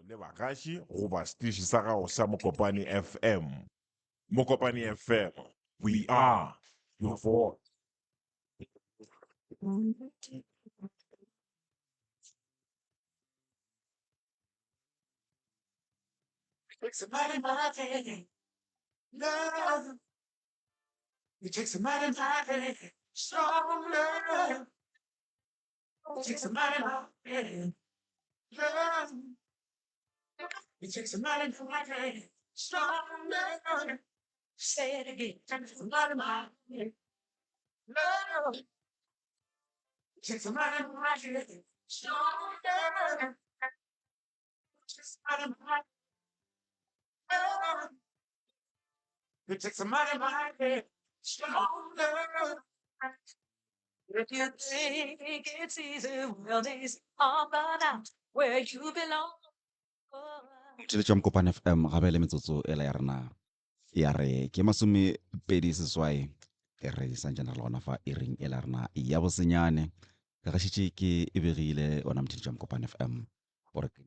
Le bagaši goba setiši sa gago sa Mokopane FM. Mokopane FM, we are your voice. Theletšo ya Mokopane FM gabe le metsotso ela ya rena ya re ke 28 e re santšana re le gona fa iring e la rena ya bosenyane ka ge šetše ke e begile ona motheletšo ya Mokopane FM gore ke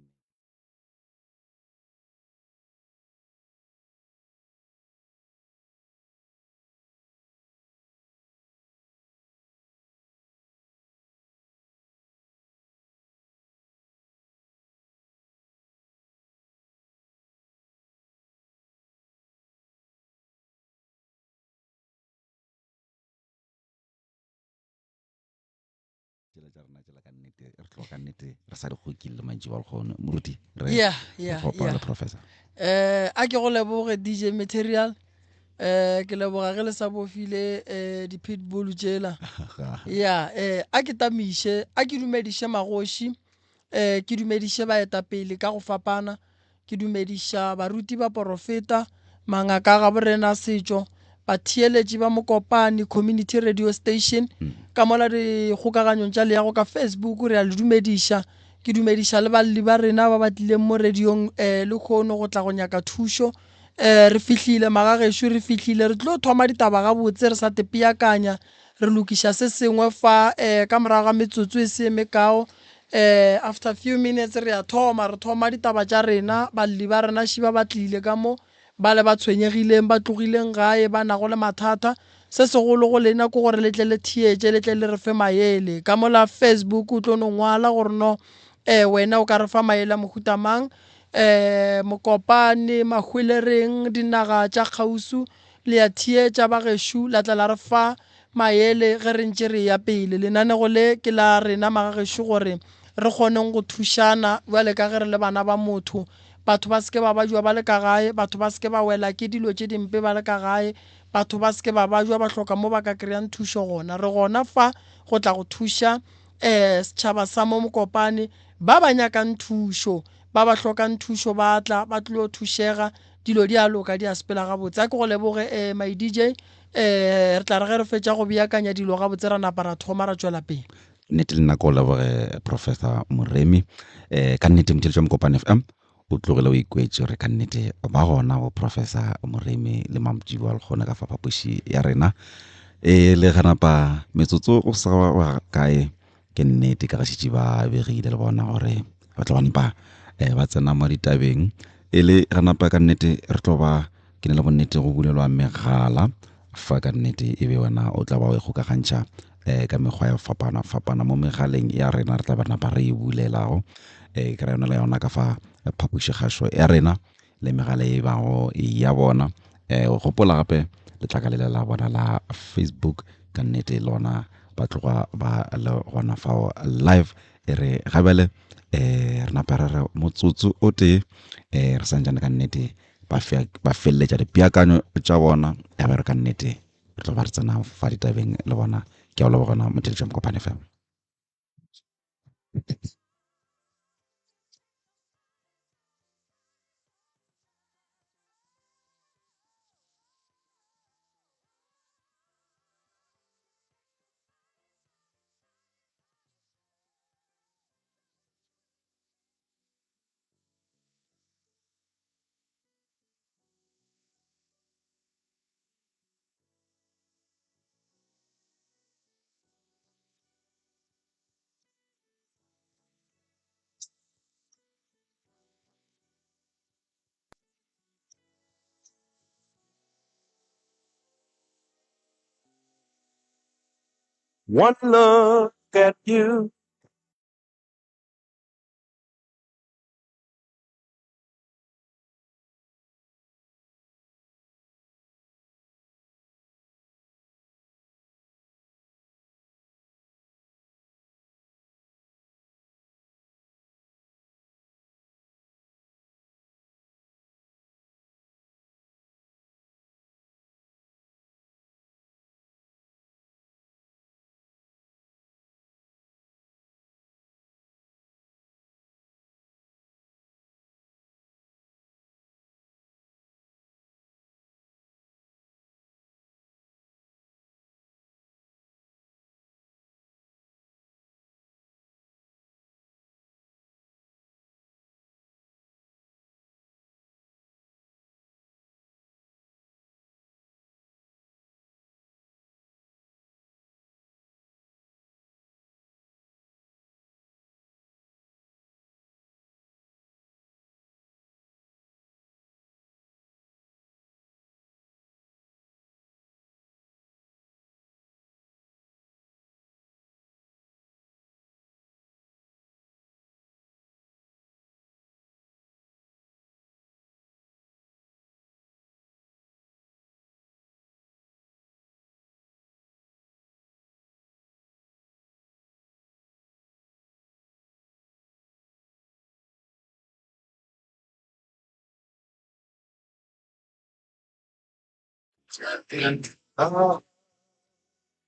Tšela tša rena tšela ka nnete re tloga ka nnete re sa di kgokile le mantši ba lekgono moruti re Yeah, yeah, go yeah. le professor. A ke go leboge DJ Material. Ke leboga ge le sa bofile di-pitbull tšela. Ya, a ke tamiše, a ke dumediše magoši, ke dumediše baetapele ka go fapana, ke dumediša baruti ba porofeta, mangaka a gaborena a setšo, batheeletši ba Mokopane Community Radio Station, ka mola dikgokaganyong tša leago ka Facebook re a le dumediša. Ke dumediša le balli ba rena ba ba tlileng mo radiong lehono go tla go nyaka thušo. Re fihlile magagešo, re fihlile. Re tlo thoma ditaba gabotse re sa tepeakanya, re lokiša se sengwe fa ka morago ga metsotso e se mekao. After few minutes re a thoma, re thoma ditaba tša rena. Balli ba rena šiba ba tlile ka mo, bale ba tshwenyegileng, ba tlogileng gae, ba nago le mathata. Se segolo go lena ke gore le tle le theetše, le tle le re fe maele. Ka mola Facebook o tlo no ngwala gore no wena o ka re fa maele a mohuta mang. Mokopane, Mahwelereng, dinaga tša kgauswi, le a theetša bagešo, la tla la re fa maele ge re ntše re eya pele. Lenanego le ke la rena magagešo gore re kgoneng go thušana bjale ka ge re le bana ba motho. Batho ba se ke ba bajwa ba le ka gae, batho ba se ke ba wela ke dilo tše dimpe ba le ka gae, batho ba se ke ba bajwa ba hloka mo ba ka kry-ang thušo gona. Re gona fa go tla go thuša setšhaba sa mo Mokopane. Ba ba nyakang thušo, ba ba hlokang thušo ba tla, ba tlilo thušega, dilo di a loka, di a sepela gabotse. A ke go leboge my DJ, re tla re ge re fetša go beakanya dilo gabotse ra napa ra thoma ra tšwela pele. Nnete le nna ke go leboge Professor Moremi. Ka nnete motheeletši wa Mokopane FM o tlogile o ikwetše gore ka nnete ba gona bo Professor Moremi le Mamtšibo wa lekgone ka fa phapoši ya rena. E le ganapa metsotso go sa ba kae Ke nnete ka ga šetše ba begile le bona gore ba tlo ba napa ba tsena mo ditabeng e le ga napa ka nnete re tlo ba ke ne le bonnete go bulelwa megala fa ka nnete e be wena o tla ba o ikgokagantšha ka mekgwa ya fapana fapana mo megaleng ya rena re tla ba napa re e bulelago ke ra yona le yona ka fa phapošikgašo ya rena le megala e bago ya bona. O gopola gape letlakala le la bona la Facebook ka nnete lona ba tloga ba le gona fao live e re gabele re napa re re motsotso o tee re santšane ka nnete ba feleletša dipeakanyo tša bona ya ba re ka nnete re tlo ba re tsena fa ditabeng le bona. Ke a o leboga gona motheletši wa Mokopane FM. One look at you.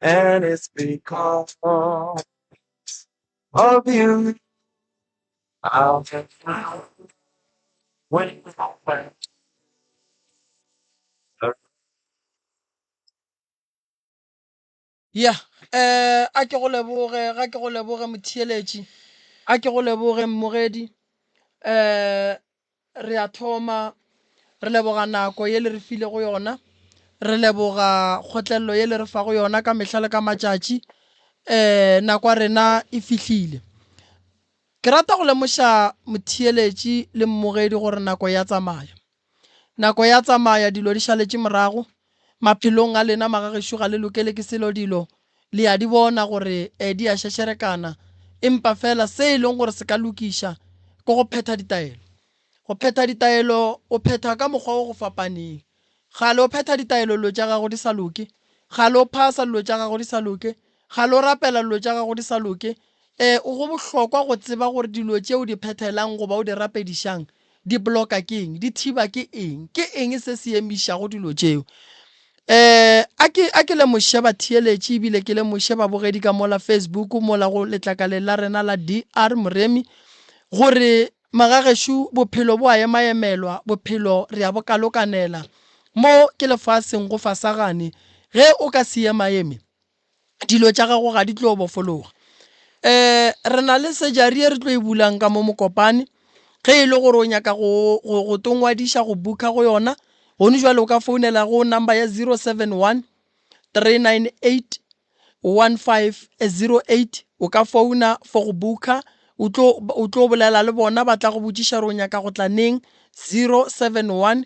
And it's because of you. I'll just when Ya, um a ke go leboge, ga ke go leboge motheeletši, a ke go leboge mmogedi. Um re a thoma, re leboga nako ye le re filego yona, re leboga kgotlelelo ye le re fago yona ka mehla le ka matšatši. Um nako ya rena e fihlile. Ke rata go lemoša motheeletši le mmogedi gore nako ya tsamaya. Nako ya tsamaya, dilo di šaletše morago. Maphelong a lena magagešo ga le lokele ke selo dilo le a di bona gore di a šešerekana empa fela se e leng gore se ka lokiša ke go phetha ditaelo. Go phetha ditaelo o phetha ka mokgwa wo go fapaneng. Kgale o phetha ditaelo dilo tša gago di sa loke. Kgale o phasa dilo tša gago di sa loke. Kgale o rapela dilo tša gago di sa loke. Ee, go bohlokwa go tseba gore dilo tše o di phethelang goba o di rapedišang di bloka ke eng, di thiba ke eng, ke eng se se emišago dilo tšeo. Um a ke a ke lemoše batheeletši ebile ke lemoše babogedi ka mola Facebook mola go letlakaleng la rena la DR Moremi gore magagešo bophelo bo a emaemelwa, bophelo re a bo kalokanela. Mo ke lefaseng go fasagane, ge o ka se emaeme dilo tša gago ga di tlo bofologa. Um re na le surgery ye re tlo e bulang ka mo Mokopane, ge e le gore o nyaka go, go, go to ngwadiša go booker go yona, gone jwale o ka founela go number ya 071 398 1508, o ka founa for go booker, o tlo, o tlo bolela le bona ba tla go botšiša gore o nyaka go tla neng, 071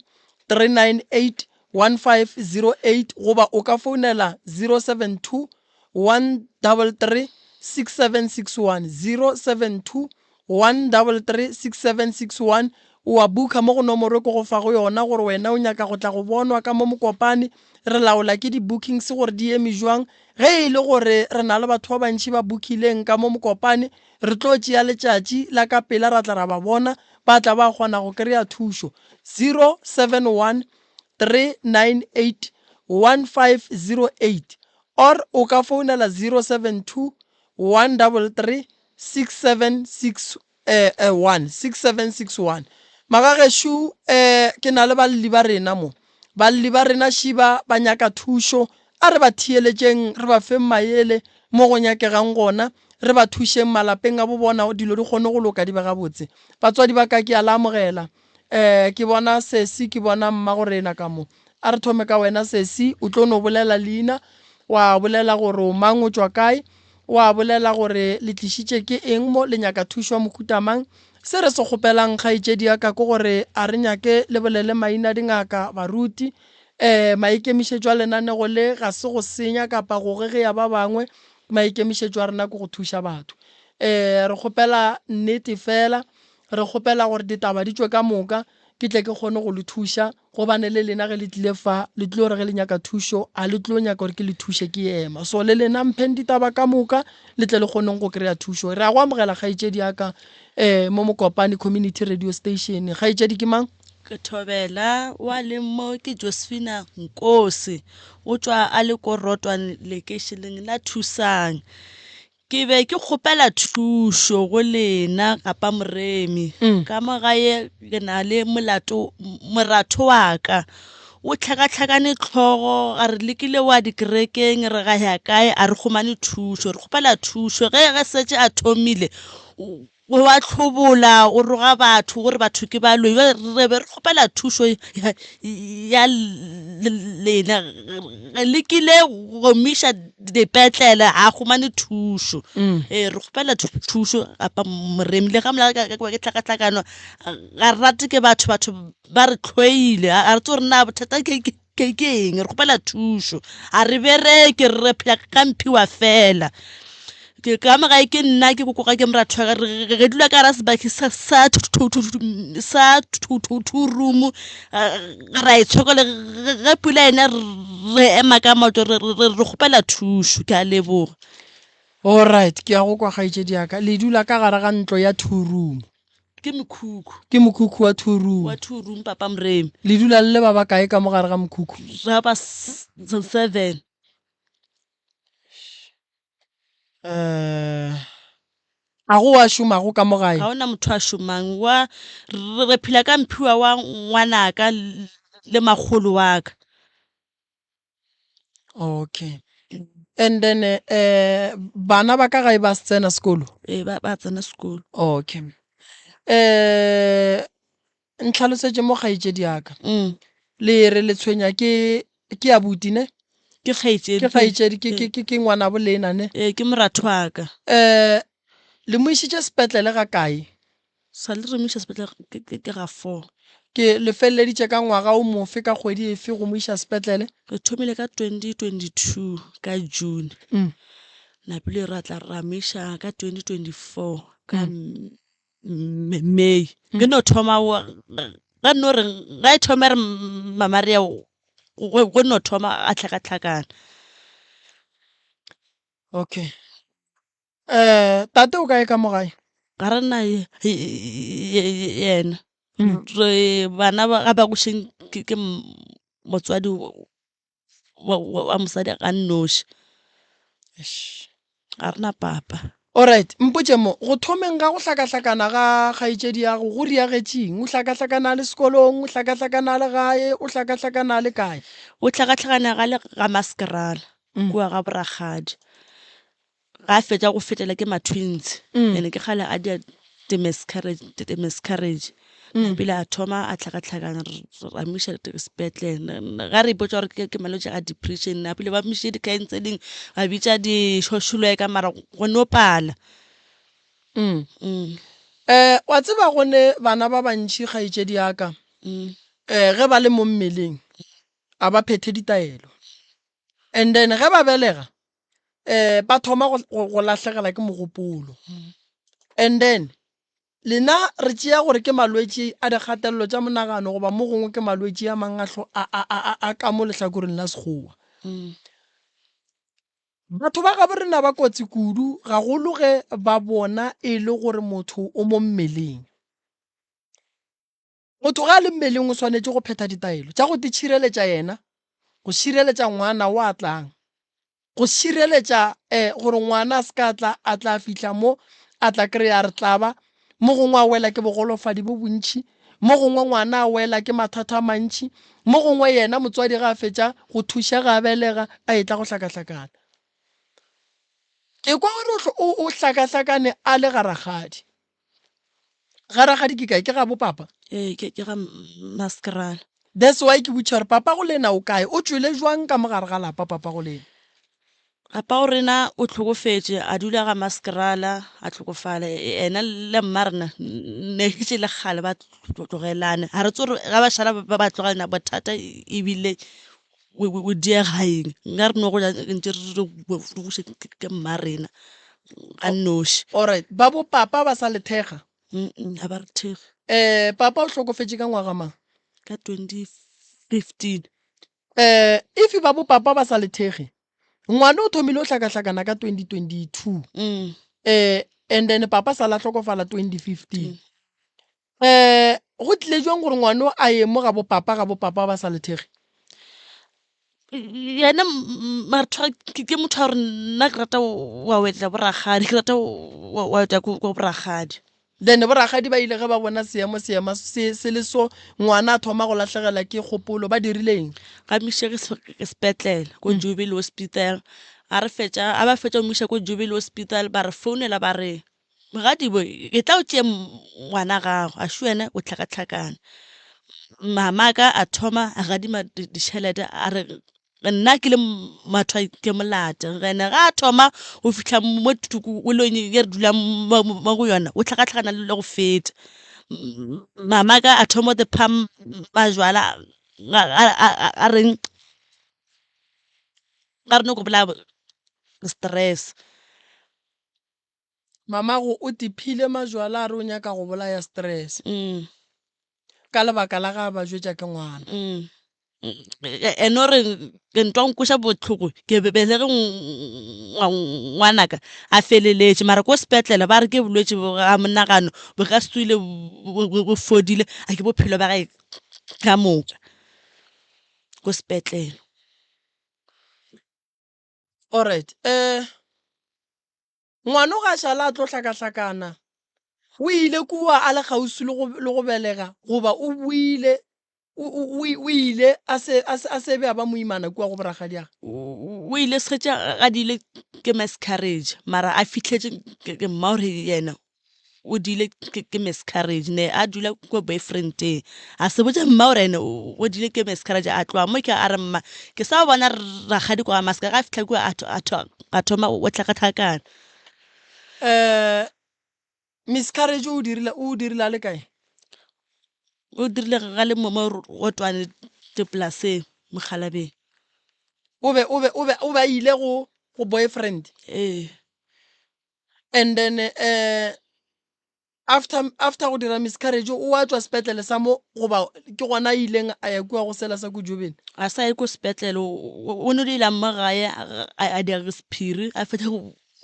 398 1508 goba o ka founela 072 133 6761, 072 133 6761. O a bukha mo go nomoro e ke go fago yona gore wena o nyaka go tla go bonwa ka mo Mokopane. Re laola ke di-bookings gore di eme jwang. Ge e le gore re na le batho ba bantši ba bukhileng ka mo Mokopane, re tlo tšea letšatši la ka pela ra tla ra ba bona, ba tla ba kgona go kry-a thušo. 071 398 1508 or o ka founela 072 133 6761 6761. Magagešo eh ke na le balli ba rena mo. Balli ba rena šiba ba nyaka thušo, a re ba theeletšeng re ba feng maele mo go nyakegang gona, re ba thušeng malapeng a bo bona dilo di kgone go loka di be gabotse. Batswadi ba ka ke a la amogela. Eh, ke bona sesi, ke bona mmagorena ka mo. A re thome ka wena sesi, o tlo no bolela leina, wa bolela gore o mang, o tšwa kae, wa bolela gore le tlišitše ke eng mo, le nyaka thušo ya mohuta mang. Se re se kgopelang kgaetšedi ya ka ke gore a re nyake le bolele maina a dingaka, baruti. Eh, maikemišetšo a lenanego le ga se go senya kapa go gegea ba bangwe. Maikemišetšo a rena ke go thuša batho. Re kgopela nnete fela, re kgopela gore ditaba di tšwe ka moka, ke tle ke kgone go le thuša, gobane le lena ge le tlile fa, le tlo re ge le nyaka thušo, a le tlo nyaka gore ke le thuše ke ema. So le lena mpheng ditaba ka moka, le tle le kgoneng go kry-a thušo. Re a go amogela kgaetšedi ya ka mo Mokopane Community Radio Station. Kgaetšedi ke mang? Ke Thobela wa leng mo ke Josephina Nkosi o tšwa a le ko Rotwane lekeišeneng la Thusang. Ke be ke kgopela thušo go lena kapa Moremi. Ka mo gae ke na le molato moratho wa ka o hlakahlakane hlogo a re lekile wa dikerekeng re ga ya kae a re humane thušo. Re kgopela thušo ge ge setše a thomile O a hlobola, o roga batho, o re batho ke baloi. Bjale re be re kgopela thušo ya lena. Re lekile go mo iša dipetlele, ga a humane thušo. Ee, re kgopela thušo kapa Moremi. Le ga mola ke hlakahlakano, ga re rate ke batho, batho ba re hloile. Ga re tsebe gore na bothata ke eng. Re kgopela thušo. Ga re bereke, re phela ka mphiwa fela. Ke ka mo gae ke nna ke koko ga ke moratho wa ka re dula ka gara sebaki sa sa two room ra itshokola ge pula ena re ema ka maoto re kgopela thušo ke a leboga. Alright, ke a go kwa kgaetšedi ya ka. Le dula ka gare ga ntlo ya two room. Ke mokhukhu. Ke mokhukhu wa two room. Wa two room papa Moremi. Le dula le le ba bakae ka mo gare ga mokhukhu? Re ba seven. Eh, a go a šomago ka mo gae? Ga ona motho a šomang. Wa re phela ka mphiwa wa ngwanaka le makgolo wa ka. Okay. And then eh bana ba ka gae ba se tsena sekolo? Ee, ba ba tsena sekolo. Okay. Eh ntlhalosetše mo kgaetšedi ya ka. Le re le tshwenya ke ke abuti ne? Ke kgaetšedi. Ke kgaetšedi ke ke ke ke ngwanabo lena ne? Ee, ke moratho wa ka. Eh le mo išitše sepetlele ga kae? Sa le re mo iša sepetlele ke ke ke ga four. Ke le feleleditše ka ngwaga o mofe ka kgwedi efe go mo iša sepetlele? Re thomile ka 2022 ka June. Napile ra tla ra mo iša ka 2024 ka May. Ke no thoma ge no re ge e thoma re Mamaria go no thoma a hlakahlakana. Okay. Um tate o kae ka mo gae? Ga re na yena. Re bana ga ba gošeng ke motswadi wa mosadi a nnoši. Ga re na papa. Alright, mpotše mo, go thomeng ga go hlakahlakana ga kgaetšedi ya go, go riagetšeng? O hlakahlakana a le sekolong, o hlakahlakana a le gae, o hlakahlakana a le kae? O hlakahlakana ga le ga maskerala, kua ga borakgadi. Ga a fetša go fetela ke ma-twins, ene ke kgale a dia di-miscarriage, di-miscarriage. Pele a thoma a hlakahlakana, ra mo iša sepetlele. Ga re ipotša gore ke malwetši a depression, napile ba mo išitše di-counselling, ba bitša di-social worker mara go no pala. Um Wa tseba go ne bana ba bantši kgaetšedi ya ka, um ge ba le mo mmeleng a ba phethe ditaelo. And then ge ba belega um ba thoma go lahlegela ke mogopolo. And then lena re tšea gore ke malwetši a dikgatelelo tša monagano goba mo gongwe ke malwetši a mang a ka mo lehlakoreng la Sekgowa. Batho ba gabo rena ba kotsi kudu, gagolo ge ba bona e le gore motho o mo mmeleng. Motho ge a le mmeleng o swanetše go phetha ditaelo tša go titšhireletša yena, go šireletša ngwana o a tlang, go šireletša um gore ngwana a se ka tla a tla fihla mo a tla kry-a re tlaba, mo gongwe a wela ke bogolofadi bo bontši, mo gongwe ngwana a wela ke mathata a mantši, mo gongwe yena motswadi ge a fetša go thušega a belega a etla go hlakahlakana. Ke kwa gore o hlakahlakane a le ga rakgadi. Ga rakgadi ke kae? Ke ga bo papa? Ee, ke ke ga maskerala. That's why ke botšiša gore papa go lena o kae? O tšwele jwang ka mo gare ga lapa papa go lena? Papa go rena o hlokofetše, a dula ga maskerala, a hlokofala. Yena le mma rena ne šetše e le kgale ba tlogelane. Ga re tsebe gore ga ba šala ba ba tlogelana bothata ebile. O diega eng? Nka re no go ja ntše re goše ke mma rena a nnoši. Alright, ba bo papa ba sa le thekga? Ga ba re thekge. Um papa o hlokofetše ka ngwaga mang? Ka 2015. Um if ba bo papa ba sa le thekge, ngwana o thomile o hlakahlakana ka 2022. Um and then papa sa la hlokofala 2015. Um go tlile jwang gore ngwano a ye mo ga bo papa ga bo papa ba sa le thekge? Yena mare ke motho wa gore nna ke rata wa wetla bo rakgadi, ke rata wa etla ko bo rakgadi. Then bo rakgadi ba ile ge ba bona seemo seema se se le so, ngwana a thoma go lahlegela ke kgopolo, ba dirile eng? Ba mo iša sepetlele ko Jubilee Hospital, a re fetša a ba fetša go mo iša ko Jubilee Hospital ba re founela ba re Mogadibo, ke tla o tšee ngwana gago, a šo yena o hlakahlakana. Mamaka a thoma a gadima ditšhelete a re nna ke le mathwa ke molate. Ene ga a thoma go fihla mo tikologong ye re dulang mo go yona, o hlakahlakana le go feta. Mamaka a thoma go pha majwala a reng a re nyako bolaya stress. Mamago o tiphile majwala a re o nyaka go bolaya stress. Ka lebaka la ga a ba jwetša ke ngwana. Ene o re ntwa nkweša bohloko ke belege ngwanaka a feleletše mara ko sepetlele ba re ke bolwetši ga monagano bo ka se tswile bo fodile a ke bophelo ba gae ka moka ko sepetlele. Alright, um Ngwano ga šala a tlo hlakahlakana. O ile kua a le kgauswi le go, le go belega, goba o boile, o, o, o, o ile a se, a se, a se be a ba moimana kua go borakgadiagwe. O ile setše a diile ke miscarriage, mara a fihletše ke mma gore yena o diile ke miscarriage, ne a dula ko boyfriend-eng. A se botše mma gore ene o diile ke miscarriage, a tloga mo ke a re mma ke sa bona rakgadi kwa maska, ga a fihla kua a thoma o hlakahlakana. Um miscarriage o dirile, o dirile a le kae? O dirile ga le mo Rotwane dipolaseng Mokgalabeng. O be, o be, o be, o be a ile go, go boyfriend? Ee. And then um after after go dira miscarriage o a tšwa sepetlele sa mo goba ke gona a ileng a ya kua go sela sa ko Jobeni? A sa ye ko sepetlele, o no dula mo gae a dira sephiri, a fetša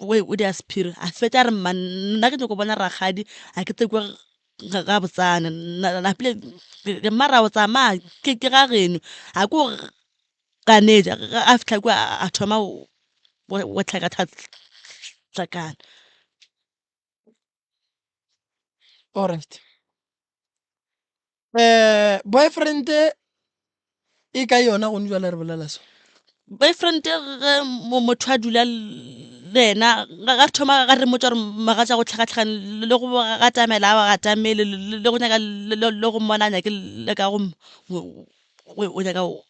o dira sephiri, a fetša a re mma nna ke nyako bona rakgadi a ke tsebe gabotsana, napile mma ra o tsamaya ke ga geno a ko ganetša, ge a fihla kua a thoma go hlakahlakana. Alright. Um boyfriend e kae yona gone jwale re bolela so? Boyfriend ge motho a dula le yena ga thoma ga re mmotša gore mogatša go hlakahlakane le go gatamela a gatamele le go nyaka le go mmona a nyake le ka go o nyaka o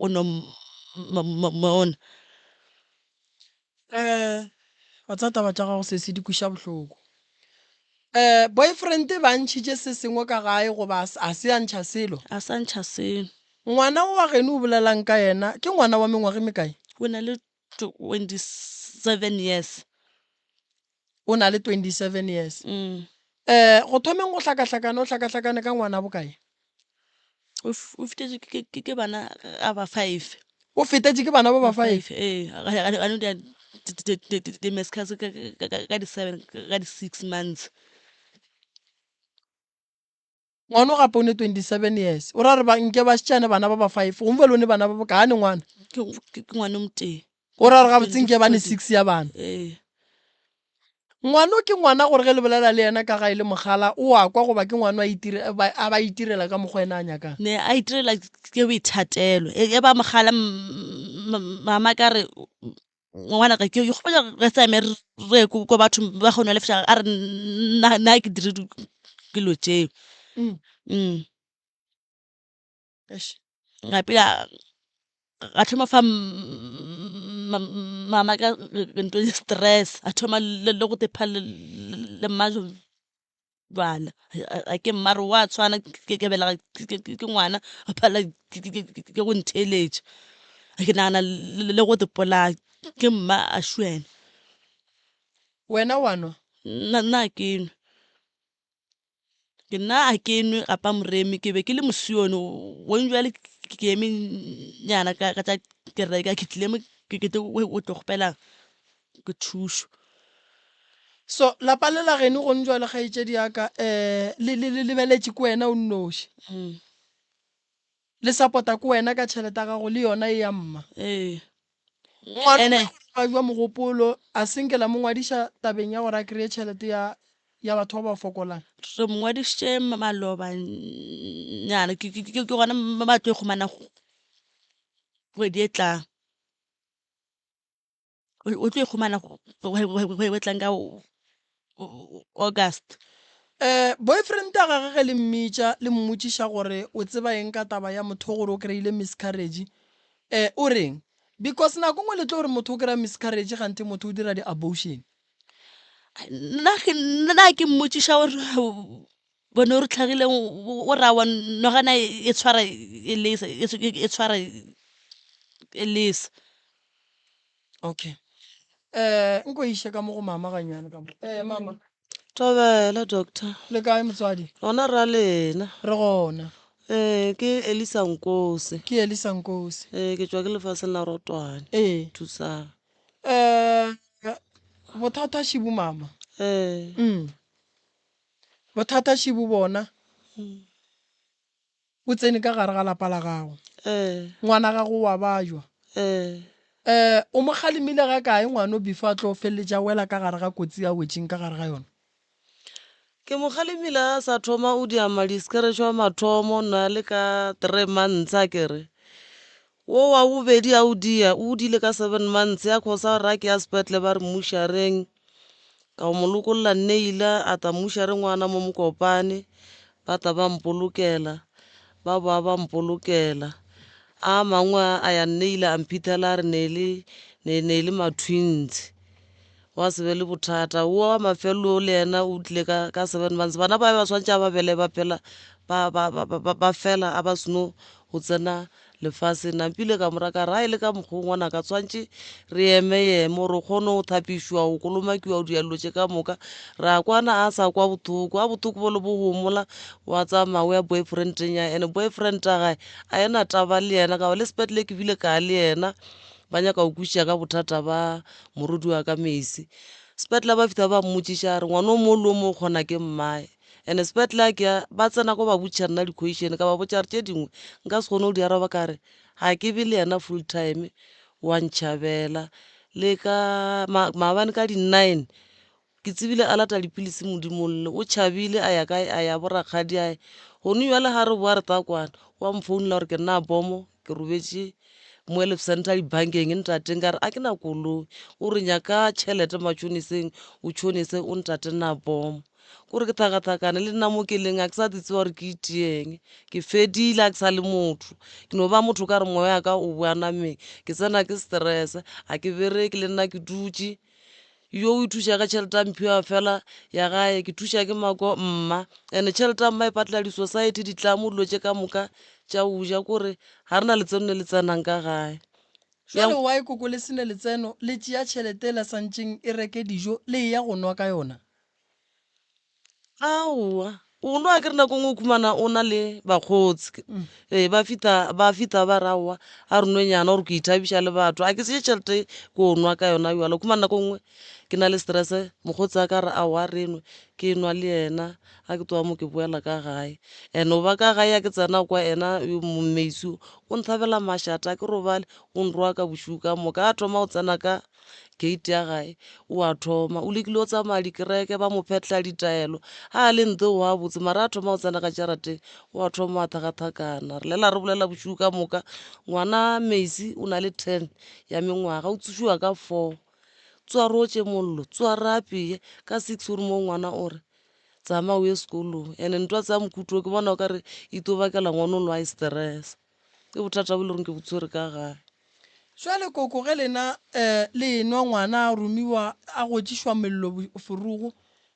no mmona. Um wa tseba taba tša gago sesi di kweša bohloko. Um boyfriend ba ntšhitše se sengwe ka gae goba a se a ntšha selo? A sa ntšha selo. Ngwana o wa geno o bolelang ka yena ke ngwana wa mengwaga e mekae? O na le 27 years. O na le 27 years. Um go thomeng go hlakahlakana o hlakahlakane ka ngwana bokae? O fetetše ke bana a ba five. O fetetše ke bana ba ba five? Ee, a no dira di-miscarriage ka di-seven, ka di-six months. Ngwana o gape o ne 27 years. O ra re ba nke ba šetšane bana ba ba five. Gongwe bjale o ne bana ba bokae? A ne ngwana? Ke ngwana o motee. O ra re gabotse nke ba ne six ya bana. Ee. Ngwana o ke ngwana gore ge le bolela le yena ka ga e le mogala o a kwa goba ke ngwana a itire, a ba itirela ka mokgwa yena a nyakang? Ne a itirela ke boithatelo. E ba mogala mama ka re ngwana ka ke kgopela re tsamaye re ye ko bathong ba go nwa lefša a re nna ke dire dilo tšeo. Gape a thoma fa mama ka ntho stress a thoma le go tepha le mmajwala a ke mma re wa tshwana ke belega ke ngwana a phala ke go ntheeletša. Ke nagana le go dipolaya ke mma a šwene. Wena wa nwa? Nna nna a ke nwe. Ke nna a ke nwe gapa moremi ke be ke le mosione gong jwale ke eme nyana ka ka tša kereke ke tlile mo ke ke tlo o tlo kgopela ke thušo. So lapa le la geno gong jwale kgaetšedi ya ka um le le le lebeletše ke wena o nnoši? Le sapota ke wena ka tšhelete ya gago le yona e ya mma. Ee. Ngwana Ene ga jwa mogopolo a se nke la mo ngwadiša tabeng ya gore a kry-e tšhelete ya ya batho ba ba fokolang. Re mo ngwadišitše maloba nyana ke ke ke gona ba tlo e humana kgwedi e tlang. O tlo e humana kgwedi e tlang ka August. Um boyfriend ya gage ge le mmitša le mmotšiša gore o tseba eng ka taba ya motho gore o kry-ile miscarriage um o reng? Because nako nngwe le tlo re motho o kry-a miscarriage kganthe motho o dira di-abortion. Nna nna ke mmotšiša gore bone o re tlhagile o ra wa nogana e tshwara e lesa e tshwara e lesa. Okay. Eh, nko iše ka mo go mama ganyane ka mo. Eh, mama. Thobela, doctor. Le kae motswadi? Gona ra lena. Re gona. Eh, ke Elisa Nkosi. Ke Elisa Nkosi. Eh, ke tšwa ke lefaseng la Rotwane. Ee. Thusang. Eh, bothata šibu mama. Eh. Bothata šibu bona. O tsene ka gare ga lapa la gago. Ee. Ngwana gago wa bajwa. Ee. Um o mo kgalemile ga kae ngwano before a tlo feleletša a wela ka gare ga kotsi a wetšeng ka gare ga yona? Ke mo kgalemile a sa thoma o dia madiskaretšo a mathomo na le ka three months a ke re. Wo wa bobedi a o dia o dile ka seven months ya khosa gore a ke ya sepetlele ba re mmušareng. Ka go mo lokolla Neila a tla mmuša re ngwana mo Mokopane, ba tla ba mpolokela, ba boa ba mpolokela. A mangwe a a ya Neila a mphithela a re ne le ne ne le ma-twins, gwa se be le bothata. Wo wa mafelelo le yena o tlile ka ka seven months, bana ba be ba swanetše a ba bele ba phela ba ba ba ba fela a ba seno go tsena Lefaseng. Nampile ka mo raka, ra e le ka mokgwa o ngwanaka, tshwantše re eme-eme gore o kgone go thapišwa, go kolomakiwa, go dira dilo tše ka moka. Ra kwana a sa kwa bothoko, a bothoko bole bo homola, wa tsamaya o ya boyfriend-eng ya ene. Boyfriend ya gae a ena taba le yena, ka ba le sepetlele ke bile ka ya le yena, ba nyaka go kwešiša ka bothata ba morwedi wa ka Mercy. Sepetlele ba fihla ba mmotšiša a re ngwana o mongwe le o mongwe o kgona ke mmae. And-e sepetlele a ke ya, ba tsena ko ba botšiša nna di-question, ka ba botša gore tše dingwe nka se kgone go di araba ka re ga ke be le yena full time, wa ntšhabela. Le ka maabane ka di-nine ke tsebile a lata dipilisi Modimolle, o tšhabile a ya kae, a ya bo rakgadiae. Gone bjale ga re boa re tla kwana, wa mfounela gore ke nna Bomo, ke robetše mo Health Centre dibankeng ntate, nka re a ke na koloi, o re nyaka tšhelete matšhoniseng, o tšhonise o ntate nna Bomo. Kore ke thakathakane le nna mo ke leng, ga ke sa di tseba gore ke itieng. Ke fedile, ga ke sa le motho. Ke no ba motho ka re moya wa ka o boa nameng. Ke tsena ke stress, ga ke bereke le nna ke dutše. Yo o ithuša ka tšhelete ya mphiwa fela ya gae, ke thuša ke mako mma. And-e tšhelete ya mma e patela di-society, ditlamo, dilo tše ka moka tša go ja. Kore ga re na letseno le le tsenang ka gae. Jwale why koko le sene letseno, le tšea tšhelete e la santšeng e reke dijo le eya go nwa ka yona? Aowa, o nwa akere nako nngwe o khumana o na le bakgotsi ee ba fihla ba fihla ba re aowa a re nwe nyana gore ke ithabiša le batho a ke se tšhelete ko nwa ka yona jwale o khumana nako nngwe ke na le stress mokgotsi a ka re aowa a re nwe ke nwa le yena ga ke tloga mo ke boela ka gae and o ba ka gae ya ke tsena kwa ena yo mmeisi o nthabela mašata a ke robale o nroga ka bošego ka moka a thoma go tsena ka gate ya gae o a thoma o lekile o tsamaya dikereke ba mo phetla ditaelo ga a le nte o a botse mara a thoma go tsena ka jarateng o a thoma a thakathakana re lela re bolela bošego ka moka ngwana Maisie o na le ten ya mengwaga o tsošiwa ka four tsoa re otše mollo tsoa re apeye ka six o re mo ngwana o re tsamaya o ye sekolong and-e ntwa tsa mokhuto ke bona o ka re e tlo bakela ngwana o lwa stress. Ke bothata bo e le goreng ke bo tshwere ka gae. Jwale koko ge lena um le enwa ngwana a romiwa a gotšišwa mello ferugo,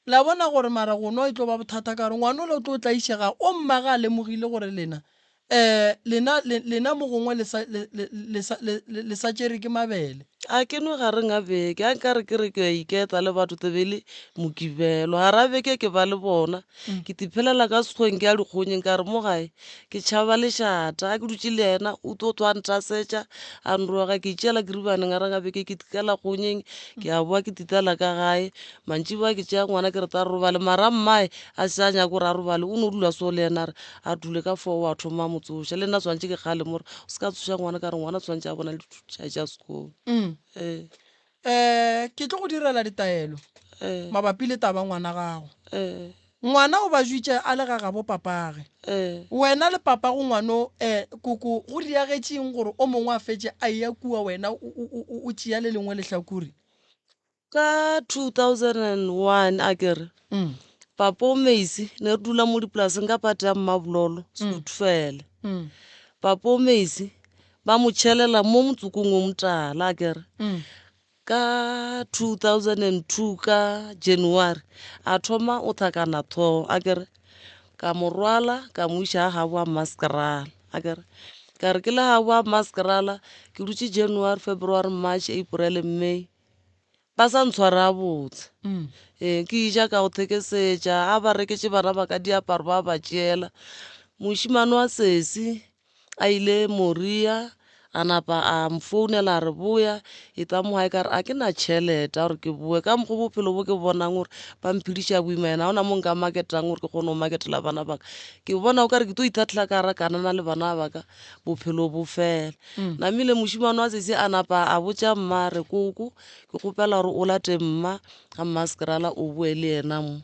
la bona gore mara go nwa e tlo ba bothata ka gore ngwana ola o tlo tlaišega o mma ge a lemogile gore lena Um lena, le, lena mo gongwe le sa, le, le, le sa, le, le, le sa tšere ke mabele. A ke nwe gareng ga beke, a nka re ke re ke a iketa le batho tebe e le Mokibelo. Gara beke ke ba le bona, ke tiphelela ka sekgweng ke ya dikgonyeng ka re mo gae ke tšhaba lešata. A ke dutše le yena o tlo tlo a ntasetša a nroga, ke itšeela kiribaneng gareng ga beke ke tikela kgonyeng ke a boa ke titela ka gae. Mantšiboa ke tšea ngwana ke re tla re robale, mara mmae a se a nyake gore a robale, o no dula so le yena a re a dule ka foo a thoma a mo tsoša. Le nna tshwanetše ke kgale mo re o se ka tsoša ngwana ka re ngwana tshwanetše a bona le dithuto tša sekolo. Ee. Um ke tlo go direla ditaelo Ee. mabapi le taba ngwana gago. Ee. Ngwana o ba jwitše a le ga gabo papage. Ee. Wena le papago ngwano um koko go diagetšeng gore o mongwe a fetše a eya kua wena o, o, o, o tšea le lengwe lehlakore? Ka 2001 a ke re papa o Meisie ne re dula mo dipolaseng ka pate ya Mmabololo Scootfele. Papa o Meisie ba mo tšhelela mo motsokong o motala a ke re. Ka 2002 ka January a thoma o thakana tlhogo a ke re. Ka mo rwala ka mo iša ga gabo a Mmaskrala a ke re. Ka re ke le gabo a Mmaskrala ke dutše January, February, March, April, May. Ba sa ntshware gabotse. Ee, ke ja ka go thekesetša, a ba reketše bana ba ka diaparo ba ba tšeela. Mošemane wa sesi a ile Moria a napa a mfounela a re boya e tla mo gae ka re a ke na tšhelete ya gore ke boe ka mokgwa bophelo bo ke bonang gore ba mphediša boima ena ga gona mo nka marketang gore ke kgone go marketela bana ba ka. Ke bona o kare ke tlo itatlhela ka gara kanana le bana ba ka bophelo bo fela. Namile mošemane wa sesi a napa a botša mma a re, Koko, ke kgopela gore o late mma ga mmaskrala o boe le yena mo.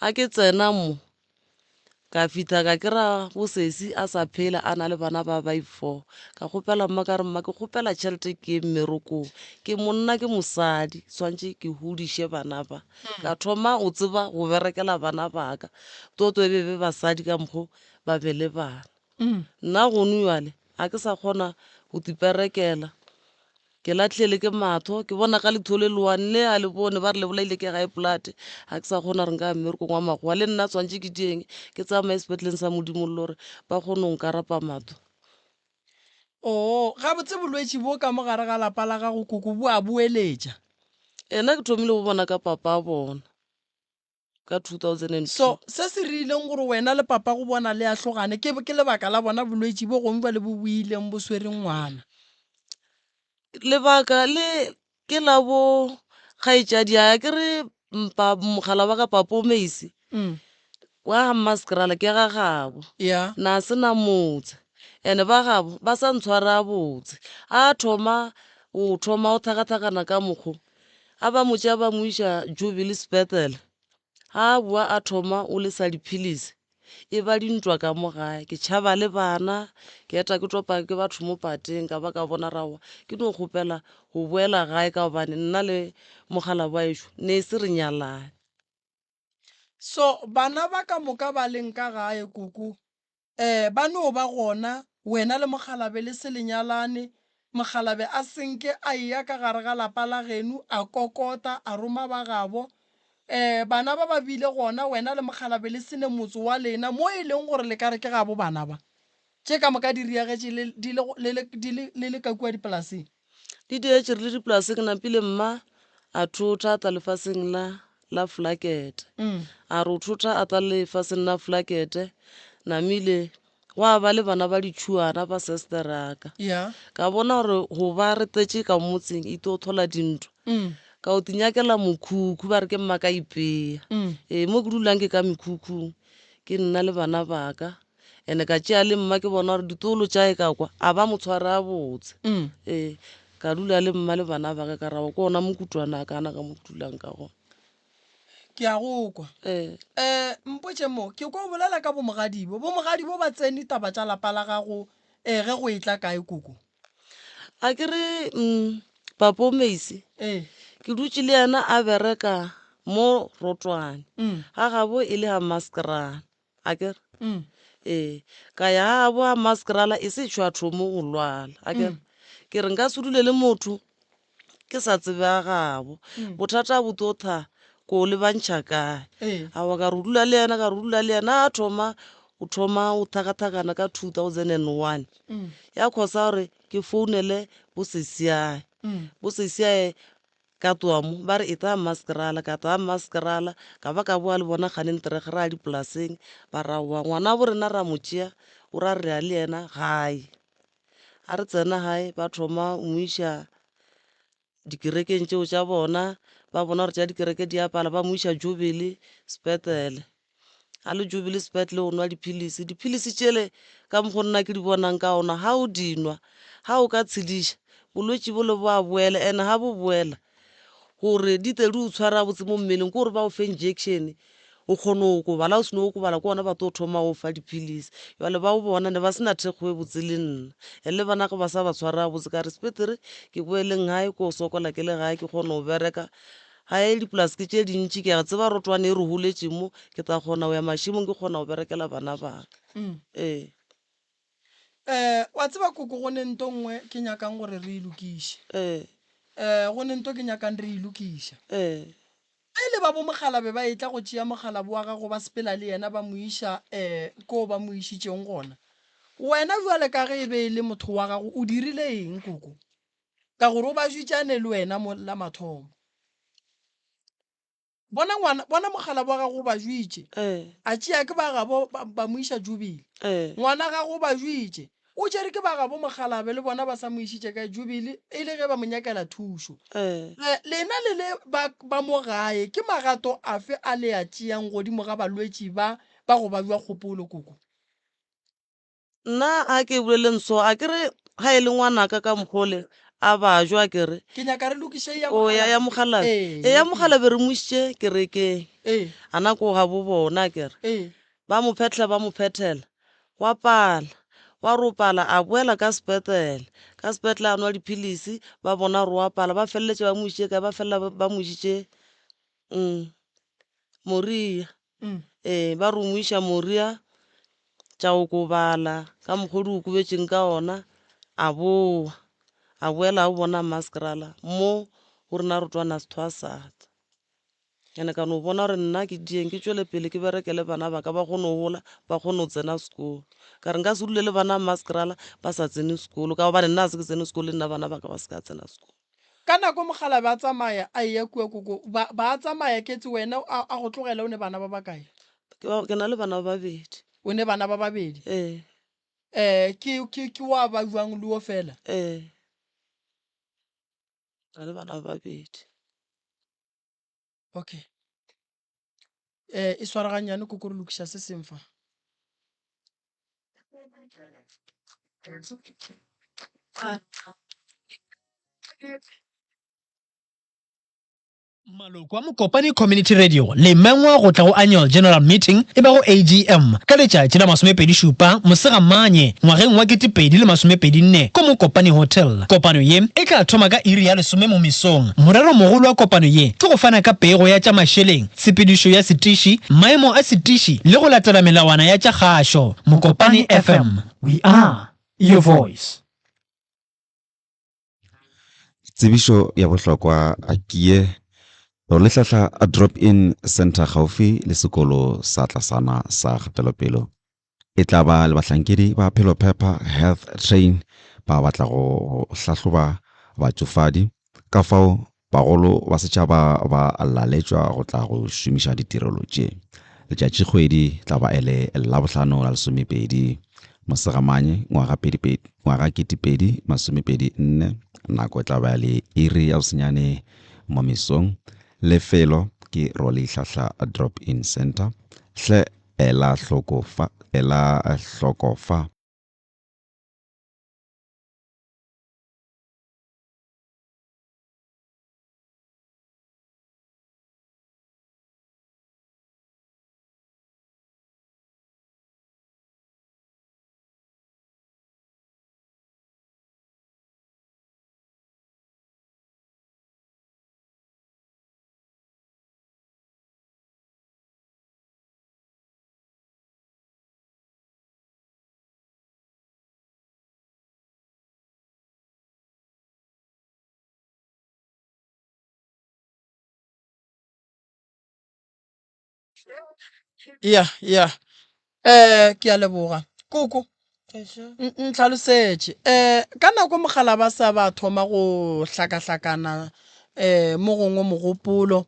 Ga ke tsena mo, ka fihla ka kry-a bo sesi a sa phela a na le bana ba ba i-four. Ka kgopela mma ka re, mma ke kgopela tšhelete ke ye mmerekong, ke monna ke mosadi swantše ke godiše bana ba. Ka thoma go tseba go berekela bana ba ka, toto e be be basadi ka mokgo ba be le bana. Nna gonu bjale ga ke sa kgona go tiperekela, ke lahlile le ke matho, ke bona ka letho le leone le a le bone ba re le bolaile ke high blood, ga ke sa kgona gore nka ya mmerekong wa makgowa. Le nna tshwanetse ke dieng ke tsamaye sepetleleng sa Modimo le gore ba kgone go nkarapa matho. Oo, gabotse bolwetši bo ka mo gare ga lapa la gago koko bo a boeletša. Ee, nna ke thomile go bona ka papa a bona. ka 2002. So, se se rileng gore wena le papa go bona le ahlogane ke, ke lebaka la bona bolwetši bo gongwe bjale bo boileng bo swere ngwana. Lebaka le ke la bo kgaetšadi ya ke re mpa mogala wa ka papo Meisie wa ga Mmaskrala ke ga gabo. Ya. Na se na motse ene ba gabo ba sa ntshwara botse. A thoma o thoma o thakathakana ka mokgo A ba mo tšea ba mo iša Jubilee sepetlele. Ga a boa a thoma o lesa diphilisi, e ba dintwa ka mo gae. Ke tšhaba le bana, ke eta ke topa ke batho mo pateng ka ba ka bona rawa ke no kgopela go boela gae ka gobane nna le mokgalabje wa ešo ne se re nyalane. So bana ba ka moka ba leng ka gae koko Ee, ba no ba gona, wena le mokgalabe le se le nyalane. Mokgalabe a senke a eya ka gare ga lapa la geno, a kokota, a roma ba gabo. Ee, bana ba ba bile gona, wena le mokgalabe le se ne motse wa lena, mo e leng gore le ka re ke gabo bana ba. Tše ka moka di riagetše le, di le, le le, di le, le le ka kua dipolaseng. Di dietše re le dipolaseng, napile mma a thotha a tla lefaseng la, la Flakete. A re o thotha a tla lefaseng la Flakete, namile gwa ba le bana ba ditšhuana ba sesteraka. Yeah. Ka bona gore go ba re tletše ka motseng e tlo thola dintwa. Ka o tinyakela mokhukhu ba re ke mma ka ipea. Ee, mo ke dulang ke ka mekhukhung, ke nna le bana ba ka. Ene ka tšea le mma ke bona gore ditolo tša e ka kwa a ba mo tshware a botse. Ee, ka dula le mma le bana ba ka ka rawa ke ona mokutwana a kana ka mo ke dulang ka gona. Ke a go kwa. Ee. Um mpotše mo, ke kwa o bolela ka bomogadibo. Bomogadibo ba tsene taba tša lapa la gago um ge go etla kae koko? A ke re Papo Meisie, Ee. ke dutše le yena a bereka mo Rotwane, ga gabo e le ga Maskrana. A ke re? Ee. Ka ya ga gabo ga Mmaskrala e se tšho a thomo go lwala. A ke re? Ke re nka se dule le motho ke sa tsebe ga gabo. Bothata bo tlo tha ko lebantšha kae. Ee. Aowa ka re o dula le yena, ka re o dula le yena. A thoma O thoma o thakathakana ka 2001. Ya khosa gore ke founele bo sesiae. Bo sesiae ka tloga mo ba re etla Mmaskerala, ka tla Mmaskerala ka ba ka boa le bona kgane nterege ra ya dipolaseng ba re aowa ngwana bo rena ra mo tšea o ra re ya le yena gae. Ga re tsena gae ba thoma go mo iša dikerekeng tšeo tša bona, ba bona gore tša dikereke di a pala ba mo iša Jubilee sepetlele. A le Jubilee sepetlele o nwa diphilisi, diphilisi tšele ka mokgo nna ke di bonang ka gona ga o di nwa ga o ka tshediša bolwetši bole bo a boela and ga bo boela gore di tle di o tshware gabotse mo mmeleng ke gore ba o fe injection o kgone go okobala, ga o seno okobala ke gona ba tlo thoma go fa diphilisi. Bjale ba o bona ne ba se na thekgo e botse le nna and le bana ge ba sa ba tshwara gabotse ka re sepetlele ke boeleng gae ko sokola ke le gae ke kgone go bereka. Gae dipolase ke tše dintši, ke a tseba rotwane e re holetše mo, ke tla kgona go ya mašemong ke kgona go berekela bana ba ka. Ee. Um wa tseba koko go ne nto nngwe ke nyakang gore re e lokiše. Ee. Um go ne nto ke nyakang re e lokiša. Ee. Pele ba bo mokgalabe ba etla go tšea mokgalabo wa gago ba sepela le yena ba mo iša um koo ba mo išitšeng gona. Wena bjale ka ge e be e le motho wa gago o dirile eng koko? Ka gore o ba jwitšane le wena mo la mathomo. Bona ngwana, bona mogala wa gago o ba jwitše. A tšea ke ba gabo ba, ba mo iša Jubile. Ngwana gago o ba jwitše. O tšere ke ba gabo mogalabe le bona ba sa mo išitše kae Jubile e le ge ba mo nyakela thušo. Lena le le ba, ba mo gae, ke magato afe a le a tšeang godimo ga balwetši ba ba go babjwa kgopolo, koko? Nna ga ke bolele nso, a ke re ga e le ngwanaka ka mokgole a bajwa a ke re. Ke nyaka re lokiše ya O ya ya mogalabe. Ee. E ya mogalabe re mo išitše kerekeng. Ee. A nako ga bo bona a ke re. Ee. Ba mo phethela ba mo phethela. Gwa pala. Gwa re o pala a boela ka sepetlele. Ka sepetlele a nwa diphilisi ba bona gore wa pala ba feleletša ba mo išitše kae ba felela ba mo išitše Moria. Ee, ba re o mo iša Moria tša okobala ka mokgwa o di okobetšeng ka ona, a boa, a boela a bona Mmaskrala mo go rena re twana sethwasatsa. And ka no bona gore nna ke dieng ke tšwele pele ke berekele bana ba ka ba kgone go gola ba kgone go tsena sekolo. Ka re nka se dule le bana Mmaskrala ba sa tsene sekolo ka gobane nna ga se ke tsene sekolo le nna bana ba ka ba se ka tsena sekolo. Ka nako mokgalabje a tsamaya a eya kua koko, ba, ba a tsamaya ketse wena a, a go tlogela o ne bana ba bakae? Ke ba, ke na le bana ba babedi. O ne bana ba babedi? Ee. Eh, ke, ke, ke wa ba jwang le wo fela? Ee. Ke na le bana ba babedi. Okay. Eh, e swara gannyane koko re lokiša se seng fa. Maloko a Mokopane Community Radio le mengwa go tla go Annual General Meeting e bago AGM ka letšatši la masomepedi-šupa Mosegamanye ngwageng wa 2024 ko Mokopane Hotel. Kopano ye e tla thoma ka iri ya lesome mo mesong. Moreromogolo wa kopano ye ke go fana ka pego ya tša mašeleng, tshepedišo ya setiši, maemo a setiši le go latela melawana ya tša kgašo. Mokopane FM, we are your voice. Tsebišo ya bohlokwa a ke ye, Rolihlahla Drop In Centre gaufi le sekolo sa tlasana sa Kgatelopelo e tla ba le bahlankedi ba Phelophepa Health Train ba ba tlago go hlahloba batšofadi. Ka fao, bagolo ba setšhaba ba laletšwa go tla go šomiša ditirelo tše. Letšatšikgwedi tla ba e le Labohlano la lesomepedi Mosegamanye ngwaga ngwaga 2024, nako e tla ba le iri ya bosenyane mo mesong. Lefelo ke Rolihlahla Drop-In Centre. Hle Ela hloko fa, ela hloko fa. Ya, ya. Eh, ke a leboga. Koko, ntlhalosetše. Eh, ka nako mogala ba sa ba thoma go hlakahlakana eh mo gongwe mogopolo.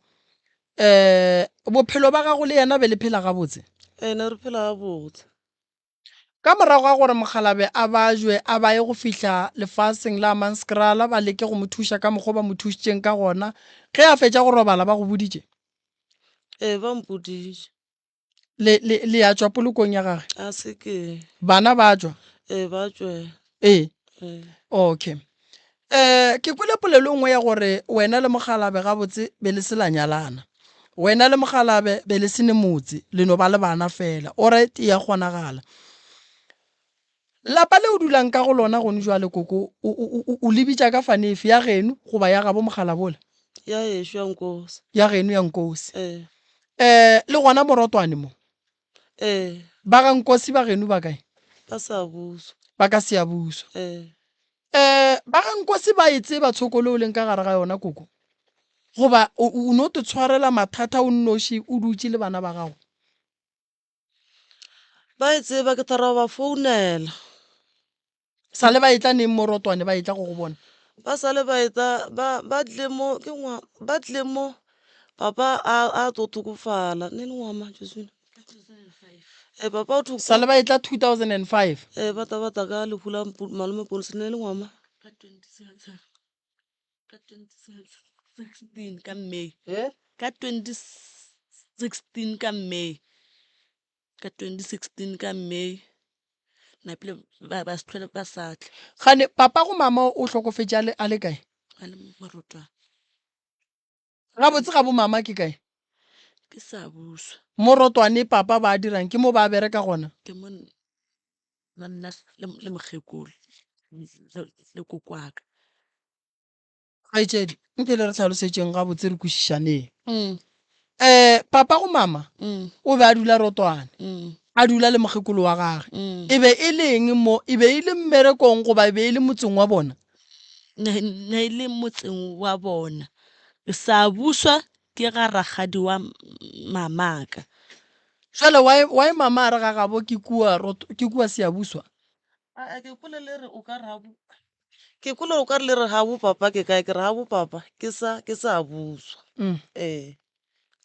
Eh, bophelo ba gago le yena be le phela gabotse? Ee, ne re phela gabotse. Ka morago ga gore mokgalabje a bajwe a ba ye go fihla lefaseng la Hammanskraal ba leke go mo thuša ka mokgwa o ba mo thušitšeng ka gona, ge a fetša go robala ba go boditše? Ee, ba mpoditše. Le, le, le ya tšwa polokong ya gage? A se ke. Bana ba tšwa? Ee, ba tšwe. Ee. Ee. Okay. Eh, ke kwele polelo e nngwe ya gore wena le mokgalabe gabotse be le se la nyalana. Wena le mokgalabe be le se ne motse, le no ba le bana fela. Alright, e ya kgonagala. Lapa le o dulang ka go lona gone jwale koko, o, o, o, o le bitša ka fane efe, ya geno goba ya gabo mokgalabola? Ya gešo ya Nkosi. Ya geno ya Nkosi. Ee. Eh, le gona Morotwane mo? Ee. Ba ga Nkosi ba geno ba kae? Ba Seabuswa. Ba ka Seabuswa. Ee. Eh, ba ga Nkosi ba e tseba tshokolo o leng ka gare ga yona koko? Goba o, o no te tshwarela mathata o nnoši o dutše le bana ba gago? Ba e tseba ke thara go ba founela. Sa le ba etla neng mo Rotwane ba etla go go bona? Ba sa le ba etla ba ba tlile mo ke ngwa ba tlile mo papa a a tlo tlhokofala ne le ngwa mang Josephine? Ee papa o Sa le ba etla 2005. Ee ba tla ba tla ka lehu la malome Ponse ne le ngwa mang? Ka 2016 ka May. Ka 2016 ka May. Ka 2016 ka May. Napile ba ba se tlhole ba sa tla. Gane papa go mama o hlokofetše a le a le kae? A le Morotwane. Gabotse ga bo mama ke kae? Ke Seabuswa. Morotwane papa ba dirang ke mo ba bereka gona? Ke mo nna nna le le mokgekolo le kokwaka. Kgaetšedi, nke le re hlalosetšeng gabotse re kwešišaneng. Um papa go mama o be a dula Rotwane, a dula le mokgekolo wa gage. E be e le eng mo? E be e le mmerekong goba e be e le motseng wa bona? Ne ne e le motseng wa bona. Ke sa buswa ke ga rakgadi wa mamaka. Jwale why why mama a re ga gabo ke kua ke kua Siyabuswa? Aa ke kwele le re o ka re gabo ke kwele o ka re le re gabo papa ke kae ke re gabo papa ke sa ke sa buswa. Ee.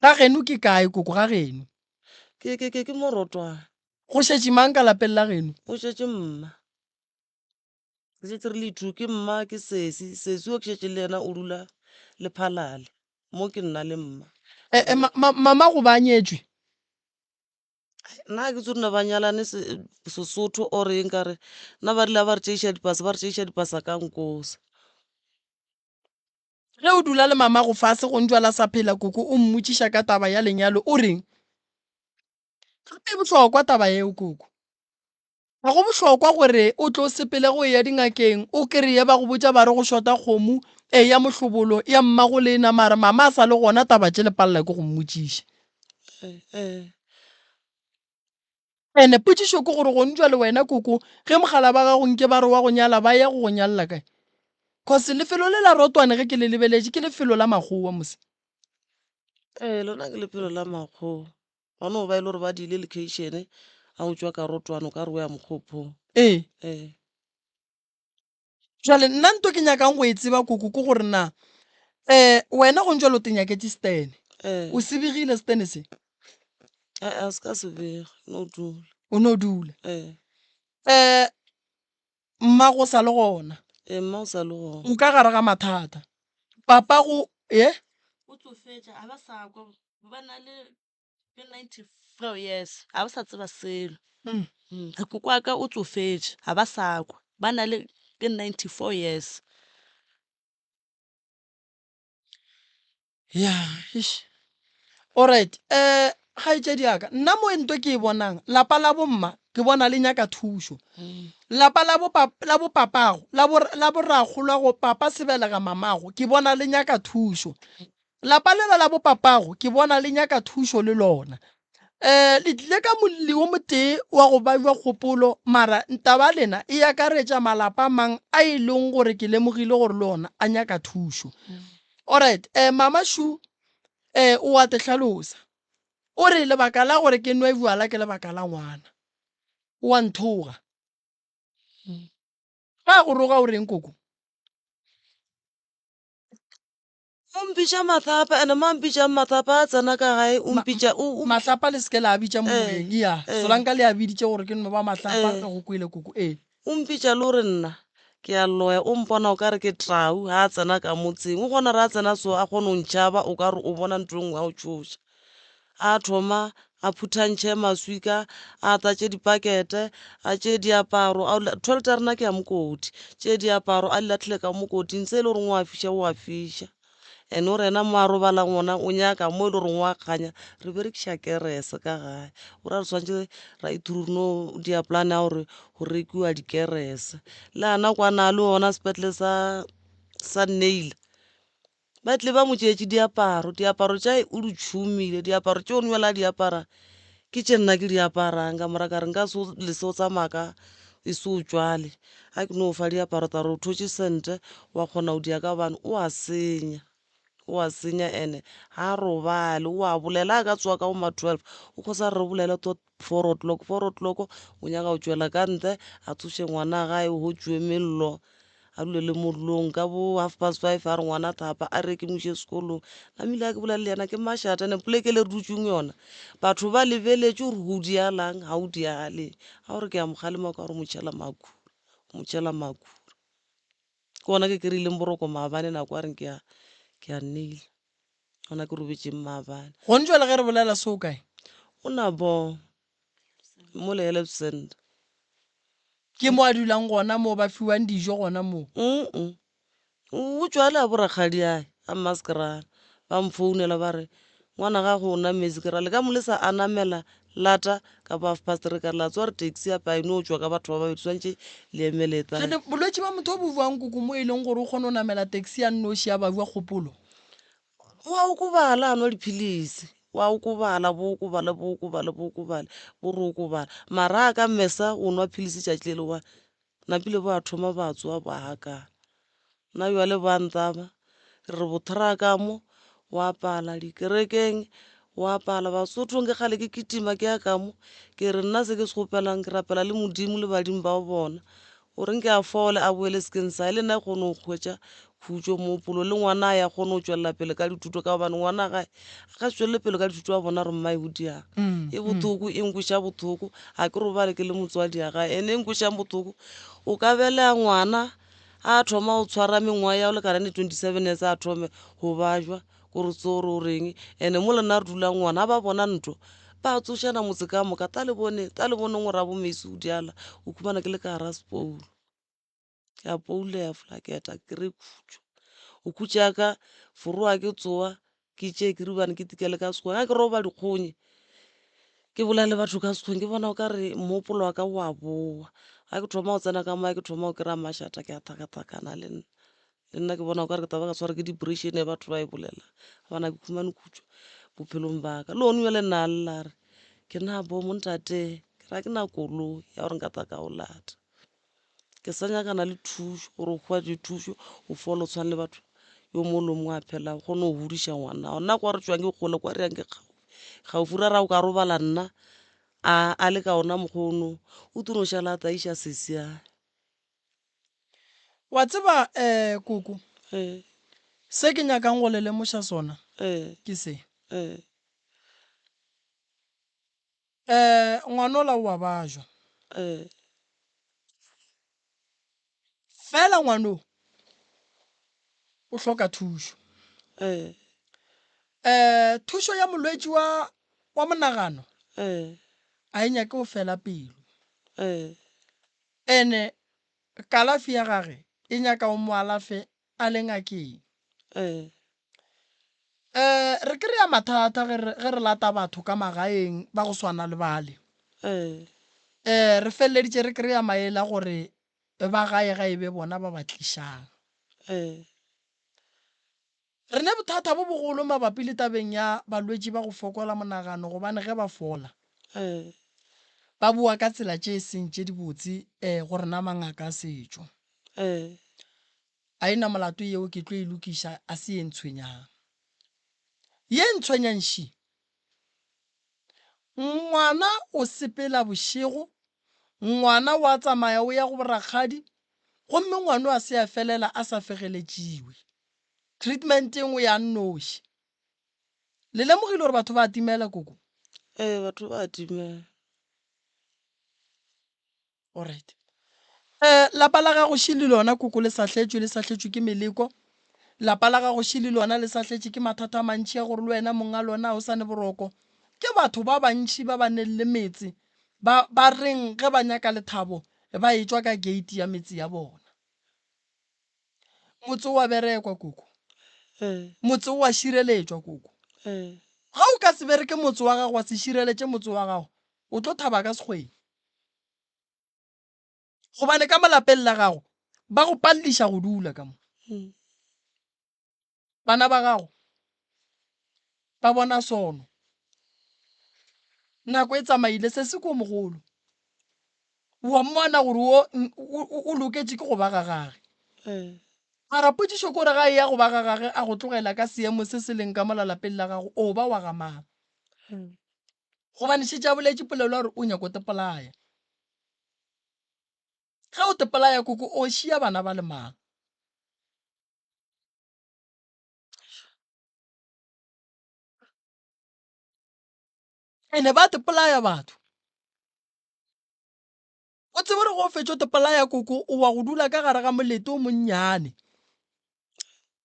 Ga geno ke kae koko ga geno? Ke ke ke ke Morotwane. Go šetše mang ka lapeng la geno? Go šetše mma. Re šetše re le two ke mma ke sesi, sesi o ke šetše le yena o dula Lephalale mo ke nna le mma. Eh, eh, ma, ma, mama go ba nyetšwe? Nna ga ke tsebe ne ba nyalane Sesotho or eng ka re nna ba rile ga ba re tšeiša dipasa ba re tšeiša dipasa ka Nkosa. Ge o dula le mamago fase go ntšwa la sa phela koko o mmotšiša ka taba ya lenyalo o reng? Gape e bohlokwa taba yeo koko. Ga go bohlokwa gore o tlo sepele go eya dingakeng o kreye ba go botša ba re go shota kgomo e ya mohlobolo ya mmago lena mara mama a sa le gona taba tše le palela ke go mmotšiša. Ene potšišo ke gore gong jwale wena koko ge mogala ba gago nke ba re wa go nyala ba ya go go nyalela kae? Cause lefelo le la Rotwane ge ke le lebeletše ke lefelo la makgowa mose. Ee lona ke lefelo la makgowa. Ba no ba e le gore ba diile location a o tšwa ka Rotwane o ka re o ya Mokgophong. Ee. Ee. Jwale nna nto ke nyakang go e tseba koko ke gore na um wena go ntšwale o te nyaketše stene. Ee. O se begile stene se? Ee, a se ka se bega, no dula. O no dula. Ee. Um mmago o sa le gona. Ee, mma o sa le gona. O ka gare ga mathata. Papago ye? O tsofetše, ga ba sa kwa, ba na le ke 94 years, ga ba sa tseba selo. Koko wa ka o tsofetše, ga ba sa kwa, ba na le ke 94 years. Ya, eish. Alright, eh kgaetšedi ya ka, nna mo nto ke e bonang, lapa la bomma ke bona le nyaka thušo. Lapa la bo la bo papago, la bo la borrakgolwago papa sebelega mamago, ke bona le nyaka thušo. Lapa lela la bo papago ke bona le nyaka thušo le lona. Um le tlile ka molli wo motee wa go bajwa kgopolo, mara ntaba ya lena e akaretša malapa a mang a e leng gore ke lemogile gore le ona a nyaka thušo. Alright, um Mama Shu um o a te hlalosa. O re lebaka la gore ke nwe bjala ke lebaka la ngwana. O a nthoga. Ga a go roga o reng koko? O mpitša mahlapa ene mo a mpitšang mahlapa a tsena ka gae o mpitša o o Mahlapa le seke la a bitša mo Eh, moyeng. Iya, eh. Solanka le a biditše gore ke no ba mahlapa Eh. re go kwele koko. Ee. O mpitša le gore nna ke a loya o mpona o ka re ke tau ga a tsena ka motseng o kgona re a tsena so a kgone go ntšhaba o ka re o bona ntho e nngwe ya go tšhoša. A thoma a phuthantšhe maswika a tlatše dipakete a tšee diaparo a toilet ya rena ke ya mokoti tšee diaparo a di lahlele ka mokoting se e le goreng o a fiša o a fiša. And o re yena mo a robalang gona o nyaka mo e le goreng wa kganya re berekiša kerese ka gae o ra re swanetše ra re no dia plan ya gore go rekiwa dikerese. Le gana kwana le gona sepetlele sa sa Neil ba tle ba mo tšeetše diaparo, diaparo tša o di tšhumile diaparo tšeo o a di apara ke tše nna ke di aparang ka mora ka re nka se o lese o tsamaya ka e se o tšwale. Ga ke no fa diaparo tsa re o thotše sente wa kgona go dia ka gobane o a senya, o a senya and-e ga a robale o a bolela a ka tsoga ka bo ma 12 o kgotsa re bolele to 4 o'clock, 4 o'clock o nyaka go tšwela ka ntle a tsoše ngwana gae go tšwe mello a dule le mollong ka bo half past 5 a re ngwana thapa a re ke mo iše sekolong. Namile ga ke bolela le yena ke mašata and-e poleke e le re dutšeng yona batho ba lebeletše gore go dialang ga o diale ga gore ke a mo kgalema o ka gore o mo tšhela makhura, o mo tšhela makhura. Ke gona ke kry-ileng boroko maabane nako a reng ke a ke a neila gona ke robetšeng maabane. Gone jwale ge re bolela so o kae? O na bo mo le Help Center. Ke mo a dulang gona mo ba fiwang dijo gona moo? Mm o tšwa a le a borakgadiae a mmaskrana ba mfounela ba re ngwana gago o nametse ke ra le ka mo le sa a namela lata ka bo half past three ka re la tsoga re taxi gape a e no tšwa ka batho ba babedi swantše le emele e Ene bolwetši ba motho bo bjang koko mo e leng gore o kgona go namela taxi a nnoši a ba bua kgopolo? Wa okobala a nwa diphilisi wa okobala bo okobale bo okobale bo okobale bo re okobala mara a ka mesa o nwa philisi tšatši le le one napile ba thoma ba tsoga ba gakana. Nna bjale ba ntaba re bothraka mo wa pala dikerekeng wa pala Basotho nke kgale ke kitima ke ya ka mo ke re nna se ke se kgopelang ke rapela le Modimo le badimo ba bona gore nke a fole a boele sekeng sa le nna ke kgone go hwetša khutšo mogopolo le ngwana a ya kgone go tšwelela pele ka dithuto ka gobane ngwana gae a ka se tšwelele pele ka dithuto a bona gore mmae o diang e bothoko e nkweša bothoko ga ke robale ke le motswadi ya gae ene e nkwešang bothoko o ka belega ngwana a thoma go tshwara mengwaga ya go lekana le 27 years a thome go bajwa kore tsore o reng ene mo le nna re dulang ngwana ba bona ntho ba tsošana motse ka moka ta le bone ta le boneng gore a bo mesi o diala o khumana ke le ka gara sepoulo ke a poulega fola ke eta ke re khutšo o khutša ka foroa ke tsoa ke tšee ke rubane ke tikele ka sekgweng ga ke roba dikgonye ke bolela le batho ka sekgweng ke bona o ka re mogopolo wa ka o a boa ga ke thoma go tsena ka moya ke thoma go kry-a mašata ke a thakathakana le nna le nna ke bona o ka re ke taba ka tshwara ke depression e batho ba e bolela gobane ga ke khumane khutšo bophelong ba ka le one jale nna a lla re ke na bo montate ke ra ke na koloi ya gore nka tla ka o lata Ke sa nyakana le thušo gore o hwetše thušo o fole o tshwane le batho yo mongwe le mongwe a phelang o kgone go godiša ngwana wa nna kwa re tšwang ke kgole kwa re yang ke kgauswi kgauswi ra ra o ka robala nna a a le ka ona mokgwa ono o tlo no šala a tlaiša sesi ae. Wa tseba um koko Ee. se ke nyakang go le lemoša sona Ee. ke se. Ee. Um ngwanola o a bajwa. Ee. Fela ngwano o hloka thušo. Ee. Um thušo ya molwetši wa wa monagano Ee. a e nyake go fela pelo. Ee. Ene kalafi ya gage e nyaka o mo alafe a le ngakeng. Ee. Um re kry-a mathata ge re, ge re lata batho ka magaeng ba go swana le bale. Ee. Um re feleleditše re kry-a maele a gore ba gae ga e be bona ba ba tlišang. Ee. Re ne bothata bo bogolo mabapi le tabeng ya balwetši ba go fokola monagano gobane ge ba fola, Ee. ba boa ka tsela tše e seng tše dibotse um go rena mangaka a setšo. Ee. A e na molato yeo ke tlo e lokiša a se ye ntshwenyang. Ye ntshwenyang ši. Ngwana o sepela bošego, Ngwana wa tsamaya o ya go borakgadi gomme ngwano a se a felela a sa fegeletšiwe. Treatment e nngwe ya nnoši. Le lemogile gore batho ba a timela koko? Ee, batho ba a timela. Alright. Eh, lapa la gago še le lona koko le sahletšwe, le sahletšwe ke meleko. Lapa la gago še le lona le sahletše ke mathata a mantši a gore le wena mong a lona ga o sa ne boroko. Ke batho ba bantši ba ba neng le metse ba ba reng ge ba nyaka lethabo ba etšwa ka gate ya metse ya bona. Motse o a berekwa koko. Ee. Motse o a šireletšwa koko. Ee. Ga o ka se bereke motse wa gago wa se šireletše motse wa gago, o tlo thaba ka sekgweng. Gobane ka mo lapeng la gago ba go palliša go dula ka mo. Bana ba gago ba bona sono. Nako e tsamaile se se ko mogolo. Wa mmona gore wo o loketše ke go ba ga gage. Mara potšišo ke gore ga e ya go ba ga gage a go tlogela ka seemo se se leng ka mola lapeng la gago o ba wa ga mang? Gobane šetše a boletše polelo ya gore o nyako tepolaya. Ge o tepolaya koko o šia bana ba le mang? Ene ba tepolaya batho. O tsebe gore go fetša o tepolaya koko o wa go dula ka gare ga molete o monnyane.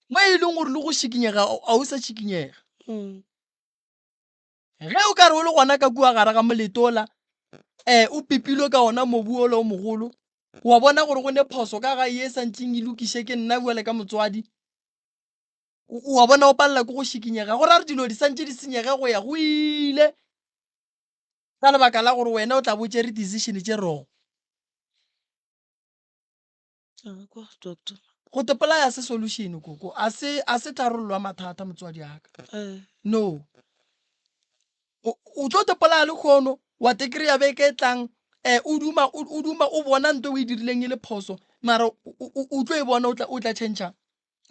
Mo e leng gore le go šikinyega a o sa šikinyega. Ge o ka re o le gona ka kua gare ga molete ola, um o pipilwe ka ona mobu ola o mogolo, wa bona gore go ne phoso ka ga ye e santšeng e lokiše ke nna bjale ka motswadi, wa bona o palela ke go šikinyega, go ra gore dilo di santše di senyege go ya go ile ka lebaka la gore wena o tla bo o tšere decision tše wrong. Kwa, doctor. Go tepolaya se solution koko, a se a se tharollo ya mathata motswadi wa ka. Eh. No. O o tlo tepolaya lekgono wa te kry-a beke e tlang eh o duma o duma o bona nto o e dirileng e le phoso mara o tlo e bona o tla o tla change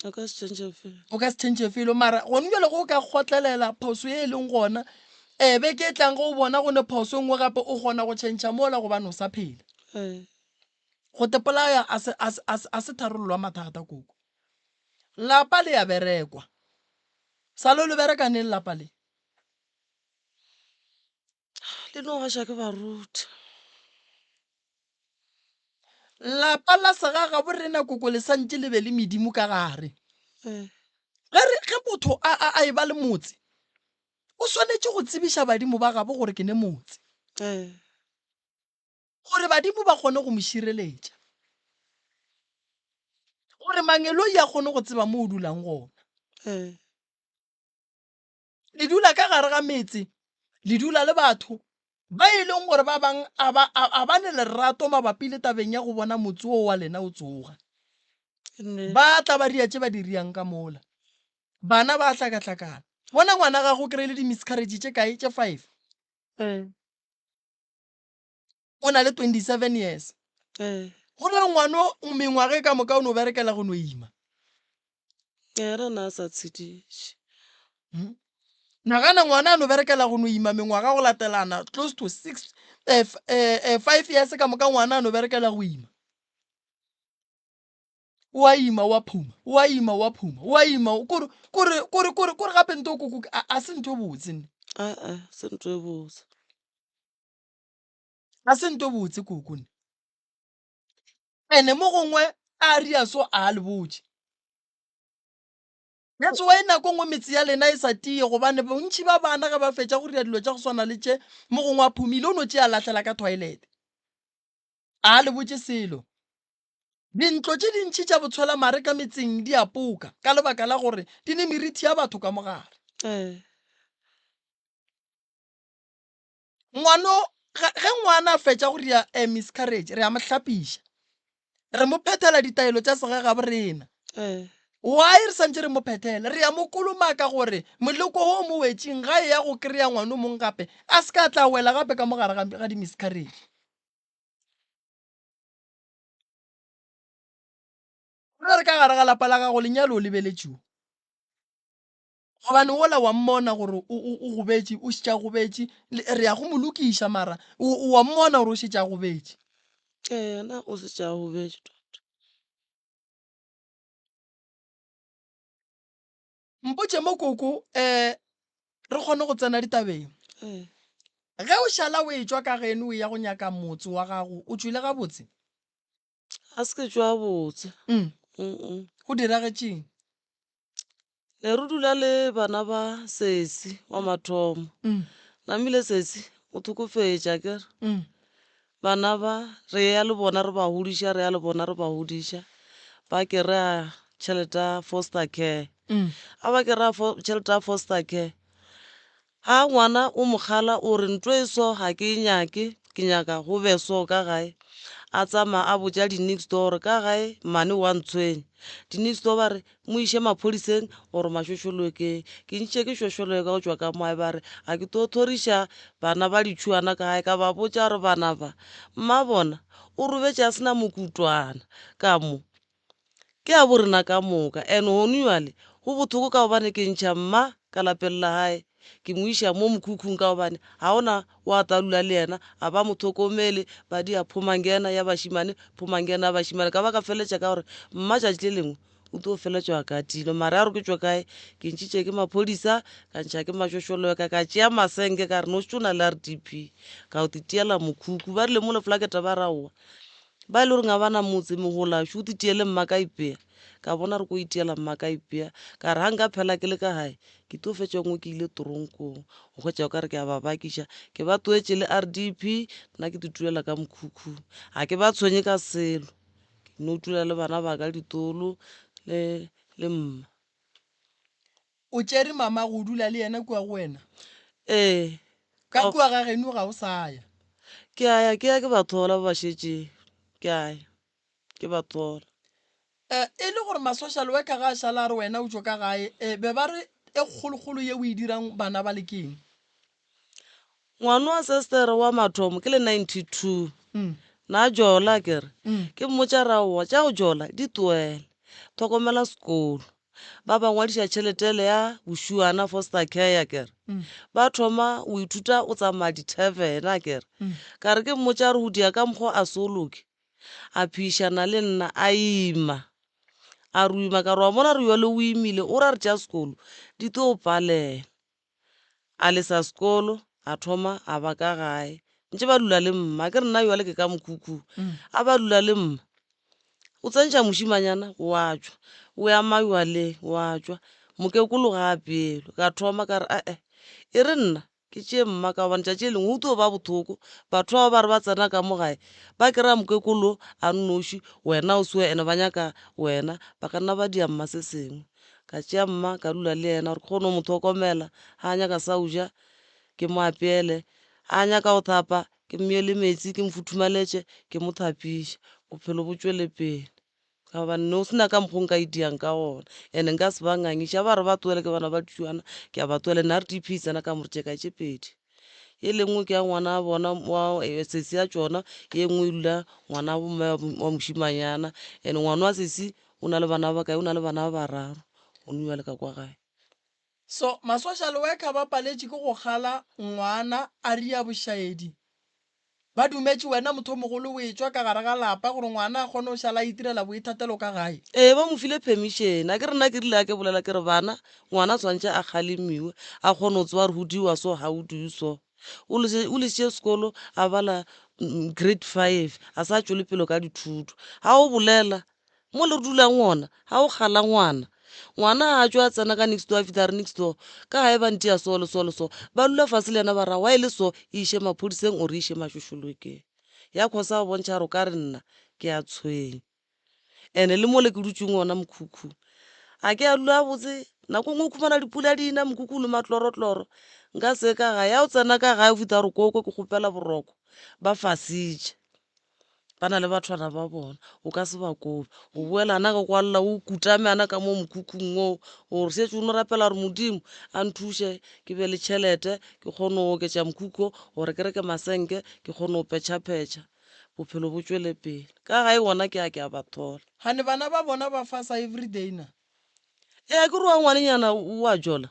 O ka se change felo. O ka se change felo mara gone jale go ka kgotlelela phoso e leng gona eh beke e tlang ge o bona go ne phoso e nngwe gape o kgona go change mola gobane o sa phela. Eh. Go tepolaya a se, a se, a se, a se tharollo ya mathata koko. Lapa le ya berekwa. Sa lo le bereka neng lapa le? Le no gaša ke baruti. Lapa la segagabo rena koko le santše le be le medimo ka gare. Eh. Ge re, ge motho a, a, a eba le motse, o swanetše go tsebiša badimo ba gabo gore ke ne motse. Eh. Gore badimo ba kgone go mo šireletša. Gore mangeloi a kgone go tseba mo o dulang gona. Ee. Le dula ka gare ga metse, le dula le batho ba e leng gore ba bang a ba, a ba ne lerato mabapi le tabeng ya go bona motse wo wa lena o tsoga. Ba tla ba ria tše ba di riang ka mola. Bana ba hlakahlakana. Bona ngwana gago o kry-ile di-miscarriage tše kae? Tše five. Ee. O na le 27 years. Ee. Go na le ngwano mengwaga e ka moka o no berekela go no ima. Yena na a sa tshediše. Hmm? Nagana ngwana a no berekela go no ima mengwaga go latelana close to six, eh, eh, eh, five years ka moka ngwana a no berekela go ima. O a ima o a phuma, o a ima o a phuma, o a ima kore kore kore kore kore gape nto koko a se ntho e botse nne. A se ntho e botse. Ga se nto botse koko ne. Ene mo gongwe a ria so a le botše. That's why nako nngwe metse ya lena e sa tie gobane bontši ba bana ge ba fetša go ria dilo tša go swana le tše mo gongwe a phumile o no tšea lahlela ka toilet. A le botše selo. Dintlo tše dintši tša botshwelamare ka metseng di a poka ka lebaka la gore di ne merithi ya batho ka mogare. Ee. Ngwano, ge ngwana a fetša go ria a miscarriage, re a mo hlapiša. Re mo phethela ditaelo tša segagabo rena. Ee. Why re santše re mo phethela? Re a mo kolomaka gore moleko wo o mo wetšeng ga e ya go kry-a ngwana o mongwe gape, a se ka tla wela gape ka mo gare ga di-miscarriage. Go ra re ka gare ga lapa la gago lenyalo o lebeletšeo. Gobane wola wa mmona gore o, o, o gobetše, o šetše a gobetše, le, re ya go mo lokiša, mara o, o wa mmona gore o šetše a gobetše. Ee, yena o šetše a gobetše tota. Mpotše mo koko, um re kgone go tsena ditabeng. Ee. Ge o šala o etšwa ka geno o eya go nyaka motse wa gago, o tšwile gabotse? A se ke tšwa botse. Mm. Mm-mm. Go diragetšeng? Ne re dula le bana ba sesi wa mathomo. Mm. Namile sesi o thokofetše akere. Mm. Bana ba re ya le bona re ba godiša, re ya le bona re ba godiša. Ba kry-a tšhelete ya foster care. Mm. A ba kry-a tšhelete ya foster care, ga ngwana o mo kgala o re ntho e so ga ke e nyake, ke nyaka go be so ka gae. A tsamaya a botša di-next door gore ka gae mmane wa ntshwenya. Di-next door ba re mo iše maphodiseng or mašošolokeng. Ke ntše ke šošoloka go tšwa ka mo gae ba re ga ke tlo thoriša bana ba ditšhuana ka gae. Ka ba botša gore bana ba mma bona o robetše a se na mokutwana ka mo. Ke a bo rena ka moka. And gone bjale go bothoko ka gobane ke ntšha mma ka lapeng la gae ke mo iša mo mokhukhung ka gobane ga gona wa ta dula le yena, ga ba mo tlhokomele, ba dia phomangena ya bašemane, phomangena ya bašemane. Ka ba ka feleletša ka gore mma tšatši le lengwe o tlo feletšwa a katilwe. Mara ya gore ke tšwe kae, ke ntšhitše ke maphodisa, ka ntšha ke mašošoloka, ka tšea masenke ka re no šetše o na le R_D_P, ka yo titiela mokhukhu. Ba rile mo leflaketa ba re aowa, Ba e le gore ga ba na motse mogolašo o titiele mma ka ipea. Ka bona re ko itiela mma ka ipea. Ka re ga nka phela ke le ka gae, ke tlo fetša nngwe ke ile toronkong. O hwetša o ka re ke a ba bakiša. Ke ba toetše le R_D_P, nna ke titulela ka mokhukhung. Ga ke ba tshwenye ka selo. Ke no tula le bana ba ka ditolo le le mma. O tšere mama go dula le yena kua go wena? Ee. Ka kua ga geno ga o sa ya? Ke a ya, ke ya ke ba thola ba ba šetšeng. Ke a ya, ke ba thola. E, e le gore ma-social worker ga a šala a re wena o tšwe ka gae, e, be ba re e kgolokgolo ye o e dirang bana ba le ke eng? Ngwana wa sestere wa mathomo ke le 92 na jola ke re ke mmotša ra owa tša go jola di tloele tlhokomela sekolo ba ba ngwadiša tšhelete ele ya bošuana foster care akere ba thoma o ithuta o tsamaya di-tavern akere ka re ke mmotša re go dia ka mokgwa a se o loke a phišana le nna a ima a re o ima ka re wa bona re yole o imile o ra re tša sekolo di tlo palela A lesa sekolo, a thoma a ba ka gae. Ntše ba dula le mma, ke re nna bjale ke ka mokhukhung. A ba dula le mma, o tsentšha mošimanyana wa tšwa, o ya mabjaleng wa tšwa, mokekolo ga a apeelwe. Ka thoma ka re ae, e re nna ke tšee mma ka gobane tšatši le lengwe go tlo ba bohloko. Batho bao ba re ba tsena ka mo gae ba kry-a mokekolo a nnoši, wena o seo and-e ba nyaka wena, ba ka nna ba dia mma se sengwe. Ka tšea mma ka dula le yena gore ke kgone go mo tlhokomela, ga a nyaka sa go ja ke mo apeele, ga a nyaka go thapa ke mo ele metsi ke mo futhumaletše ke mo thapiše, bophelo bo tšwele pele. Ka gobane ne go se na ka mokgo nka itiang ka gona and-e nka se ba ngangiše, ga ba re ba tlohele ke bana ba tšuana ke a ba tlohela and-e R_D_P e tsena ka mo re tše kae tše pedi, e le nngwe ke ya ngwana wa bona wa sesi ya tšona, ye nngwe e dula ngwana wa mme wa mošimanyana and-e ngwana wa sesi O na le bana ba bakae? O na le bana ba bararo. O nua le ka kwa gae. So ma social worker ba paletše ke go kgala ngwana a ria bošaedi. Ba dumetše wena motho o mogolo o etšwa ka gare ga lapa gore ngwana a kgone go šala a itirela boithatelo ka gae. Ee, ba mo file permission. A ke re nna ke rile ga ke bolela ke re bana, ngwana tshwantše a kgalemiwe, a kgone go tseba gore go diwa so, ga go diwe so. O lesitše sekolo a bala grade five, a sa tšwele pele ka dithuto. Ga o bolela Mo le dulang gona, ga o kgala ngwana, ngwana a tšwa a tsena ka next door, a fihla a re next door, ka gae ba ntia so le so le so. Ba dula fase le yena ba ra, why le so, e iše maphodiseng or e iše mašošolokeng. Ya khosa go bontšha gore o ka re nna ke a tshwenya. And-e le mole ke dutšeng gona mokhukhu, ga ke a dula gabotse, nako e nngwe o khumana dipula di na, mokhukhu o le matlorotloro. Nka se ye ka gae, ga o tsena ka gae o fihla o re koko ke kgopela boroko, ba fasitše. Ba na le bathwana ba bona, o ka se ba kobe. O boela ana ka kwalela o kutame ana ka mo mokhukhung oo, gore šetše o no rapela gore Modimo a nthuše ke be le tšhelete ke kgone go oketša mokhukhu wo gore ke reke masenke ke kgone go petšhapetšha bophelo bo tšwele pele. Ka gae gona ke a ke a ba thola. Gane bana ba bona ba fasa everyday na? Ee, akere wa ngwanenyana o a jola.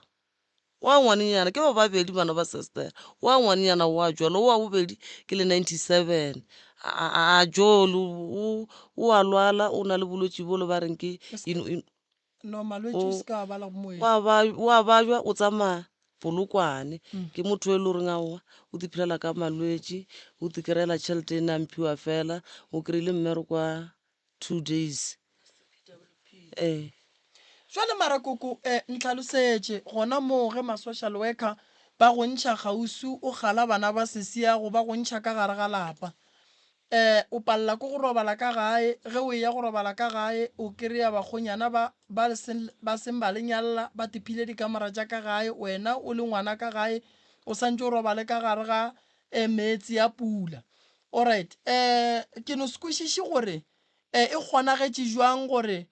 Wa ngwanenyana, ke ba babedi bana ba sestere. Wa ngwanenyana wa tšwa, lo wa bobedi ke le 97. A a jole, o o a lwala, o na le bolwetši bole ba reng ke No malwetši o se ka bala go moeng. Wa ba wa bajwa o tsamaya Polokwane. Ke motho e le goreng aowa o di phelela ka malwetši, o di kry-ela tšhelete e ne a mphiwa fela, o kry-ile mmereko wa 2 days. Ee. Jwale mara koko eh ntlhalosetše gona moo ge ma social worker ba go ntšha kgauswi o kgala bana ba sesiago ba go ntšha ka gare ga lapa eh o palela ke go robala ka gae ge o eya go robala ka gae o kry-a bakgonyana ba ba seng ba seng ba le nyalla ba tephile dikamora tša ka gae wena o le ngwana ka gae o santše o robale ka gare ga eh meetse a pula alright eh ke no se kwešiše gore eh e kgonagetše jwang gore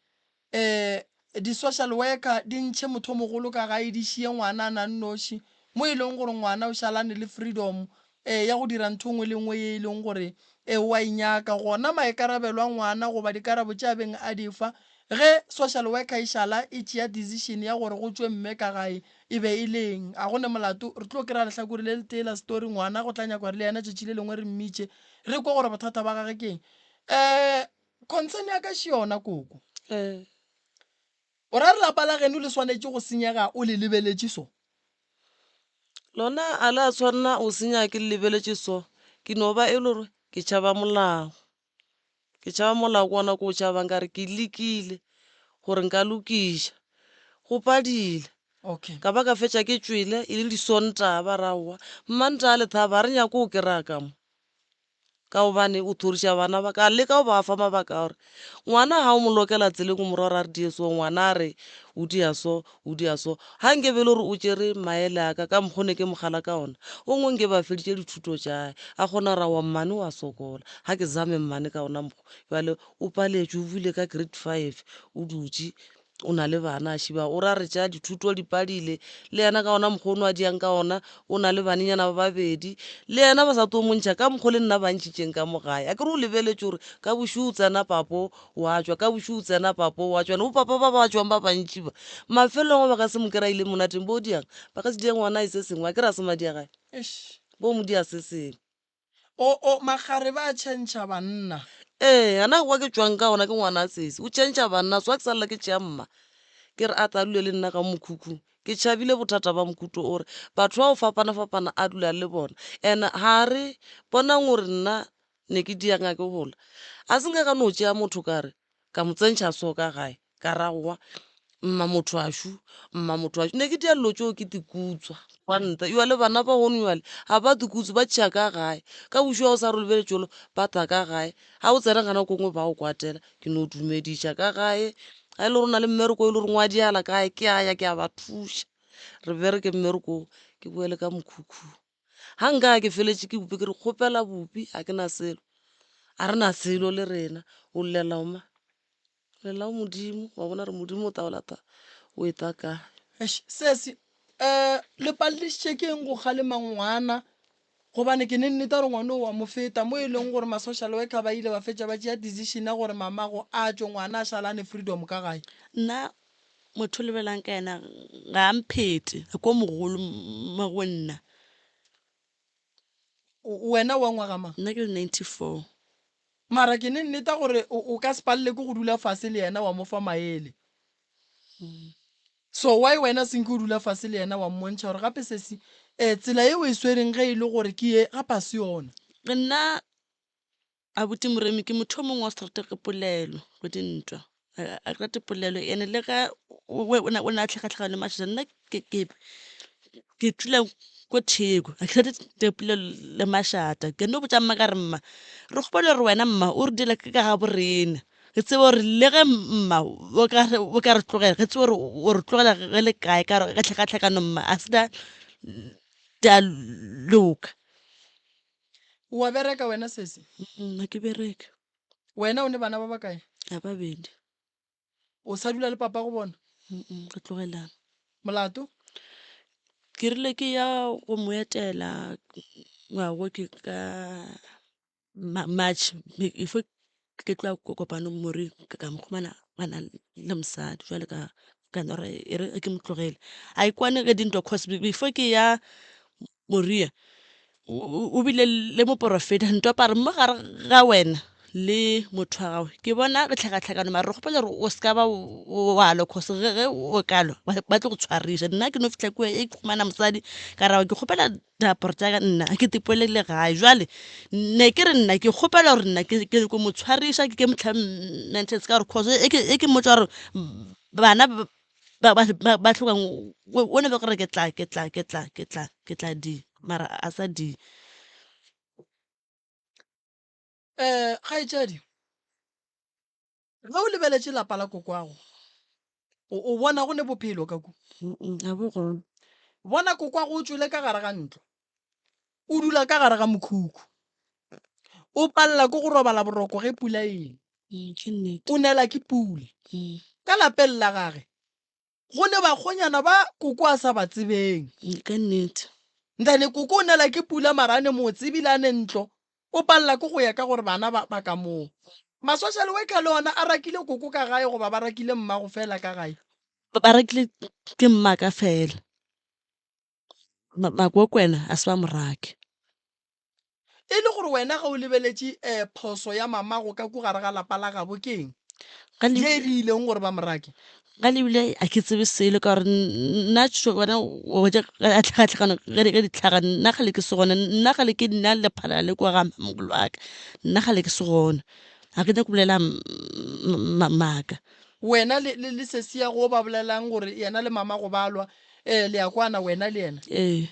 um di-social worker di ntšhe motho o mogolo ka gae di šie ngwana a na nnoši mo e leng gore ngwana o šalane le freedom um ya go dira ntho nngwe le nngwe ye e leng gore um o a e nyaka. Gona maikarabelo a ngwana goba dikarabo tše a beng a di fa ge social worker e šala e tšea decision ya gore go tšwe mme ka gae e be e le eng? A go ne molato? Re tlo kry-a lehlakore le letee la story, ngwana go tla nyaka gore le yena tšatši le lengwe re mmitše re kwe gore bothata ba gage ke eng. Um Concern ya ka še yona koko. Ee. O ra re lapa la geno le swanetše go senyega o le lebeletše so? Lona a le a tshwanela go senya ke le lebeletše so. Ke no ba e le gore ke tšhaba molao. Ke tšhaba molao ke ona ke o tšhabang ka re ke lekile gore nka lokiša. Go padile. Okay. Ka ba ka fetša ke tšwele e le Disontaga ba re aowa Mmantaga le Thaba ga re nyake go kry-a ka mo. Ka gobane o thoriša bana ba ka leka go ba fa mabaka a gore ngwana ga o mo lokela tseleng o mo ra gore a re die so ngwana a re o dia so o dia so ga nke be e le gore o tšere maele a ka ka mokgwa o ne ke mogala ka ona o ngwe nke ba feditše dithuto tšae a kgona gore aowa mmane o a sokola ga ke zame mmane ka ona mokgwa bjale o paletšwe o buile ka grade five o dutše O na le bana, a šiba o ra re tša dithuto di padile, le yena ka ona mokgwa o no a diang ka ona, o na le banenyana ba babedi, le yena ba sa tlo mo ntšha ka mokgwa le nna ba ntšhitšeng ka mo gae. A ke re o lebeletše gore ka bošego o tsena papo wa tšwa, ka bošego o tsena papo wa tšwa, ene bo papa ba ba tšwang ba bantši ba, mafelelong ba ka se mo kry-ile monateng, bo diang? Ba ka se die ngwana e se sengwe, a ke re a se madi a gae, bo mo dia se sengwe. O, o, makgarebe a tšhentšha banna. Ee, gana kwa ke tšwang ka gona ke ngwana sesi, o tšhentšha banna, so ga ke sa lla ke tšea mma, ke re a tla dule le nna ka mokhukhung. Ke tšhabile bothata ba mokhuto o re batho ba go fapana-fapana a dula le bona, and ga re bonang gore nna ne ke diang ga ke gola. A se nka ka no tšea motho ka re Ka mo tsentšha so ka gae, ka ra goa, Mma motho a šu, mma motho a šu. Ne ke dia dilo tšeo ke tikutswa kwa ntle. Jwale bana ba gone jwale ga ba tikutswe, ba tšea ka gae. Ka bošego ga o sa re o lebele tšolo, ba tla ka gae. Ga o tsena ka nako e nngwe ba go kwatela. Ke no dumediša ka gae. Ga e le gore o na le mmereko e le goreng wa diala kae, ke a ya ke a ba thuša. Re bereke mmereko oo, ke boele ka mokhukhung. Ga nka ke feletše ke bupi ke re kgopela bupi ga ke na selo, a re na selo le rena. O llela o mang? O llela o Modimo, wa bona gore Modimo o tla go lata o etla kae. Eish sesi um le paledišitše ke eng go kgalema ngwana gobane ke ne nneta gore ngwana o wa mo feta mo e leng gore ma-social worker ba ile ba fetša ba tšea decision ya gore mamago a tšwe ngwana a šalane freedom ka gae. Nna Motho o lebelang ka yena ga a mphete, ke o mogolo mo go nna. Wena wa ngwaga mang? Nna ke le 94. Mara ke ne nneta gore o ka se palele ke go dula fase le yena wa mo fa maele. So why wena senke o dula fase le yena wa mmontšha gore gape sesi um tsela ye o e swereng ge e le gore ke ye gape a se yona. Nna Abuti Moremi ke motho o mongwe wa se rate ke polelo go dintwa. A ke rate polelo ene le ge o na tlhakatlhakano le mašata nna ke dula ko theko ga ke rate polelo le mašata. Ke no botša mma ka re mma re kgopela gore wena mma o re dule ka gabo rena re tsebe gore le ge mma o ka re tlogela re tsebe gore o re tlogela re le kae ka gore ge tlhakatlhakano mma a se da loka. O a bereka wena sesi? Nna ke bereka. Wena o ne bana ba bakae? A babedi. O sa dula le papa go bona? Re tlogelana. Molato? Ke rile ke ya go mo etela ngwago ke ka March before ke tloga kopanong more ka mo khumana a na le mosadi jwale ka ka no re e re ke mo tlogele. A ikwane ge dintwa cause before ke ya Moria. O bile le moporofeta ntopa a re mo gare ga wena le motho wa gago ke bona re tlhakatlhakano mara re kgopela gore o se ka ba wa lwa cause ge ge o ka lwa ba tlo go tshwariša. Nna ke no fihla kua e ke humana mosadi ka ra ke kgopela diaparo tša ka nna ke tipoelele gae. Jwale ne ke re nna ke kgopela gore nna ke ke nyako mo tshwariša ke mo tlhamente ka gore cause e ke e ke mmotša gore bana ba ba ba ba hlokang o ne be gore ke tla ke tla ke tla ke tla ke tla di mara a sa di. Um kgaetšedi ge o lebeletše lapa la kokwago o o bona go ne bophelo ka ku? Ga bo gona. Bona kokwago o tšwele ka gare ga ntlo o dula ka gare ga mokhukhu o palela ke go robala boroko ge pula e na. Ke nnete. O nela ke pula. Ka lapeng la gage go ne bakgonyana ba koko a sa ba tsebeng. Ke nnete. Nthane koko o nela ke pula mara a ne motse ebile a ne ntlo o palela ke go ya ka gore bana ba ba ka moo. Ma-social worker le ona a rakile koko ka gae goba ba rakile mmago fela ka gae? Ba rakile ke mmaka fela. Makokwena a se ba mo rake. E le gore wena ge o lebeletše um phoso ya mamago ka ku gare ga lapa la gabo ke eng ye e dirileng gore ba mo rake? Ga le bile a ke tsebe selo ka gore nna gona hwetša a tlhakatlhakano ge di tlhaga nna kgale ke se gona nna kgale ke nna lephala le kwa ga mamogolo wa ka nna kgale ke se gona ga ke nyake go bolela maaka. Wena le, le, le sesi ya go ba bolelang gore yena le mamago ba lwa, ee, le a kwana wena le yena? Ee,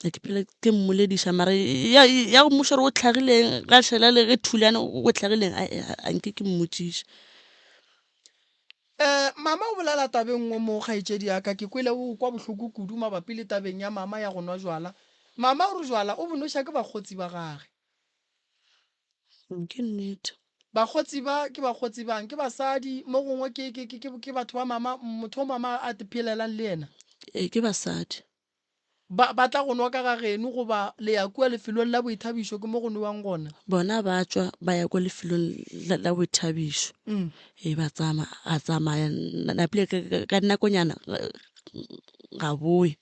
ga ke phela ke mmolediša mara ya, ya go mmuša gore o hlagileng ga šala le ge thulana o hlagileng a nke ke mmotšiše. Um mama o bolela taba e nngwe mo kgaetšedi ya ka, ke kwele o kwa bohloko kudu mabapi le tabeng ya mama ya go nwa jwala. Mama o re jwala o bo noša ke bakgotsi ba gage. Ke nnete. Bakgotsi ba ke bakgotsi bang? Ke basadi, mo gongwe ke, ke, ke, ke batho ba mama, motho o mama a phelelang le yena? Ee, ke basadi. Ba, ba tla go nwa ka ga geno goba le ya kua lefelong la boithabišo ke mo go nwewang gona? Bona ba tšwa ba ya kwa lefelong la, la boithabišo. Ee, ba tsama, a tsamaya napile ka, ka, ka nakonyana ga boe.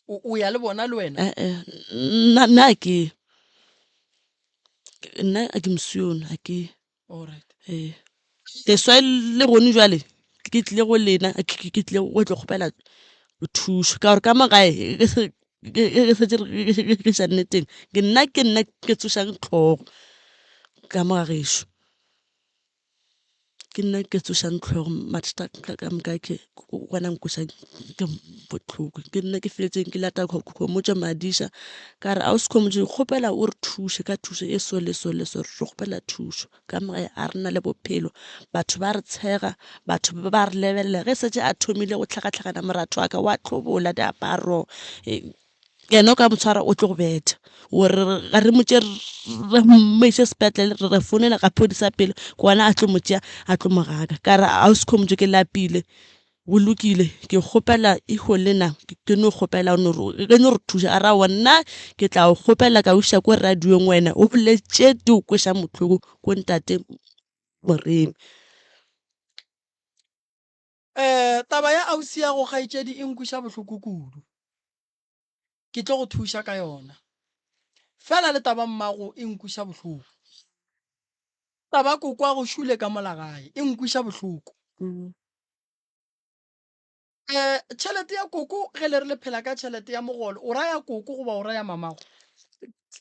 O, o ya le bona le wena? Eh-eh, nna, nna a ke ye. Nna a ke mosione, a ke ye. Alright. Ee. That's why le gone jwale ke tlile go lena, ke ke tlile go tlo kgopela thušo ka gore ka mo gae ge se ge setse re iša nneteng ke nna ke nna ke tsošang tlhogo ka mo ga gešo. Ke nna ke tsošang tlhogo mathata ka moka ke gona nkweša ke bohloko ke nna ke feleletšeng ke lata Khomotšo Madisha ka re ausi Khomotšo ke kgopela o re thuše ka thušo e so le so le so re kgopela thušo ka mo gae a re na le bophelo batho ba re tshega batho ba re lebelela ge setse a thomile go hlakahlakana moratho wa ka wa hlobola diaparo. Yena o ka mo tshwara o tlo go betha o re ga re mo tše re mo iše sepetlele re re founela ga phodisa pele ke gona a tlo mo tšea a tlo mo gaka ka re ausi Khomotšo ke lapile go lokile ke kgopela iho le na ke no kgopela o no re no re thuša a ra aowa nna ke tla go kgopela ka go iša ko radiong wena o bolele tše di go kwešang bohloko ko ntate Moremi. Um taba ya ausi ya go kgaetšedi e nkweša bohloko kudu. Ke tlo go thuša ka yona. Fela le taba mmago e nkweša bohloko. Taba kokwago šule ka mola gae e nkweša bohloko. Um tšhelete ya koko ge le re le phela ka tšhelete ya mogolo o raya koko goba o raya mamago?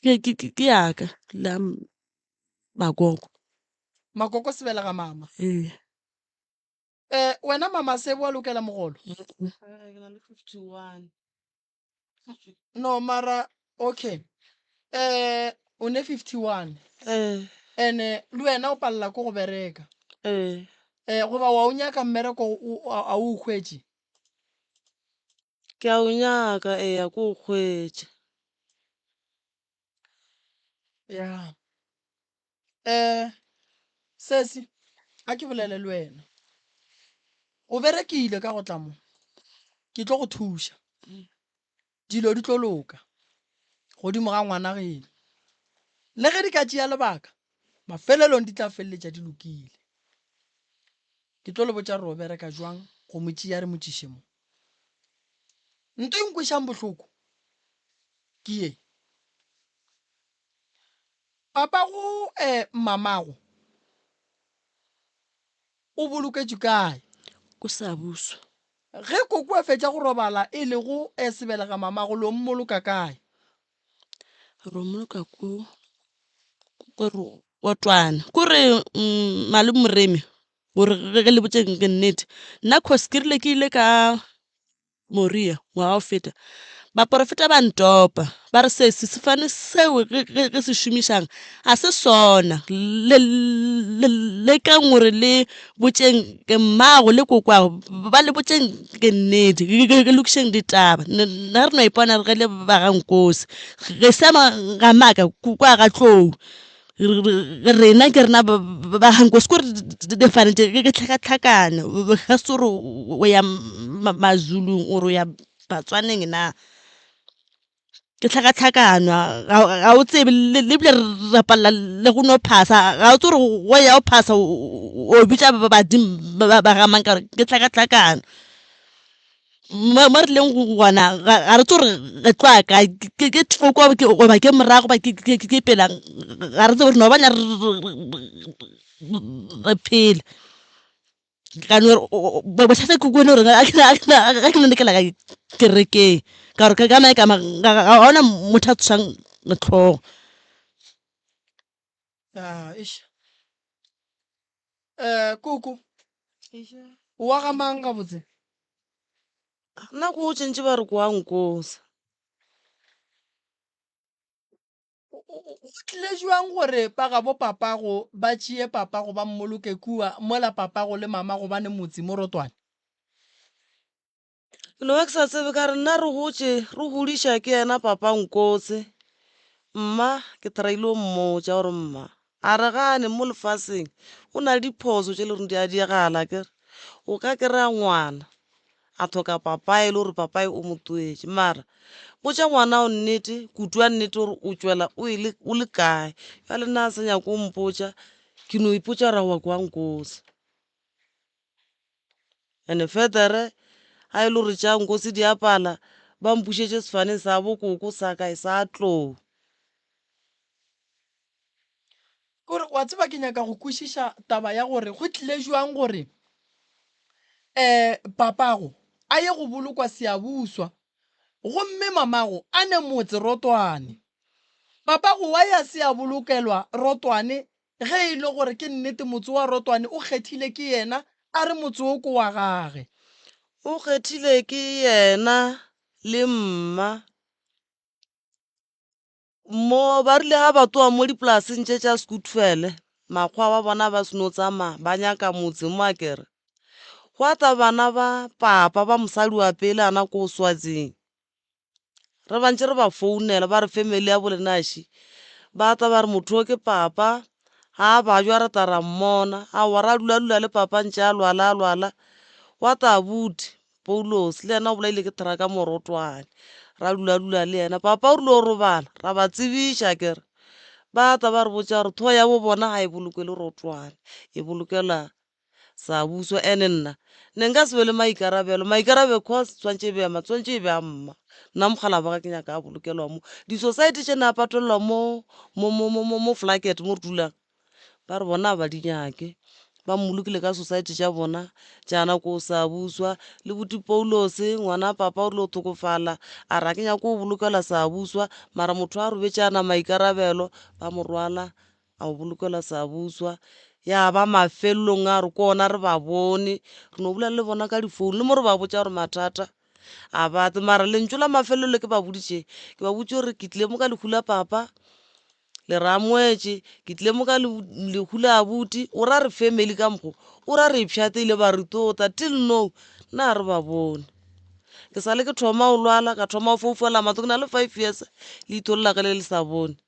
Ke ke ke ya ka le ya makoko. Makoko sebelega mama. Ee. Eh, wena mama Sebo wa lokela mogolo? Eh, ke na le 51. No, mara okay. Eh, o ne 51. Eh, Ene le wena o palela ko go bereka. eh. Eh, goba wa o nyaka mmereko o a o o hwetše? Ke a o nyaka, eya, ko o hwetše. Ya. Eh, sesi, a ke bolele le wena. O berekile ka go tla mo. Ke tlo go thuša. Dilo di tlo loka godimo ga ngwana geno. Le ge di ka tšea lebaka, mafelelong di tla feleletša di lokile. Ke tlo le botša gore o bereka jwang go mo tšea re mo tšiše mo. Nto e nkwešang bohloko. ke ye. Papago eh mamago o boloketšwe kae? Ko Seabuswa. Ge koko a fetša go robala e lego eh sebelega mamago lo mmoloka kae? Ro mmoloka ko ko Rotwane. Ko re malome Moremi gore ge le botše nnete nna cause ke rile ke ile ka Moria ngwaga wa go feta, baporofeta ba ntopa ba re se sefane seo re se šomišang ga se sona. Le lekang gore le botšeng mmago le kokwago ba le botšeng nnete, re lokišeng ditaba. Nna re no ipona re le ba ga Nkosi, re sama ga maaka kwa ga Tlou. Rena ke rena ba ga Nkosi kore difane tše ke tlhakatlhakano ga se gore o ya Mazulung or o ya Batswaneng na. Ke tlhakatlhakano ga o tsebe le ebile re palela le go no phasa ga o tsebe gore go ya o phasa o bitša badimo ba ga mang ka gore ke tlhakatlhakano. Mo re leng gona ga re tsebe gore re tlo ya kae, ke thoko goba ke morago goba ke pele ga re tsebe re no bona re phela. Ka no re bothata ke bone gore ga ke no ke la kerekeng ka gore ka ga gona motho a tsošang hlogo. Koko, o wa ga mang gabotse? Nna ko tšentše ba re ko wa Nkosa. Go tlile jwang gore ba gabo papago ba tšee papago ba mmoloke kua mola papago le mamago ba ne motse mo Rotwane? Ke no ba ke sa tsebe ka re nna re gotše re godiša ke yena papa Nkotse. Mma ke tryile go mmotša gore mma a re gane mo lefaseng go na le diphoso tše e le goreng di a diegala akere. O ka kry-a ngwana a tlhoka papae e le gore papae o mo tloetše mara botša ngwanao nnete kutu ya nnete gore o tšwela o le kae. Bjale nna a sa nyake go mpotša ke no ipotša gore aowa ke wa Nkotse. And-e further ga e le gore tša Nkosi di a pala, ba mpušetše sefaneng sa bokoko sa kae sa Tlou. Kore wa tseba ke nyaka go kwešiša taba ya gore go tlile jwang gore um papago a ye go bolokwa Seabuswa gomme mamago a ne motse Rotwane. Papago wa ya se a bolokelwa Rotwane Ge e le gore ke nnete motse wa Rotwane o kgethile ke yena, a re motse wo ke wa gage. O kgethile ke yena le mma. Mo ba rile ga ba tloga mo dipolaseng tše tša Scootfele, makgowa ba bona ba seno tsamaya ba nyaka motse mo akere. Gwa tla bana ba papa ba mosadi wa pele ana ko Swatsing. Re ba ntše re ba founela ba re family ya bolenaši ba tla ba re motho o ke papa ga a bajwa re tla ra mmona aowa ra dula dula le papa ntše a lwala a lwala wa tla abuti Paulos le yena o bolaile ke truck morotwane ra dula dula le yena papa o rile o robala ra ba tsebiša akere ba tla ba re botša gore thogo ya bo bona ga e bolokelwe rotwane e bolokelwa sa buswa ene nna ne nka se be le maikarabelo maikarabelo cause tshwanetse e be ma tshwanetse e be a mma nna mogala ba ka ke nyaka a bolokelwa mo di-society tše ne a patelelwa mo mo mo mo mo mo flaket mo re dulang ba re bona ba di nyake ba mmolokile ka society tša bona tša nako sa buswa le buti Paulose ngwana papa o rile o tlhokofala a re a ke nyako o bolokelwa sa buswa mara motho a robetše a na maikarabelo ba mo rwala a o bolokelwa Seabuswa. Ya ba mafelelong a re ke ona re ba bone, re no bolela le bona ka difounu le mo re ba botša gore mathata a ba tle. Mara lentšu la mafelelo le ke ba boditše, ke ba boditše gore ke tlile mo ka lehu la papa le re amogetše, ke tlile mo ka lehu la abuti, o ra re family ka mokgo, o ra re pšhatlile ba re tota till now nna ga re ba bone. Ke sa le ke thoma go lwala ka thoma go foufala mahlo ke na le five years leihlo le la ka le le sa bone.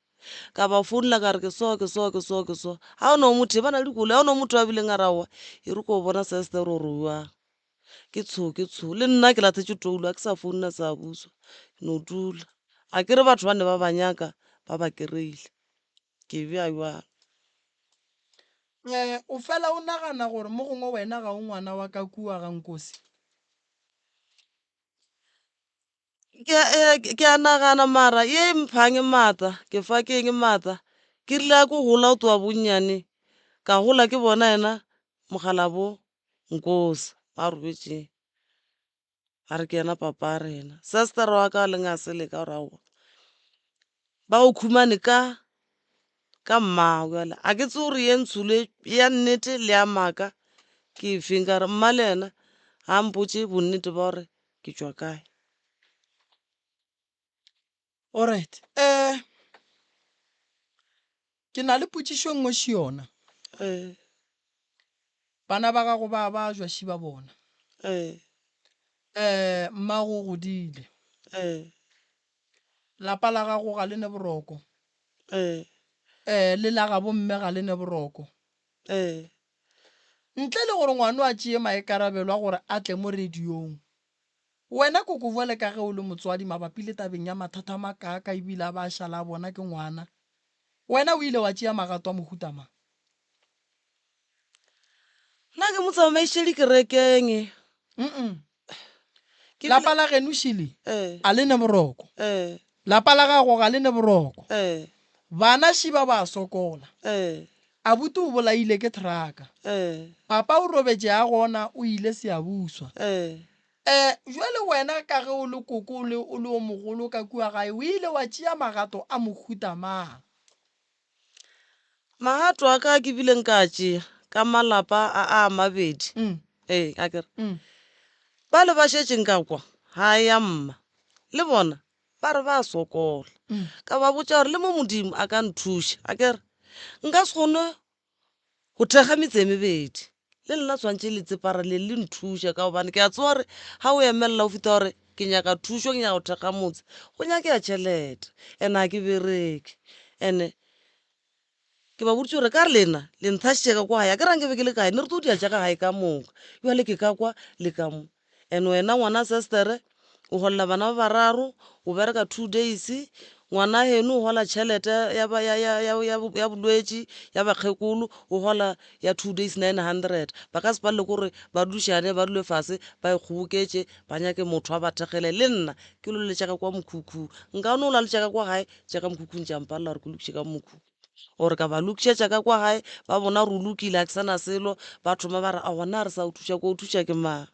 Ka ba founela ka re ke so, ke so, ke so, ke so. Ga o no motho, ba na le dikoloi, ga o no motho a bileng a re aowa, e re ko bona sester gore o jwang. Ke tsho, ke tsho. Le nna ke latlhetše toulo, ga ke sa founela sa buswa, ke no dula. A ke re batho ba ne ba ba nyaka, ba ba kry-ile. Ke bea bjalo. O fela o nagana gore mo gongwe wena ga o ngwana wa ka kua ga Nkosi? Ke a, eh, ke a nagana mara ye e mphang maatla, ke fa ke eng maatla? Ke rile a ko gola o tloga bonnyane, ka gola ke bona yena mokgalabo Nkosi a robetšeng. A re ke yena papa a rena. Sestere wa ka a leng a sele ka gore aowa ba o khumane ka ka mmago bjale a ke tsebe gore ye ntsho le ya nnete le ya maaka ke efeng ka gore mma le yena ga a mpotše bonnete ba gore ke tšwa kae. Alright um ke na le potšišo e nngwe še yona. Ee. Bana ba gago ba ba jwa ši ba bona. Ee. Um mmago o godile. Ee. Lapa la gago ga le ne boroko. Ee. Um le la gabo mme ga le ne boroko. Ee. Ntle le gore ngwano a tšee maikarabelo a gore a tle mo radiong, wena koko bjale ka ge o le motswadi mabapi le tabeng ya mathata a makaaka ebile a ba a šala a bona ke ngwana, wena o ile wa tšea magato a mohuta mang? Nna ke mo tsamaišitše dikerekeng. Mm-mm. Ke Lapa la geno šele Ee. a le ne boroko. Ee. Lapa la gago ga le ne boroko. Ee. Bana šiba ba a sokola. Ee. Abuti o bolaile ke thraka. Ee. Papa o robetše a gona o ile Siyabuswa. Ee. E, bjale wena ka ge o le koko o le, o le o mogolo ka kua gae, o ile wa tšea magato a mohuta mang? Magato a ka a ke bileng ka a tšea ka malapa a a mabedi. Mm. Ee, a ke re. Mm. Bale ba šetšeng ka kwa gae ya mma le bona ba re ba sokola. Ka ba botša gore le mo Modimo a ka nthuša, a ke re nka se kgone go thekga metse e mebedi. Le lena tshwanetše le tseparale le nthuše ka gobane ke a tseba gore ga o emelela o fihla gore ke nyaka thušo, ke nyaka go thekga motse, go nyakega tšhelete and ga ke bereke. And-e ke ba boditše gore ka re lena le nthašitše ka kwa gae, akere ga nke be ke le kae ne re tlo dia tša ka gae ka moka, bjale ke ka kwa le ka mo. And wena ngwana sestere o golela bana ba bararo, o bereka two days, ngwana geno o gola tšhelete ya ba ya ya ya ya ya bolwetši ya bakgekolo o gola ya two days 900. Ba ka se palelwe ke gore ba dušane ba dule fase ba ikgoboketše ba nyake motho a ba thekgele. Le nna ke lo letša ka kwa mokhukhung, nka no laletša ka kwa gae tša ka mokhukhung tša mpalela gore ke lokiše ka mokhukhu. Or ka ba lokišetša ka kwa gae ba bona gore o lokile ga ke sa na selo, ba thoma ba re aowa nna ga re sa go thuša, ko o thuša ke mang?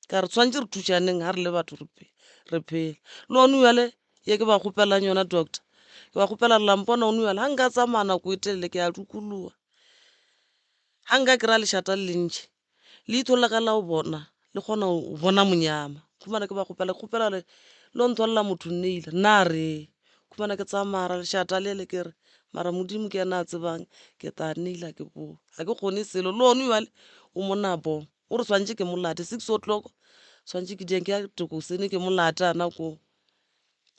Ka re tshwanetse re thušaneng ga re le batho re re phela. Le gone bjale ye ke ba kgopelang yona doctor, ke ba kgopela gore la mpona gone bjale ga nka tsamaya nako e telele ke a dukologa, ga nka kry-a lešata le lentši leihlo la ka la go bona le kgona go bona monyama. Khumana ke ba kgopela, ke kgopela gore le yo nthwalela motho nneile nna a re khumana ke tsamaya mara lešata le le ke re mara Modimo ke yena a tsebang ke tla neila ke boa. Ga ke kgone selo le gone bjale o mo nabong. O re swantše ke mo late six o'clock swantše ke dieng ke ya tokosene ke mo late ana ko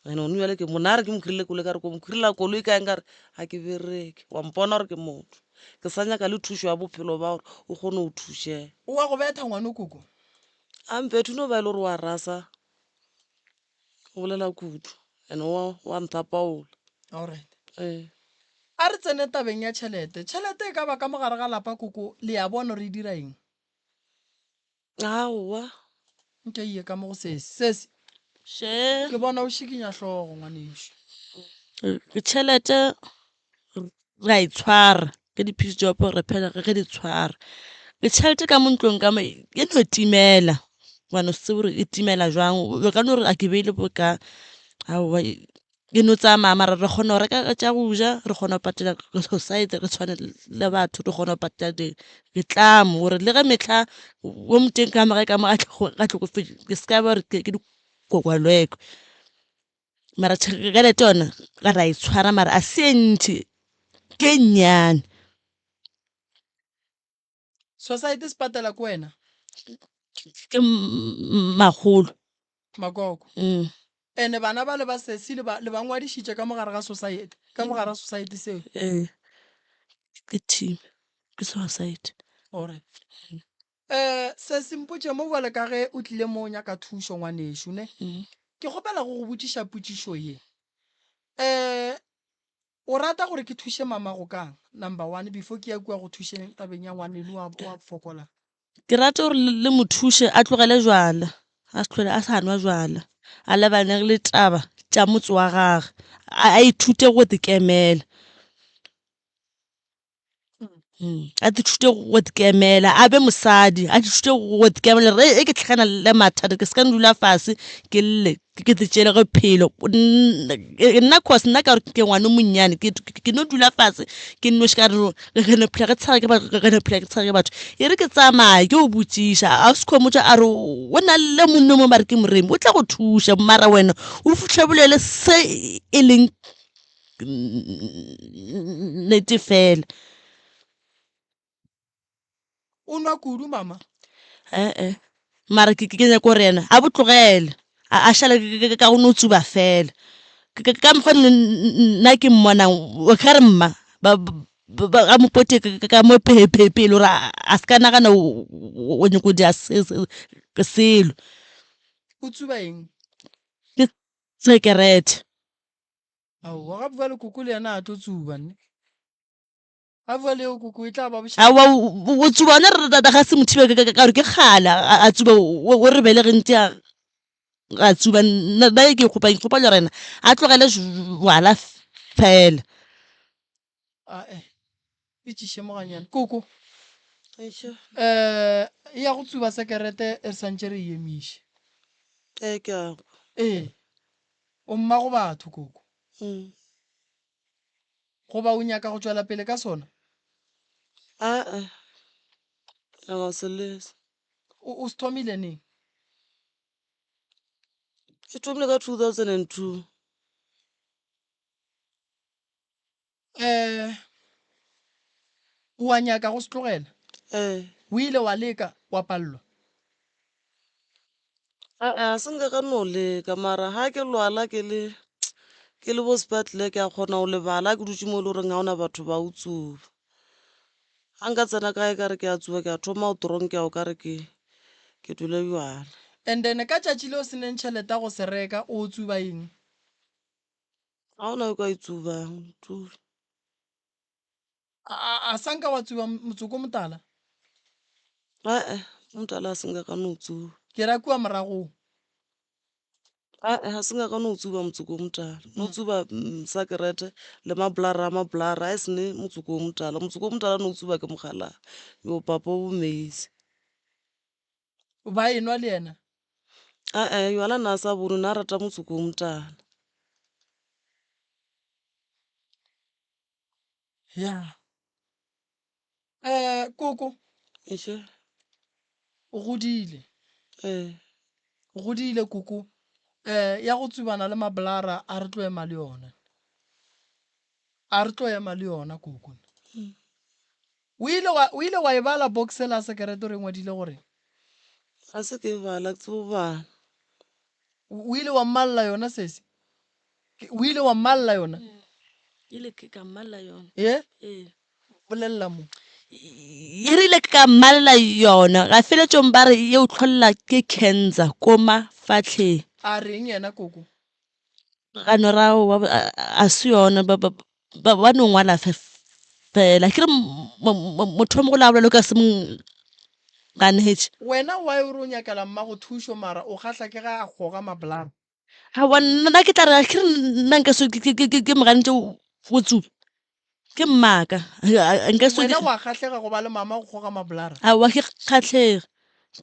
and gone bjale ke mo nare ke mo kry-ile koloi ka re ko mo kry-ila koloi kae nkare ga ke bereke wa mpona gore ke motho ke sa nyaka le thušo ya bophelo ba gore o kgone go thušega. O wa go betha ngwano koko. A mpethe o no ba e le gore wa rasa o bolela kudu and wa wa nthapaola. Alright. Ee. A re tsene tabeng ya tšhelete. Tšhelete e ka ba ka mo gare ga lapa koko le ya bona gore e dira eng? Aowa. Nke ye ka mo go sesi. Sesi. Še. Ke bona o šikinya hlogo ngwanešu. Tšhelete re a e tshwara ke di-piece job re phela re di tshwara. Tšhelete ka mo ntlong ka mo e no timela gobane o se tsebe gore e timela jwang. O ka no re a ke beile boka, aowa e no tsamaya mara re kgona go reka tša go ja, re kgona go patela society re tshwane le batho, re kgona go patela ditlamo gore le ge mehla o moteng ka mo gae ka mo a hlokofetše ke se ka ba gore ke dikokwalwekwe. Mara tšhelete yona ra e tshwara mara a se e ntši ke e nnyane. Society se patela ke wena? Ke makgolo. Makoko. Mm. Ene bana ba le ba sesi le ba le ba ngwadišitše ka mo gare ga society, ka mo gare ga society seo? Ee. Ke team, ke society. Alright. Eh, sesi mpotše mo bjale ka ge o tlile mo o nyaka thušo ngwanešu ne? Mm. Ke kgopela go go botšiša potšišo ye. Eh, O rata gore ke thuše mamago ka'ng, number one, before ke ya kua go thušeng tabeng ya ngwaneno wa, wa fokola? Ke rata gore le mo thuše a tlogele jwala, a se hlole a sa nwa jwala. A lebane le taba tša motse wa gage, a ithute go ikemela. A ithute go ikemela, a be mosadi, a ithute go ikemela gore ge ke hlakana le mathata ke se ka no dula fase ke lle ke di tšeele bophelo. Nna cause nna ka gore ke ngwana o monnyane ke no dula fase ke nnoši ka re re no phela re tshega ke batho re no phela ke tshega ke batho. E re ke tsamaye ke yo botšiša ausi Khomotšo a re go na le monna o mongwe ba re ke Moremi o tla go thuša mara wena o fihle o bolele se e leng nnete fela. O nwa kudu mama? E-e, mara ke ke nyaka gore yena a bo tlogele a šale ka go no tsuba fela. Ka mokgwa nna ke mmonang o ka re mma ba mo pote ka mo pele gore a se ka nagana o nyako dira selo. O tsuba eng? Ke sekerete. Aowa, ga bjale koko le yena a tlo tsuba nne. A bua leo koko e tla ba bošego. Aowa o tsuba ona re rata ga se mothibe ka gore ke kgale a tsuba o re belegentše a tsuba nna ke kgopa ke kgopa le rena a tlogele jwala fela. Ae e tšiše mo ganyane koko um ya go tsuba sekerete re santše re e emiše. Ee ke a kwa. Ee o mmago batho koko. Goba o nyaka go tšwela pele ka sona? Ae, nyaka se lesa. O, o se thomile neng? Ke thomile ka 2002. Eh, o a nyaka go se tlogela? Ee. O ile wa leka, wa palelwa? Ae, ga se nka ka no leka, mara ga ke lwala ke le ke le bo sepetlele ke a kgona go lebala ga ke dutše mo e le goreng ga gona batho ba o tsuba. Ga nka tsena kae ka re ke a tsuba ke a thoma go tronka o ka re ke ke dule bjala. And then ka tšatši le o se neng tšhelete ya go se reka o tsuba eng? Ga gona yo ka e tsubang, tsuba. A, a sa nka wa tsuba motsoko o motala? Ae, o motala a se nka ka no tsuba. Ke ra kua moragong. Ae, ga se nka ka no tsuba motsoko o motala. No tsuba sakerete le mabolara a mabolara, a e se ne motsoko o motala. Motsoko o motala no tsuba ke mokgalabje, yo papa o bomeize. Ba enwa le yena? Ae, yona nna a sa bone, o ne a rata motsoko o motala. Ya. Eh, koko. Eše. O godile. Eh. O godile koko. Eh, ya go tsubana le mabolara a re tlo ema le yona. A re tlo ema le yona koko. O ile wa o ile wa e bala box la sekerete gore e ngwadile gore? Ga se ke e bala, ke tsebo go bala. O ile wa mmalla yona sesi? O ile wa mmalla yona? Ke ile ke ka mmalla yona. Ye? Ee. Bolelela mo. E rile ke ka mmalela yona, gafeletšong ba re ye o hlolela ke cancer ko mafahleng. A reng yena koko? Ga no ra aowa a se yona ba ba ba no ngwala fela. Ke re motho o mogolo a bolela o ka se mo ganetše. Wena why o re o nyakela mmago thušo mara o kgahla ke ge a goga mabolara? Aowa nna ke tla re ke re nna nka se ke mo ganetše go tsuba ke mmaka nka se. Wena wa kgahlega go ba le mama go goga mabolara? Aowa ke kgahlege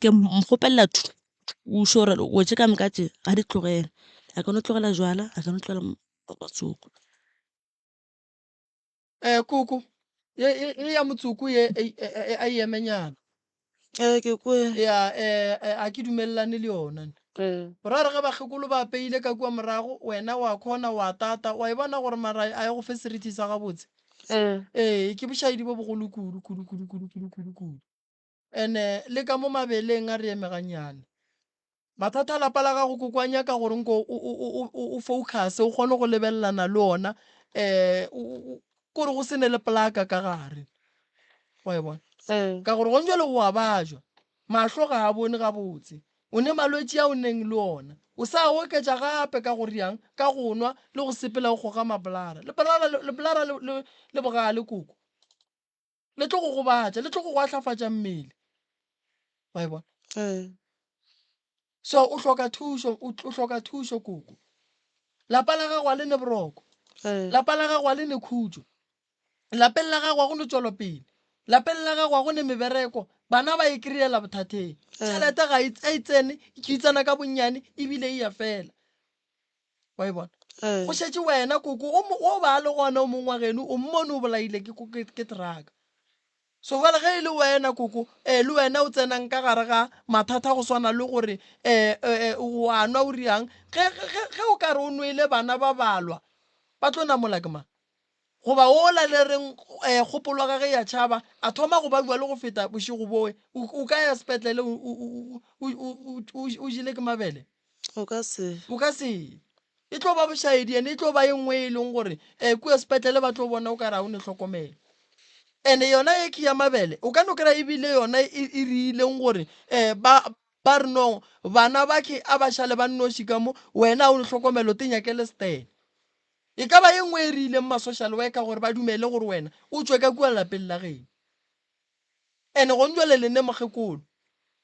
ke mo kgopelela thušo gore dilo tše ka moka tše a di tlogele a ka no tlogela jwala a ka no tlogela motsoko. Eh koko ye ye ye ya motsoko ye e a e emenyana. Ee ke kwe. Ya eh a ke dumelelane le yona. Ee. O ra re ge bakgekolo ba apeile ka kua morago wena wa khona wa tata wa e bona gore mara a e go fe serithi sa gabotse. Ee. Ee ke bošaedi bo bogolo kudu kudu kudu kudu kudu kudu kudu. Ene le ka mo mabeleng a re eme gannyane. Mathata a lapa la gago koko a nyaka gore nko o, o, o, o, o focus o kgone go lebelelana le ona um kore go se ne le plaka ka gare. Wa e bona? Ee. Ka gore gone jwale o a bajwa, mahlo ga a bone gabotse, o ne malwetši a o neng le ona. O sa a oketša gape ka go riang, ka go nwa le go sepela o goga mabolara. Lepolara, lepolara le, le, le bogale koko. Le tlo go gobatša, le tlo go go ahlafatša mmele. Wa e bona? Ee. So o hloka thušo, o o hloka thušo koko. Lapa la gago a le ne boroko. Ee. Lapa la gago a le ne khutšo. Lapeng la gago a go no tšwelopele. Lapeng la gago a go ne mebereko. Bana ba e kry-ela bothateng. Tšhelete ga e e tsene, e tsena ka bonnyane ebile e ya fela. Wa e bona? Ee. Go šetše wena koko, o mo o ba a le gona o mongwe wa geno, o mmone o bolaile ke ke ke truck. So bjale ge e le wena koko, eh, le wena o tsenang ka gare ga mathata go swana le gore eh, eh, o a nwa o riang, ge, ge, ge o ka re o nwele bana ba balwa, ba tlo namola ke mang? Goba wola le reng eh, kgopolo ya gage ya tšhaba, a thoma go babja le go feta bošego bowe, o, o ka ya sepetlele o, o, o, o, o, o, o jele ke mabele? O ka se. O ka se. E tlo ba bošaedi ene e tlo ba e nngwe e leng gore um kua sepetlele ba tlo bona o ka re ga o ne hlokomelo. Ene yona e ya mabele o ka no kry-a ebile yona e, e riileng gore um ba ba re no bana ba ke a ba šale ba nnoši ka mo wena ga o ne hlokomelo te nyakele stene. E ka ba e nngwe e riileng ma-social worker gore ba dumele gore wena o tšwe ka kua lapeng la geno. Ene gone jwale le ne mokgekolo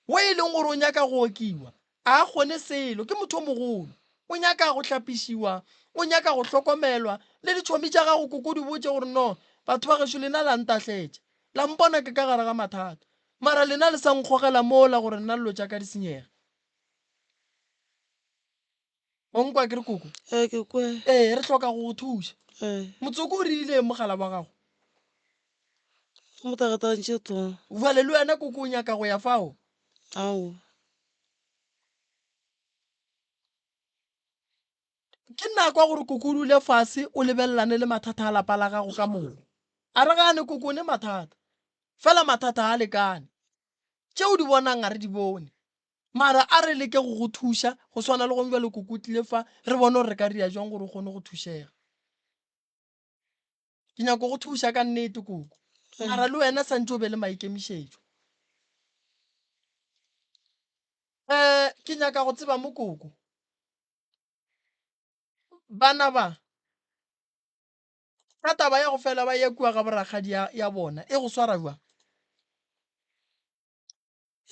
wo e leng gore o nyaka go okiwa, a a kgone selo, ke motho o mogolo, o nyaka go hlapišiwa, o nyaka go hlokomelwa. Le ditšhomi tša gago koko di botše gore no, batho ba gešo lena la ntahletša, la mpona ke ka gare ga mathata, mara lena le sa nkgogela mola gore nna dilo tša ka di senyege. O nkwa ke re koko? Ee, ke kwe. Ee, re hloka go go thuša. Ee. Motsoko o rile mogala wa gago? Mo tagatantše to. Bjale le wena koko o nyaka go ya fao? Ao. Ke nako ya gore koko o dule fase o lebelelane le mathata a lapa la gago ka moka. A re gane koko o ne mathata, fela mathata ga a lekane. Tše o di bonang ga re di bone. Mara a re leke go go thuša go swana le gong bjale koko o tlile fa, re bone gore re ka dira jwang gore o kgone go thušega. Ke nyako go thuša ka nnete koko. Mara le wena santše o be le maikemišetšo. Um ke nyaka go tseba mo koko. Bana ba ka taba ya go fela ba ya kua ga borakgadi ya, ya bona e go swara bjang?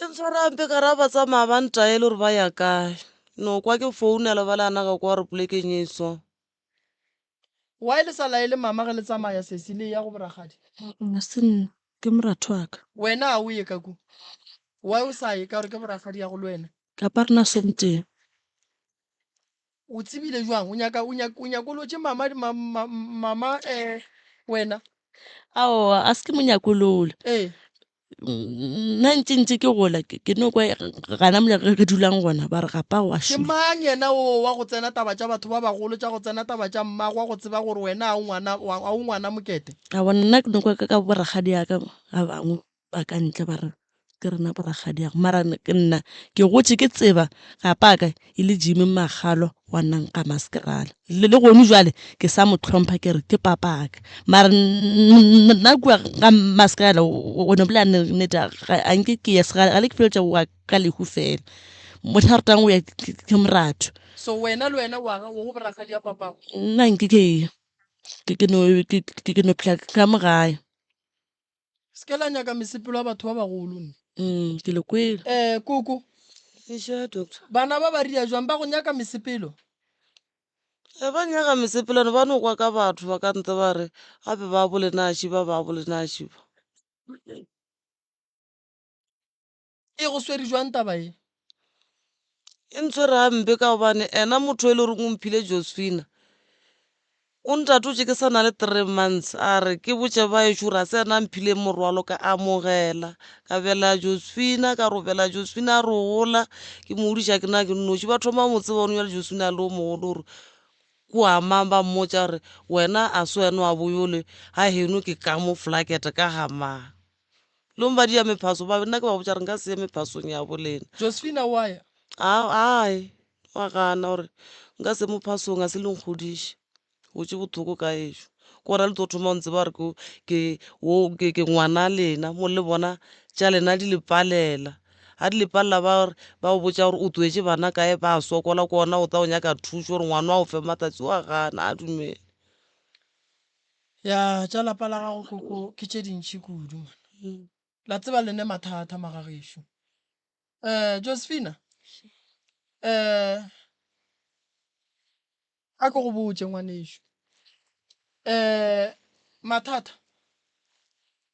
E ntshwara hampe ka ra ba tsamaya ba ntaele gore ba ya kae. No kwa ke founela ba le ana ka kwa gore polekeng e so. Why le sa laele mama ge le tsamaya sesi le ya go borakgadi? Ga se nna, ke moratho wa ka. Wena ga o ye ka ku. Why o sa ye ka gore ke borakgadi ya go le wena? Kapa rena somteng. O tsebile jwang? O nyaka o nyaka o nyakolotše mama ma, ma, mama eh wena? Aowa, a se ke mo nyakolola. Ee. Nna ntše ntše ke gola ke no kwa gana mola re dulang gona ba re gapa wa Ke mang yena o wa go tsena taba tša batho ba bagolo tša go tsena taba tša mmago wa go tseba gore wena a o ngwana a o ngwana mokete? Aowa nna ke no kwa ka borakgadi ya ka ba bangwe ba ka ntle ba re ke rena borakgadiago mara ke nna ke gotše ke tseba gapa ka e le Jimmy Makgalo wa nna nka maskerala le le gone jwale ke sa mo hlompha ke re ke papaka mara nna kua ga maskerala o no bolela nnete ga nke ke ya ga le ke feletša wa ka lehu fela motho a ratang o ya ke moratho. So wena le wena wa go borakgadi ya papago? Nna nke ke ke no ke no phela ka mo gae. Se ke la nyaka mesepelo ya batho ba bagolo nne. Ke le kwele. Eh, koko. Eja, doctor. Bana ba ba ria jwang ba go nyaka mesepelo? E ba nyaka mesepelo ne ba no kwa ka batho ba ka ntle ba re gape ba bolena šiba ba bolena šiba. E go swere jwang taba ye? E ntshwere hampe ka gobane ena motho e le goreng o mphile Josephina o ntatotše ke sa na le 3 months a re ke botše baešo gore a se ena a mphileng morwalo ka amogela ka bela Josephina ka robela Josephina a re gola ke mo godiša ke na ke nnoši ba thoma mo tseba gone bjale Josephina a le o mogolo gore kua mang ba mmotša gore wena a se wena wa boyole ga heno ke ka mo flakete ka ga mang. Long ba dia mephaso ba nna ke ba botša re nka se ye mephasong ya bo lena. Josephina o a ya. A ai wa gana gore nka se mophasong a se le nkgodiše botše bothoko ka ešo ke gona le tlo thoma go ntseba gore ke wo ke ke ngwana lena mo le bona tša lena di le palela ga di le palela ba re ba go botša gore o tloetše bana kae ba sokola ke gona o tla o nyaka thušo gore ngwana wa o fe matsatsi wa gana a dumele. Ya, tša lapa la gago koko ke tše dintši kudu man. La tseba le ne mathata magagešo. Eh, Josephina. Um a ke go botše ngwanešu, um mathata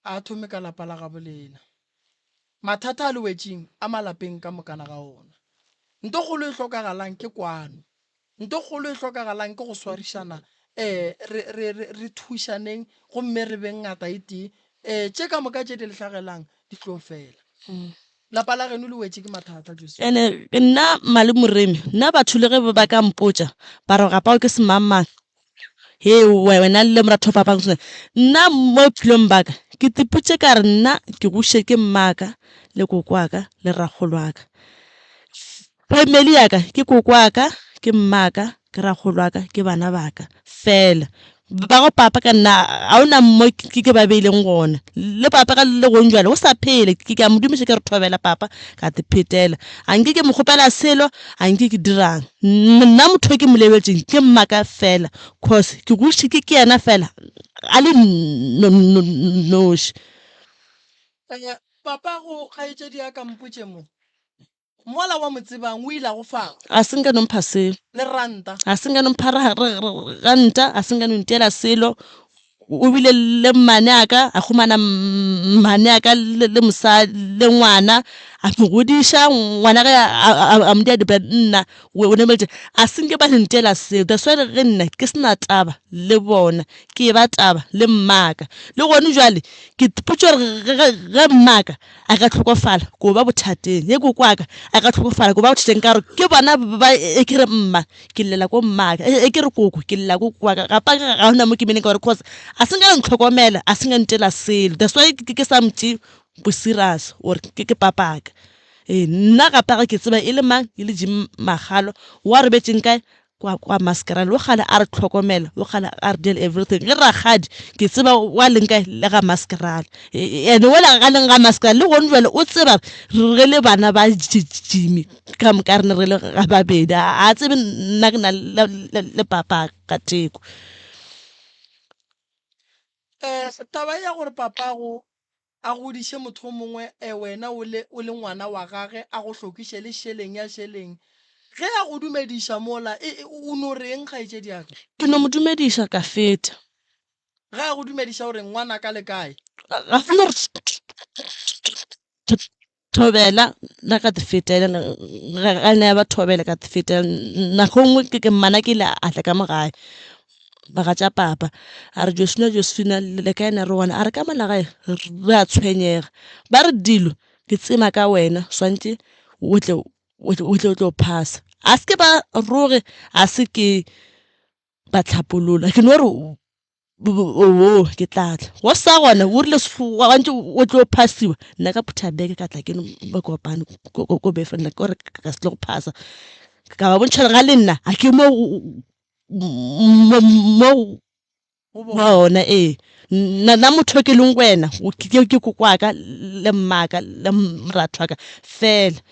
a thome ka lapa la gabo lena. Mathata a le wetšeng a malapeng ka mokana ga ona. Nto kgolo e hlokagalang ke kwano. Nto kgolo e hlokagalang ke go swarišana, um re, re, re, re thušaneng gomme re beng ngata e tee. Um tše ka moka tše di le hlagelang di tlo fela. Lapa la geno le wetše ke mathata, Josephine. Ene nna Male Moremi, nna batho le ge ba ka mpotša ba re gapao ke semangmang, he wena le moratho wa papa, nna mo bophelong ba ka ke tipotše ka re nna ke godišitše ke mmaka le koko wa ka le rakgolo wa ka. Family ya ka ke koko wa ka, ke mmaka, ke rakgolo wa ka, ke bana ba ka fela. Ba go papa ka nna ga ona mo ke ke ba beileng gona. Le papa ka le gong jwale o sa phele, ke a mo dumiša ke re thobela papa ka te phetela. A nke ke mo kgopela selo, a nke ke dirang. Nna motho o ke mo lebetšeng ke mmaka fela cause ke godišitše ke ke yena fela a le noši. Papa go kgaetšedi ya ka mpotše mo. Mola wa mo tsebang o ile a go fang? A se nka no mpha selo. Le ranta. A se nka no mpha ranta, a se nka no ntiela selo. O bile le mmane a ka, a humana mmane a ka le mosadi le ngwana, a mo godiša, ngwana ge a mo dia di nna o ne a se nke ba ntiela selo. That's why ge nna ke se na taba le bona, ke ba taba le mmaka. Le gone jwale ke ipotša gore ge mmaka a ka hlokofala ko ba bothateng ye koko wa ka a ka hlokofala ko ba bothateng ka gore ke bona ba e ke re mma ke llela ko mmaka e ke re koko ke llela ko koko wa ka gapa ga gona mo ke meneng ka gore cause a se nka ntlhokomela a se nka ntela selo that's why ke sa motse bo serious or ke ke papaka ee nna gape ga ke tseba e le mang e le Jim Magalo wa robetšeng kae kwa kwa maskerale o kgale a re tlhokomela o kgale a re deal everything le rakgadi ke tseba wa leng kae le ga maskerale ene ola ga leng ga maskerale le gone jale o tseba re le bana ba Jimmy ka moka re ne re le ga babedi a tsebe nna ke na le papa ka teko. Um taba ya gore papago a godiše motho o mongwe e wena o le o le ngwana wa gage a go hlokiše le šeleng ya šeleng ge a go dumediša mola e, e, o no reng kgaetšedi ya ka? Ke no mo dumediša ka feta. Ge a go dumediša o reng ngwanaka le kae? Ga se no re Thobela, nna ka te fetela, ga ne ya ba thobela ka te fetela. Nako e nngwe ke ke mmana ke ile a tla ka mo gae, mogatša papa a re Josephina Josephina le kae na re gona, a re ka mola gae re a tshwenyega, ba re dilo ke tsema ka wena swantše o tle o tle o tlo phasa. A se ke ba roge a se ke ba tlhapolola ke no re oo ke tla tla go sa gona o rile gantši o tlo phasiwa nna ka phutha beke ka tla ke no kopane ko boyfriend ka gore ka se tlo go phasa ka ba bontšha ga le nna ga ke mo mo gona ee nna motho ke leng wena ke koko wa ka le mmaka le moratho wa ka fela.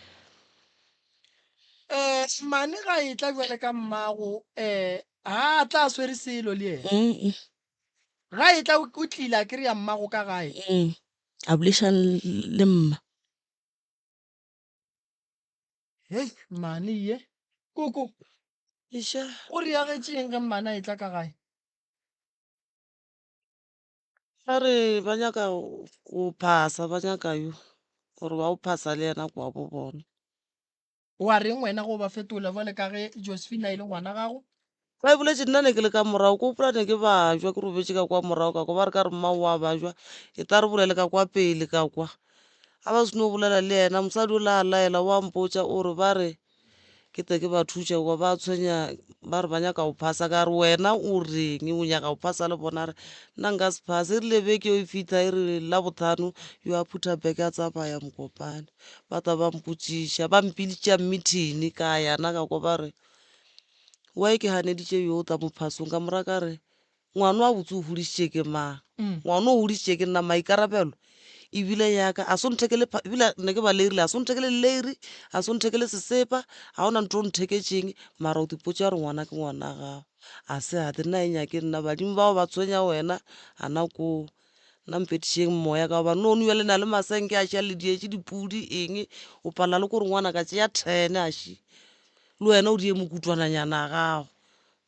Um mane ga e tla bjale ka mmago um ga a tla a swere selo le yena. Ga e tla o tlile a kry-a mmago ka gae. A boledišana le mma. Hei mmane ye. Koko. Iša. O reagetšeng ge mmane a etla ka gae? Ba re ba nyaka go phasa, ba nyaka yo gore ba o phasa le yena kwa bo bona. Wa reng wena go ba fetola bjale ka ge Josephine e le ngwana gago? Ba e boletše nna ne ke le ka morago, ke gopola ne ke bajwa ke robetše ka kwa morago ka kwa, ba re ka re mma o a bajwa, e tla re bolele ka kwa pele ka kwa. Ga ba seno bolela le yena, mosadi o la a laela o a mpotša o re ba re ke tle ke ba thuše goba ba tshwenya ba re ba nyaka go phasa ka re wena o reng o nyaka go phasa le bona re nna nka se phase e rile beke e fitlha e re labotlhano yo a phutha beke a tsamaya mokopane ba tla ba mpotšiša ba mpilitša meeting ka yana ka kwa ba re why ke ganeditše yo o tla mo phasong ka mora ka re Ngwana wa botse o hodišitše ke mang? Ngwana o hodišitše ke nna, maikarabelo ebile ya ka. A se o nthekele pha, ebile ne ke ba leirile, a se o nthekele leiri, a se o nthekele sesepa, ga ona ntho o ntheketšeng, mara o tipotša gore ngwana ke ngwana gago. A se ate, nna e nyake nna, badimo bao ba tshwenya wena, gana koo. Nna mpetišeng moya ka gobane nono bjale na le masenke a ša le dietše dipudi eng, o palela le kore ngwana ka tšea ten a ši. Le wena o die mokutwananyana a gago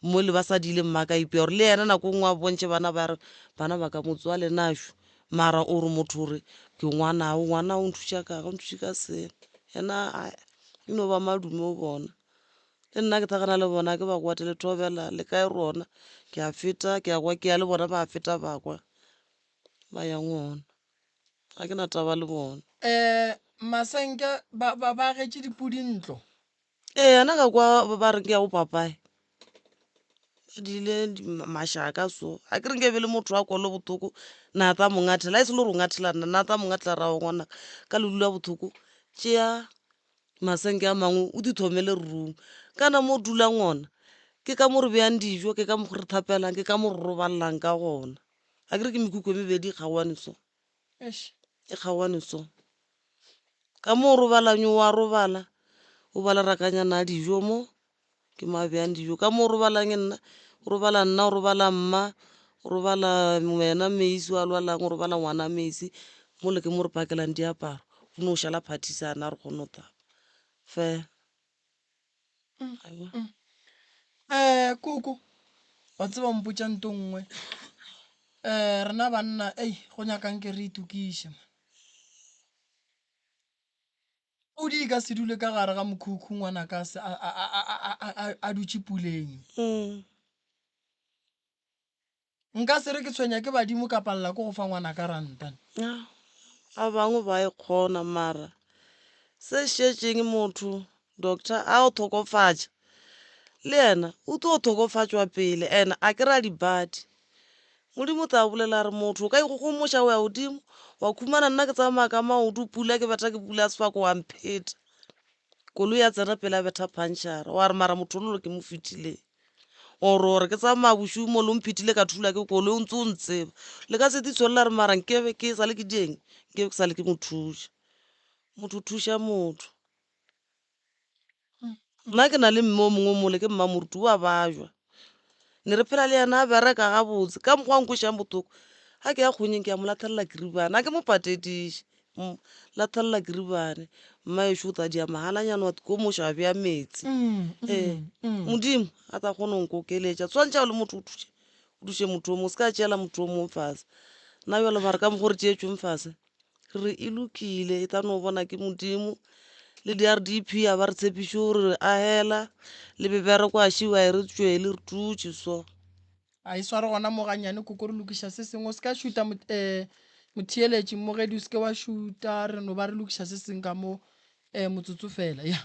mo le ba sa diile mma ka ipea gore le yena nako nngwe a bontšhe bana ba re bana ba ka motse wa lena šo mara o re motho o re ke ngwanao ngwanao o nthuša ka ga o nthuše ka selo yena e no ba madume o bona le nna ke thakgana le bona ke ba kwate le thobela le kae rona ke a feta ke a kwa ke ya le bona ba feta ba kwa ba yang gona ga ke na taba le bona. Um masenke ba ba ba agetše dipudi ntlo. Ee, yena ka kwa ba re ke ya go papae ba diile mašaka so a ke re nke be le motho wa kolo bothoko na tla mo ngathela a e se le gore o ngathela nna na tla mo ngathela ra go ngwana ka le dula bothoko tšea masenke a mangwe o di thomele room kana mo dulang gona ke ka mo re beyang dijo ke ka mo re thapelang ke ka mo re robalelang ka gona a ke re ke mekhukhu e mebedi e kgaoane so e kgaoane so ka mo o robalang o wa robala o ba le rakanyana a dijo mo ke mo a beyang dijo ka mo o robalang nna o robala nna o robala mma o robala wena meisi wa lwalang o robala ngwana meisi mo le ke mo re pakelang diaparo go no šala phathisana re kgone go tapa fela um koko wa tseba mpotša nto nngwe um rena banna ei go nyakang ke re itokiše man pudi e ka se dule ka gare ga mokhukhu ngwanaka a dutše puleng mm. Nka se re ke tshwenya ke badimo ka palela ke go fa ngwanaka ranta. Ba bangwe ba e kgona mara se šetšeng motho doctor a o thokofatša le yena o tlo thokofatšwa pele and a ke ra dibadi modimo o tla bolela re motho o ka ikgogomoša o ya godimo wa khumana nna ke tsamaya ka maoto pula ke betha ke pula sefako wa mpheta koloi ya tsena pele a betha pantšhara wa re mara motho ono ke mo fetileng Or gore ke tsamaya bošego mo le o mphethile ka thula ke koloi o ntse o ntseba le ka se titsholela re mara nkebe ke sa le ke dieng nkebe ke sa le ke mo thuša motho o thuša motho nna ke na le mme o mongwe mole ke mmamoruti o a bajwa ne re phela le yena a bereka gabotse ka mokgwa a nkwešang bohloko ga ke ya kgonyeng ke ya mo lathelela kiribane ga ke mo patediše Lathelela kiribane mmaešo o tla dia mahalanyana wa tikomoša a bea meetse ee modimo a tla kgona go nkokeletša tshwantšha o le motho o thuše o thuše motho o mongwe se ka tšeela motho o mongwe fase nna jalo mara ka mokgwa o re tšeetšweng fase re re e lokile e tla no bona ke modimo le di-R_D_P a ba re tshepiše gore agela le mebereko a šiwa e re tšwele re dutše so. A e sware gona mo gannyane koko re lokiša se sengwe. O se ka šuta um motheeletši mmogedi o se ke wa šuta re no ba re lokiša se sengwe ka mo um motsotso fela ya.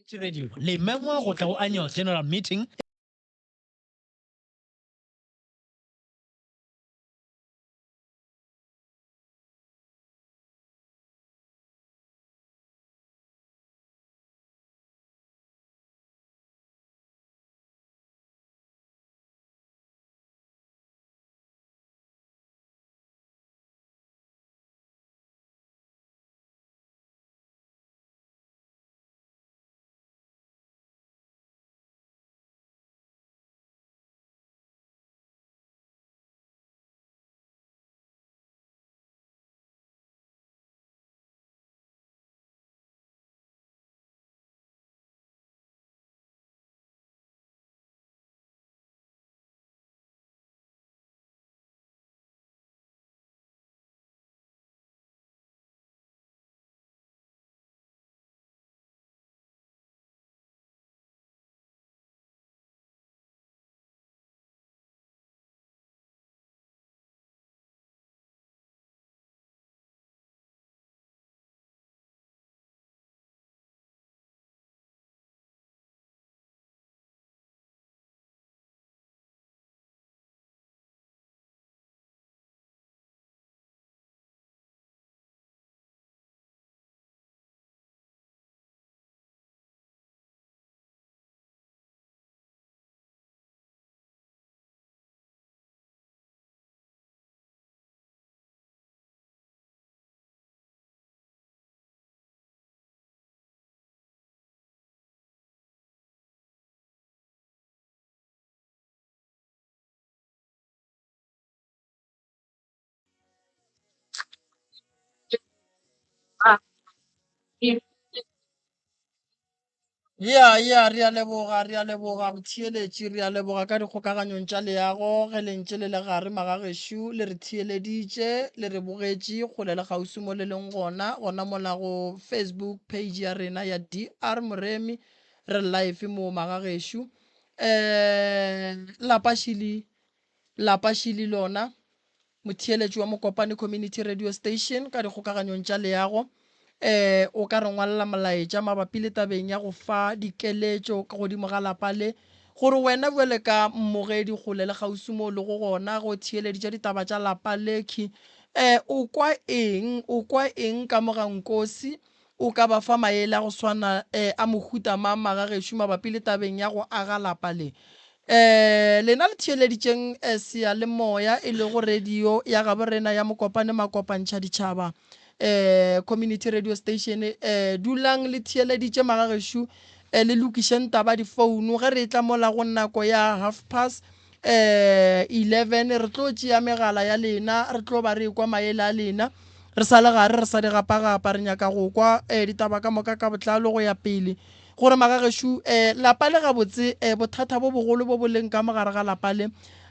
Radio le mengwa go tla go annual general meeting. Ya, ya, re a leboga, re a leboga motheeletši, re a leboga ka dikgokaganyong tša leago ge le ntše le le gare magagešo, le re theeleditše, le re bogetše kgole le kgauswi mo le leng gona, gona mola go Facebook page ya rena ya DR Moremi, re live mo magagešo. Um lapa šili, lapa šili lona. Motheeletši wa Mokopane Community Radio Station ka dikgokaganyong tša leago um o ka re ngwalela molaetša mabapi le tabeng ya go fa dikeletšo ka godimo ga lapa le gore wena bjale ka mmogedi kgole le kgauswi mo o lego gona ge o theeleditše ditaba tša lapa lekhi um o kwa eng o kwa eng ka mo ga Nkosi o ka ba fa maele a go swana um a mohuta mang magagešo mabapi le tabeng ya go aga lapa le Um lena le theeleditšeng seyalemoya, e lego radio ya gabo rena ya Mokopane Makopantšha Ditšhaba, um community radio station. Um dulang le theeleditše magagešo, um le lokišeng taba difouno. Ge re etla mola go nako ya half past um 11, re tlo tšea megala ya lena, re tlo ba re ekwa maele a lena. Re sa le gare re sa di gapagapa, re nyaka go kwa um ditaba ka moka ka botlalo go ya pele. Gore magagešo, eh, lapa le gabotse, eh, bothata bo bogolo bo bo leng ka mo gare ga lapa le,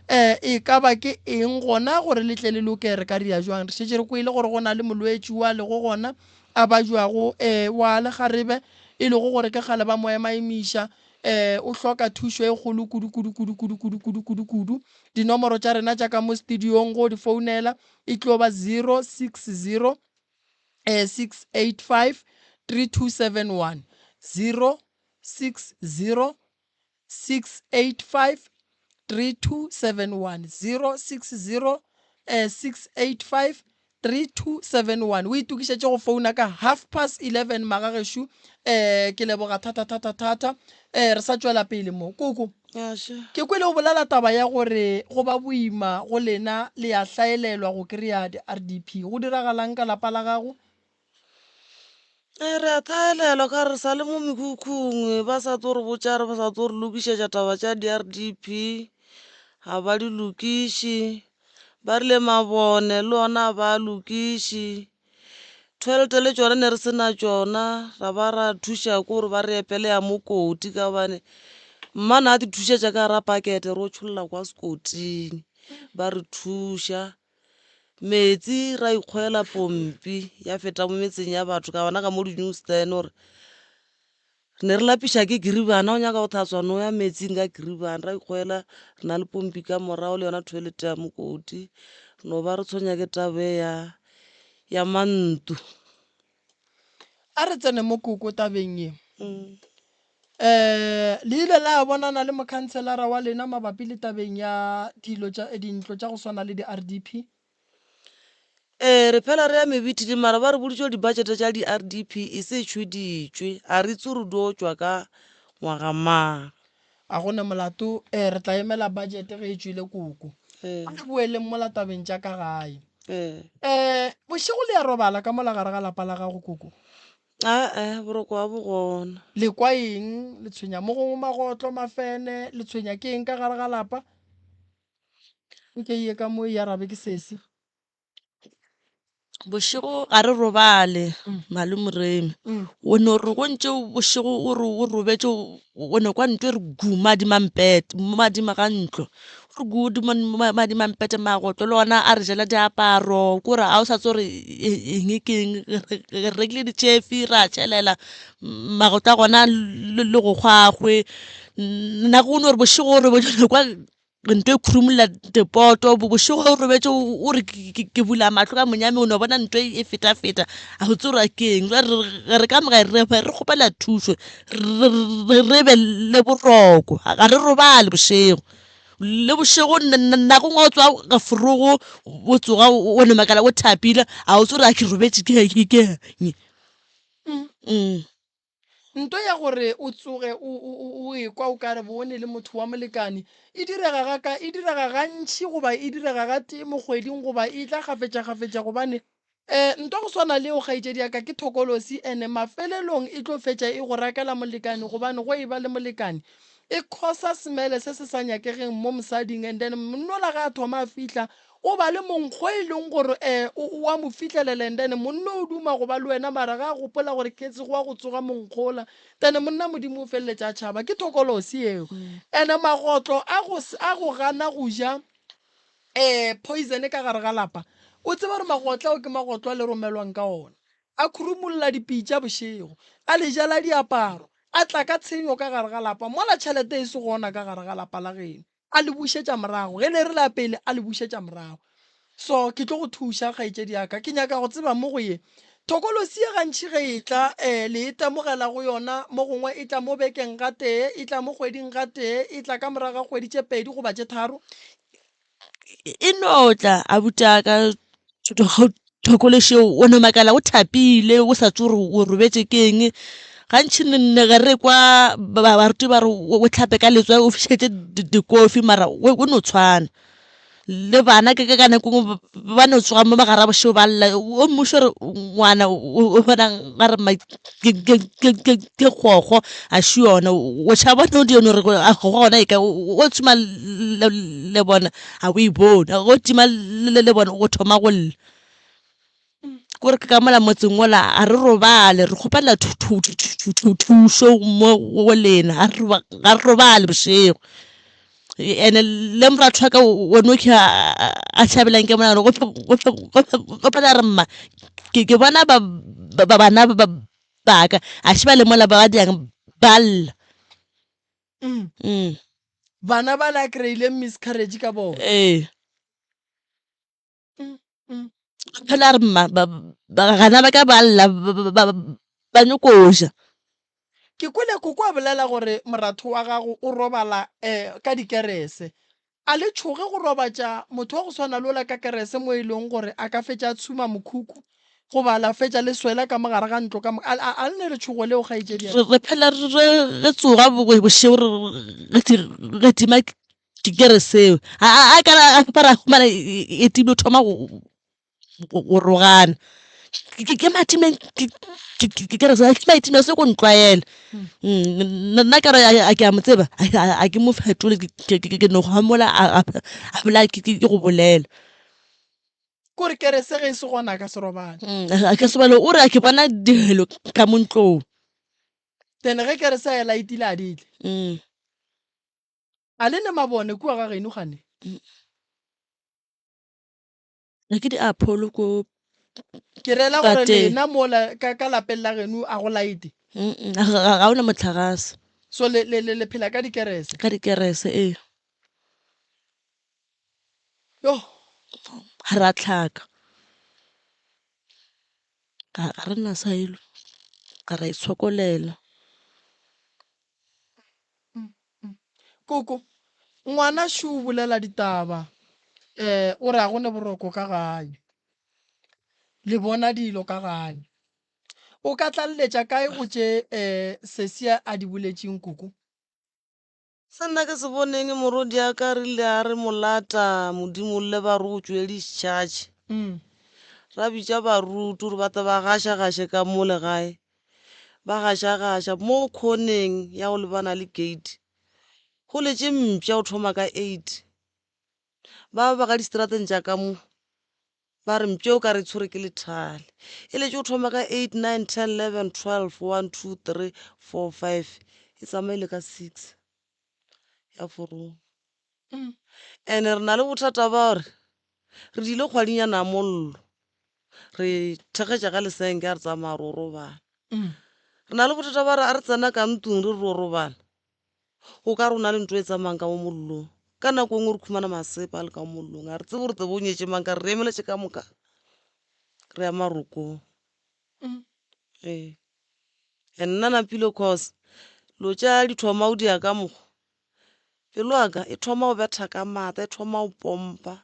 eh, e ka ba ke eng gona gore le tle le loke? Re ka ria jwang? Re šetše re kwele gore go na le molwetši wa lego gona a bajwago, eh, wa lekgarebe, e lego gore ke kgale ba mo emaemiša, eh, o hloka thušo e kgolo kudu, kudu, kudu, kudu, kudu, kudu, kudu, kudu. Dinomoro tša rena tša ka mo studiong go di founela e tlo ba 060 685 3271 060 685 3271 060 685 3271 o itokišetše go founa ka half past 11 magagešo um ke leboga thata thata thata um re sa tšwela pele mo koko ke kwele o bolela taba ya gore go ba boima go lena le ya hlaelelwa go kry-a di-RDP. Go diragalang ka lapa la gago? Ee, re a thaelelwa ka re sa le mo mekhukhung ba sa tlo re botša re ba sa tlo re lokišetša taba tša di-RDP ga ba di lokiše ba rile mabone le ona ga ba a lokiše Tšhelete le tšona ne re se na tšona ra ba ra thuša ko gore ba re epele ya mokoti ka gobane mma na a di thušetša ka gara pakete re o tšholla kwa sekoting ba re thuša. Metsi ra ikgwela pompi ya feta mo metseng ya batho ka bona ka mo di-news then gore Re ne re lapiša ke kiribana, o nyaka go tlhatswa no ya metsing ka kiribana. Ra ikgwela re na le pompi ka morago le yona toilet ya mokoti. Re no ba re tshwenya ke taba e ya ya mantlo. A re tsene mo koko tabeng ye. Um le ile la bonana le mokhanselara wa lena mabapi le tabeng ya dilo tša dintlo tša go swana le di-RDP? Ee, re phela re ya mebithing mara ba re boditše gore di-budget tša di-RDP e se tšhweditšwe, a re itse gore di o tšwa ka ngwaga mang. A go na molato, ee, re tla emela budget ge e tšwile koko. Ee. A re boeleng mola tabeng tša ka gae. Ee. Ee, bošego le ya robala ka mola gare ga lapa la gago koko? Ae, boroko ga bo gona. Le kwa eng? Le tshwenya mo gongwe magotlo, mafene, le tshwenya ke eng ka gare ga lapa? Nke ye ka mo e arabe ke sesi. Bošego ga re robale malome Moremi. O no re go ntše bošego o re o robetše o no kwa ntho e re gu madimampete mo madima ga ntlo. O re gu madimampete magotlo le ona a re jela diaparo kore ga o sa tsebe gore eng ke eng. Re rekile ditšhefi ra tšhelela magotlo a gona le go hwa hwe. Nako e nngwe o no re bošego o robetše o no kwa Ntho e khurumulla dipoto bošego ge o robetše o re ke bula mahlo ka monyame o no bona ntho e feta-feta a o tsebe gore ke eng. Jwale re ka moka re kgopela thušo re be le boroko ga re robale bošego. Le bošego nako e nngwe o tsoga forogo o tsoga o no makala o thapile ga o tsebe gore a ke robetše ke eng. Nto ya gore o tsoge o, o, o, o ekwa o ka re bo o ne le motho wa molekane, e direga ga ka, e direga gantši goba e direga gatee mo kgweding goba e tla kgafetšakgafetša gobane um nto go swana le yeo kgaetšedi ya ka ke thokolosi ene mafelelong e tlo fetša e go rakela molekane gobane go e ba le molekane e khosa smele se se sa nyakegeng mo mosading and then monnola ge a thoma a fihla. O ba le monkgo e leng gore um o wa mo fihlelela and then monna o duma go ba le wena mara ga a gopola gore ketse go wa go tsoga monkgo ola then monna Modimo o feleletša a tšhaba. Ke thokolosi yeo. And magotlo a go a go gana go ja um poison ka gare ga lapa, o tseba gore magotlo ao ke magotlo a le romelwang ka ona. A khurumulla dipitša bošego, a le jela diaparo, a tla ka tshenyo ka gare ga lapa mola tšhelete e se gona ka gare ga lapa la geno. A le bušetša morago. Ge le re la pele, a le bušetša morago. So, ke tlo go thuša, kgaetšedi ya ka. Ke nyaka go tseba mo go ye. Thokolosi ye gantši ge e tla, eh, le e temogela go yona, mo gongwe e tla mo bekeng gatee, e tla mo kgweding gatee, e tla ka morago ga kgwedi tše pedi goba tše tharo. E no tla, abuti wa ka, thokološi eo o no makala o thapile o sa tsebe gore o robetše ke eng. Gantši ne ge re kwa baruti ba re o hlape ka letswai o fišetše dikofi mara go no tshwana. Le bana ke ka nako e nngwe ba no tsoga mo gare ga bošego ba lla o mmušo re ngwana o bona nkare ke kgokgo a še yona o tšhaba no di gore kgokgo gona e kae o tsoma le bona. Ga o e bone, ge o tima le bone o thoma go lla. Kore ke ka mola motseng ola ga re robale, re kgopela thušo mo go lena, ga re robale bošego. And-e le moratho wa ka o no ke a tšhabelang ke monagano go phela a re mma ke bona bana ba ka a še ba le mola ba dirang ba lla. Mm. Bana ba la kry-ile miscarriage ka bona. Ee. Phela a re mma gana ba ka ba lla ba nyoko ja. Ke kwele koko a bolela gore moratho wa gago o robala um ka dikerese. A le tšhoge go robatša motho wa go swana le ola ka kerese mo e leng gore a ka fetša a tshuma mokhukhu goba la fetša le swela ka mo gare ga ntlo ka mo? A, a, a le ne letšhogo leo, kgaetšedi ya ka? Re phela re, re tsoga bošego re, re tima kerese eo. A, a, a ka ra, a ra humana e, e timile, o thoma go, go rogana. Ke, ke matimeng ke, ke, ke, ke re ke maitima se go ntlwaela. Nna ka re a ke a mo tseba, a ke mo fetole, ke, ke, ke no homola a, a bolela ke, ke go bolela. Kore kerese ge e se gona a ka se robale. A ka se robale, o re a ke bona dilo ka mo ntlong. Then ge kerese a e laetile a di tle. A le ne mabone kua ga geno gane? Ga ke di apholo ko Ke rela gore lena mola ka, ka lapeng la geno a go laete? Ga ona motlagase. So le, le, le, le phela ka dikerese? Ka dikerese, ee. Yo. Ga ra tlhaka. Ga re na saelo. Ga ra itshokolela. Koko, ngwana šo o bolela ditaba. Um o re a go ne boroko ka gae. Le bona dilo ka gae. O ka tlaleletša kae go tše um sesi a di boletšeng koko? Se nna ke se boneng morwediaka rile a re molata Modimo le ba re o tšwele church. Ra bitša baruti gore ba tle ba gašagaše ka mo legae. Ba gašagaša mo khoneng ya go lebana le gate. Go letše mpša go thoma ka eight. Ba ba ka distrateng tša ka mo ba re mpša o ka re tshwere ke lethale. E letše go thoma ka eight, nine, ten, eleven, 12, one, two, three, four, five, e tsamaile ka six ya forong. And-e re na le bothata ba gore re diile kgwadinyana ya mollo, re thekgetša ka lesenke a re tsamaya re o robala. Re na le bothata ba gore a re tsena ka ntlong re re o robala, O ka re o na le ntho e tsamayang ka mo mollong. Ka nako e nngwe re khumana masepa a le ka mo mollong. Ga re tsebe gore tebe o nyetše mang ka re re emeletše ka moka re ya marokong. Ee. And nna napile cause dilo tša di thoma go dia ka mokgo, pelo ya ka e thoma go betha ka maatla, e thoma go pompa.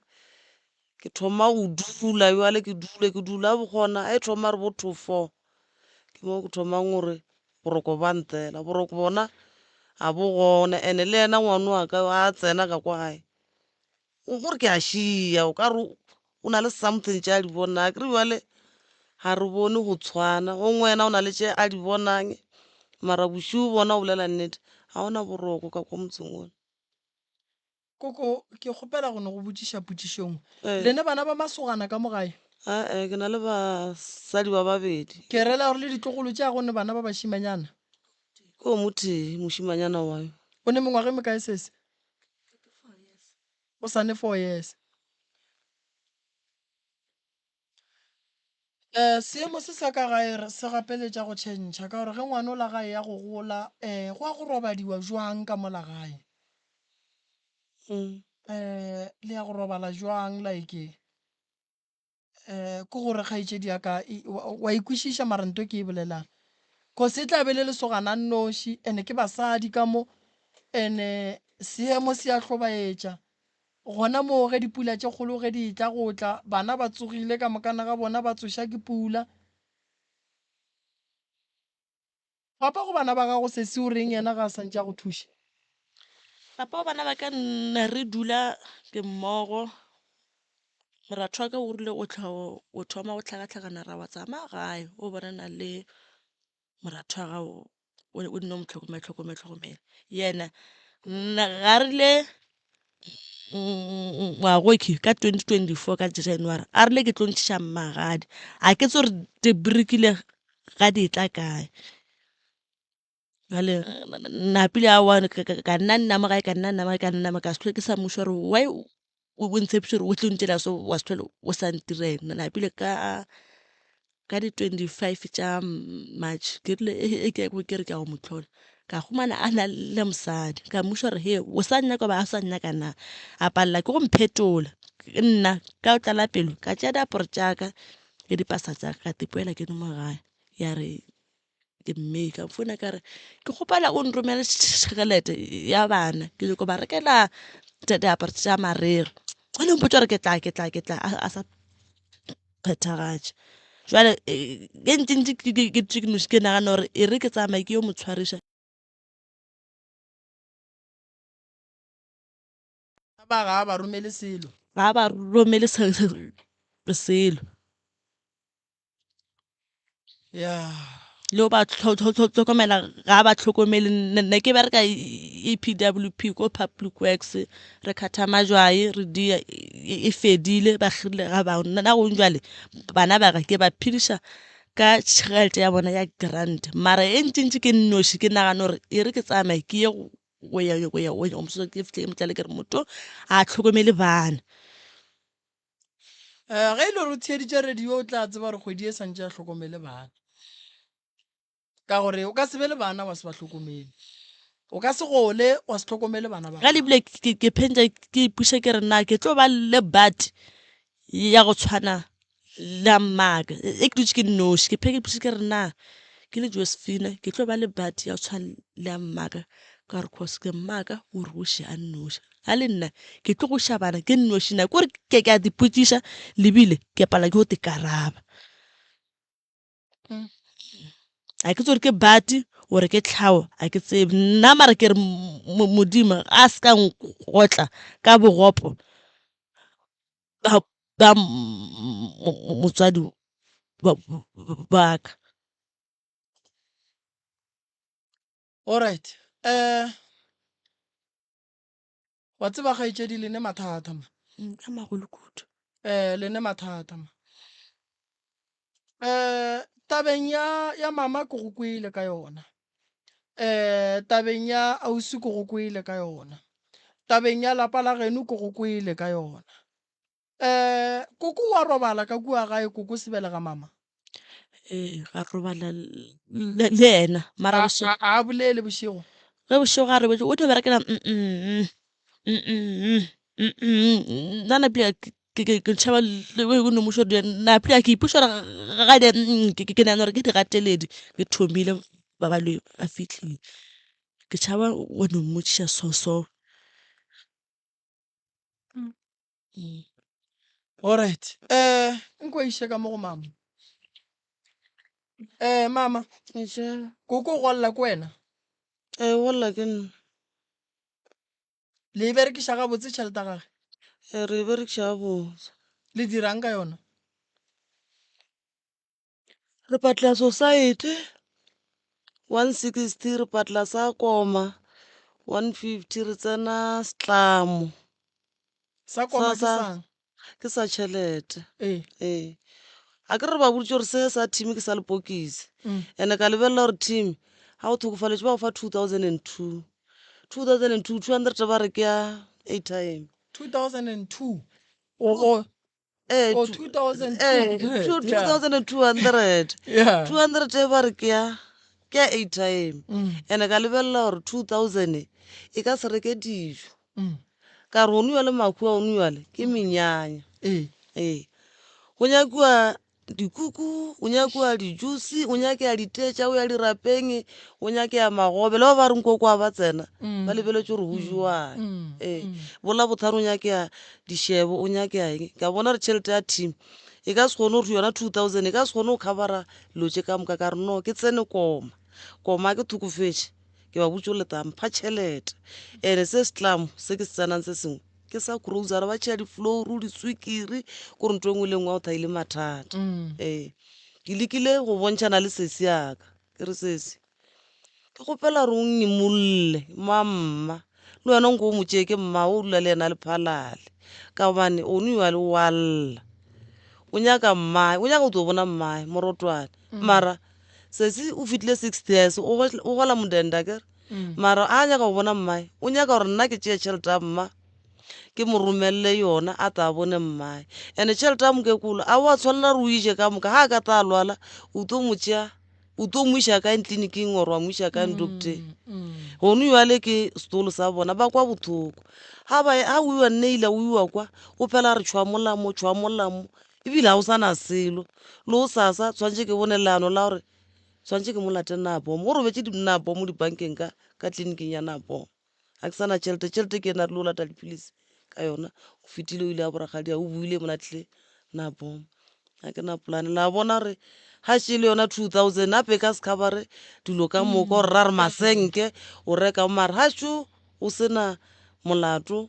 Ke thoma go dula bjale ke dule ke dula bokgona e thoma re bo two four ke mo ke thomang gore boroko ba ntlela boroko bona ga bo gona and-e le yena ngwana wa ka a tsena ka kwa gae o gore ke a šia o ka re o na le something tše a di bonang akere bjale ga re bone go tshwana gongwe yena o na le tše a di bonang mara bošego bona go bolela nnete ga ona boroko ka kwa motseng ona. Koko, ke kgopela go no go botšiša potšišo nngwe. Ee. Lena bana ba masogana ka mo gae? Ae, ke na le basadi ba babedi. Ke rela gore le ditlogolo tša go ne bana ba bašimanyana? Ke o motee, mošimanyana wa yo. O ne mengwaga e mekae sesi? O sa ne 4 years. Um seemo se sa ka gae re se gapeletša go tšhentšha ka gore ge ngwana o la gae ya go gola um go a go robadiwa jwang ka mola gae? Um le ya go robala jwang like um ke gore kgaetšedi ya ka wa e kwešiša mara nto ke e bolelang? Cause e tla be le lesogana a nnoši and ke basadi ka mo and seemo se a hlobaetša. Gona moo ge dipula tše kgolo ge di etla go tla, bana ba tsogile ka mokana ga bona ba tsoša ke pula. Papa go bana ba gago sesi o reng yena ga a santše a go thuša? Papa go bana ba ka nna re dula ke mmogo. Moratho wa ka o rile o thoma go hlakahlakana ra wa tsamaya gae o bonana le moratho wa gago o nno mo hlokomela hlokomela hlokomela. Yena nna ga rile ngwagokhwi ka 2024 ka January a rile ke tlo ntšhiša magadi ga ke tsebe gore di-brick-ile ga di tla kae. Bjale napile aowa ka nna nna mo gae ka nna nna mo gae ka nna mo ka se hlwe ke sa mmuša gore why o ntshepiša gore o tlo ntšela so wa se hlole o sa ntirela. Napile ka ka di 25 tša March ke rile e ke ke re ke ya go mo hlola ka humana a na le mosadi ka mmuša gore hee o sa nnyaka goba ga o sa nnyaka na, a palela ke go mphetola. Nna ka go tlala pelo ka tšea diaparo tša ka le dipasa tša ka ka ipoela ke le mo gae ya re ke mme ka founa ka re ke kgopela o nromele tšhelete ya bana ke nyako ba rekela diaparo tša marega. O no mpotša gore ke tla ke tla ke tla a sa phethagatše. Jwale ge ntše ntše ke dutše ke nnoši ke nagana gore e re ke tsamaye ke yo mo tshwariša. Ba ga a ba romele selo. Ga a ba romele selo. Ya. Le go ba hlokomela ga a ba hlokomele. Nna ke bereka E_P_W_P ko Public Works, re kgatha majwai re dia e fedile ba kgirile ga bangwe. Nna gong jwale bana ba ka ke ba phediša ka tšhelete ya bona ya grant, mara e ntši-ntši ke nnoši ke nagana gore e re ke tsamaye ke ye go ya go ya go ya ke fihle ke mo tlale ke re motho a hlokomele bana. Um ge e le gore o theeditše radio o tla tseba gore kgwedi e santše a hlokomele bana, ka gore o ka se be le bana wa se ba hlokomele, o ka se gole wa se hlokomele bana ba Ga le bile ke phentša ke ipuša ke re na ke tlo ba le but ya go tshwana le ya mmaka e ke dutše ke nnoši ke phela ke ipotšiša ke re na ke le Josephine ke tlo ba le but ya go tshwana le ya mmaka ka gore cause ke mmaka o re goše a nnoši ga le nna ke tlo goša bana ke nnoši na kore ke a di potšiša lebile ke palelwa ke go di karaba. Ga ke tsebe gore ke but or ke tlhago ga ke tsebe nna mara ke re Modimo a se ka nkotla ka bogopo ba motswadi wa ka. Alright um wa tseba kgaetšedi le ne mathata ma. A magolo kudu. Um le ne mathata ma. Um tabeng ya ya mama ke go kwele ka yona. Um tabeng ya ausi ke go kwele ka yona. Tabeng ya lapa la geno ke go kwele ka yona. Um koko wa robala ka kua gae koko sebelega mama? Ee, ga robala le yena mara bošego. A a bolele bošego? Ge bošego a robetše o tlo berekela nna napile ke tšhaba le go no mošo napile ke ipotša gore ga di ke nagana gore ke digateledi ke thomile ba baloi ba fihlile ke tšhaba go no mmotšiša so so. Alright. Eh, nko iše ka mo go mama. Eh, mama. Eja. Koko o golla ke wena? Eh, o golla ke nna. Le e berekiša gabotse tšhelete ya gage? Eh, re e berekiša gabotse. Le dirang ka yona? Re patla society 160 re patla sa koma 150 re tsena setlamo. Sa koma Sa ke sa sang? ke sa tšhelete. Ee. Ee. A ke re ba boditše gore se sa team ke sa lepokisi. Mm. And-e ka lebelela gore team ga o thokofaletše ba go fa 2002. 2002, 200 ba re ke ya airtime. 2002. O o Ee, o two- 2002. ee, two- Yeah. 2200. Yeah. 200 e ba re ke ya ke ya airtime. Mm. And-e ka lebelela gore 2000 e ka se reke dijo. Mm. Ka re gone jwale mahu a gone jwale ke menyanya. Ee. Ee. Go nyakiwa dikuku, go nyakiwa di-juice, go nyakega ditee tša go ya dirapeng, go nyakega magobe. Le ba ba reng ko kwa ba tsena, ba lebeletše gore go jewang. Ee. Bo Labohlano go nyakega dišebo, go nyakega eng. Ka bona gore tšhelete ya team e ka se kgone gore yona 2000 e ka se kgone go covera dilo tše ka moka. Ka re no, ke tsene koma. Koma ke thokofetše, ke ba botše gore le tla mpha tšhelete. And-e se se tlamo se ke se tsenang se sengwe ke sa grocery, ba tšea di-flour, diswikiri, kore ntho e nngwe le nngwe ya go tha ile mathata. Ee, ke lekile go bontšhana le sesi ya ka, ke re sesi ke kgopela gore o ngimolle mamma, le wena nko o mo tšee ke mmago o dula le yena le phalale, ka gobane o ne jwale o a lla, o nyaka mmae, o nyaka go tlo bona mmae morotwane. Mara sesi o fihlile 60 years, o gola modende akere. Mara a nyaka go bona mmae, o nyaka gore nna ke tšee tšhelete ya mma ke mo romelele yona a tla bone mmae. And-e tšhelete ya mokekolo a wa tshwanela gore o ije ka moka, ga a ka tla lwala o tlo mo tšea o tlo mo iša kae tleliniking or wa mo iša kae doctor-eng. Gone jwale ke setolo sa bona ba kwa bohloko, ga ba ga o iwa nneila o iwa kwa o phela a re tšhwamola mo tšhwamola mo ebile ga o sa na selo. Le gosasa tshwanetše ke bone leano la gore Tshwanetše ke mo late Nabomo. Go robetše Nabomo dibankeng ka, ka tleliniking ya Nabomo. Ga ke sa na tšhelete. Tšhelete ke ena re lo lata dipilisi ka yona. O fetile o ile a borakgadi, o boile mona tlile Nabomo. Ga ke na polane. La bona re ga še le yona 2000 gape e ka se covere dilo ka moka gore ra re masenke o reka mara ga šo o se na molato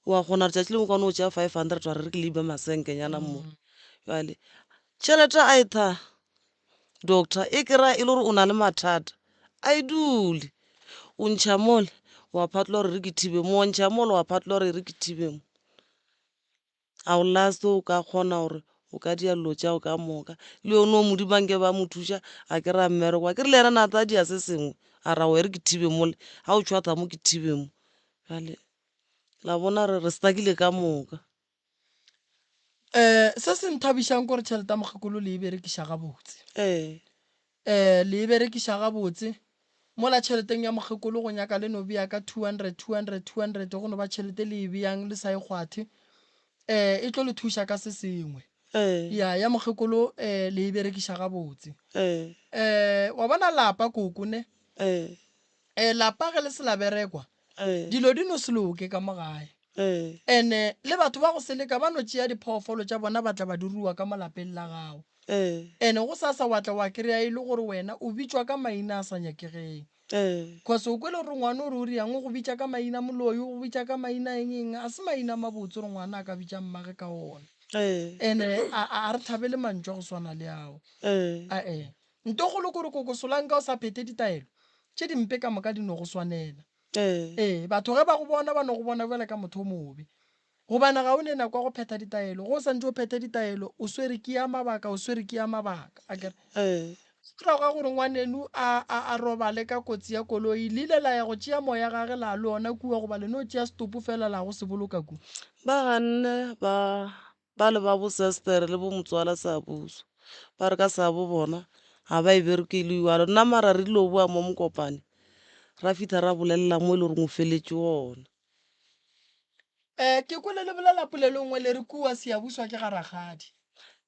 wa kgona gore tšatši lengwe ka no tšea 500 wa re re ke leibe masenkenyana mo. Bjale tšhelete a e tha Doctor, e kry-a e le gore o na le mathata, a e dule. O ntšha mole, wa phatlola gore re ke thibe mo, wa ntšha mole wa phatlola gore re ke thibe mo. Ga o last o ka kgona gore o ka dia dilo tša go ka moka. Le yone o Modimo a nke ba mo thuša a kry-a mmereko, akere le yena na tla dia se sengwe, a re aowa e re ke thibe mole, ga o tšhwatha mo ke thibe mo. Bjale la bona re re stuck-ile ka moka. Um se se nthabišang ke gore tšhelete ya mokgekolo le e berekiša gabotse. Ee. Um le e berekiša gabotse. Mola tšheleteng ya mokgekolo go nyaka le no bea ka 200, 200, 200 go no ba tšhelete le e beyang le sa e kgwathe. Um e tlo le thuša ka se sengwe. Ee. Ya, ya mokgekolo um le e berekiša gabotse. Ee. Um wa bona lapa koko ne? Ee. Um lapa ge le se la berekwa, Ee. dilo di no se loke ka mo gae. Ee. Ene le batho ba go seleka ba no tšea diphoofolo tša bona ba tla ba di rua ka mo lapeng la gago. Ee. Ene gosasa wa tla wa kry-a e le gore wena o bitšwa ka maina a sa nyakegeng. Ee. Cause o kwele gore ngwana o re o riang o go bitša ka maina moloi, o go bitša ka maina eng eng, a se maina a mabotse gore ngwana a ka bitša mmage ka ona. Ee. Ene a a re thabele mantšu a go swana le ao. Ee. Ae. Ntogolo kore koko Solanka o sa phethe ditaelo tše dimpe ka moka di no go swanela. Ee. Ee, batho ge ba go bona ba no go bona bjale ka motho o mobe. Gobane ga o ne nako ya go phetha ditaelo. Ge o sa ntše o phetha ditaelo, o swere ke ya mabaka, o swere ke ya mabaka. Akere? Ee. Morago ga gore ngwaneno a, a, a robale ka kotsi ya koloi, le ile la ya go tšea moya gage la le ona kua goba le no tšea setopo fela la go se boloka kua? Ba ganne ba, ba le ba bo sestere le bo motswala Seabuso. Ba re ka sabo bona ga ba e bereke e le jwalo. Nna mara re dilo boa mo Mokopane ra fihla ra bolelela mo e le goreng o feletše gona. Um ke kwele le bolela polelo nngwe le re kua Siyabuswa ke ga rakgadi.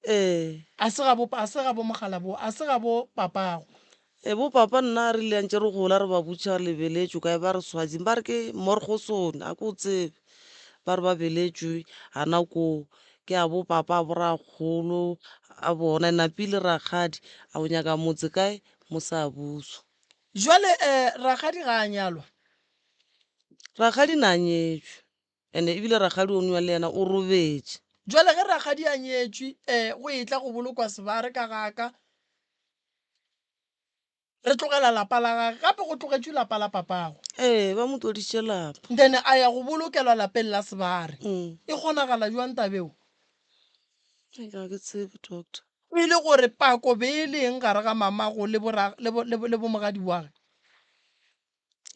Ee. A se ga bo, a se ga bo mogalabo, a se ga bo papago. Ee, bo papa nna re ile ntše re gola re ba botša le beletšwe kae ba re Swazing ba re ke Morgosone a ke o tsebe ba re ba beletšwe gana koo ke a bo papa a bo rakgolo a bona napile rakgadi a o nyaka motse kae mo Seabuswa. Jwale um rakgadi ga a nyalwa? Rakgadi na nyetšwe and ebile rakgadi o nwa le yena o robetše. Jwale ge rakgadi a nyetšwe um go etla go bolokwa sebare ka ga ka. Re tlogela lapa la gage, gape go tlogetšwe lapa la papago. Ee, ba mo tloditše lapa. Then a ya go bolokelwa lapeng la Sebare. E kgonagala bjang taba eo? Hei, ga ke tsebe, doctor. E le gore pako be e le eng gare ga mamago le bo, le bo, le bo, le bomogadi wa ge?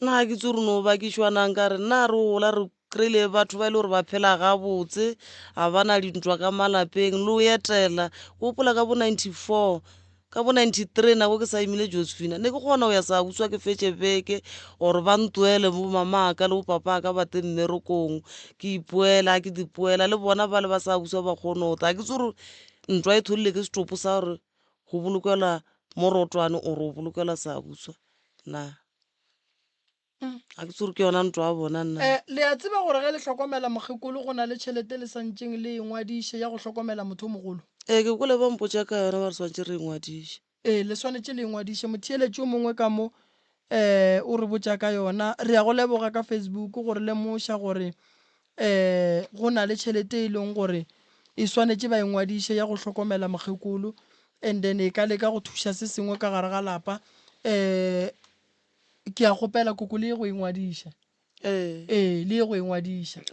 Nna ga ke tsebe gore no bakišwa nang ka re nna re gola re kry-ile batho ba e le gore ba phela gabotse, ga ba na dintwa ka malapeng le o etela. Ke gopola ka bo 94 ka bo 93 nako ke sa imile Josephina ne ke kgona go ya sa butswa ke fetše beke or ba ntwele bo mama ka le bo papa ka ba te mmerekong ke ipoela ke dipoela le bona ba le ba sa butswa ba kgone go tla. Ga ke tsebe gore ntwa e tholile ke setopo sa gore go bolokelwa morotwane or go bolokelwa sa butswa na. Ga ke tsore ke yona ntwa ya bona nna. Eh, le a tseba gore ge le hlokomela mokgekolo go na le tšhelete le sa ntšeng le e ngwadiše ya go hlokomela motho o mogolo? Ee, ke kwele ba mpotša ka yona ba re swanetše re e ngwadiše. Ee, le swanetše le e ngwadiše. Motheeletši yo mongwe ka mo eh o re botša ka yona. Re a go leboga ka Facebook go re lemoša gore eh go na le tšhelete e leng gore e swanetše ba e ngwadiše ya go hlokomela mokgekolo and then e ka leka go thuša se sengwe ka gare ga lapa. Eh Ke a kgopela koko le ye go e ngwadiša. Ee. Ee, le ye go e ngwadiša.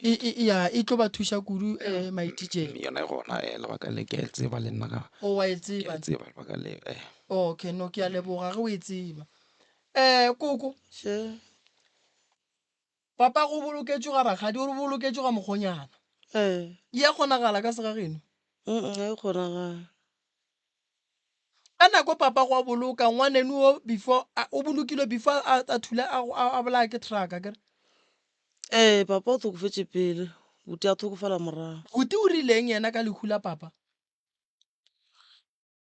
E, e, ya, e tlo ba thuša kudu eh, my DJ. Yona e gona eh, lebaka le ke a e tseba le nna ka O wa e ke a tseba. e tseba lebaka le eh. Okay, no ke a leboga ge o e tseba. Eh, koko. Še. Papa go boloketšwe ga rakgadi, o boloketšwe ga mokgonyana. Ee. E a kgonagala ka segageno? Mm, ga e kgonagale. Ka nako papa go a boloka ngwaneno o before a, o bolokilwe before a, a thula a, a, a bolaya ke truck akere? Ee, papa o hlokofetše pele, buti a hlokofala morago. Buti o rileng yena ka lehu la papa?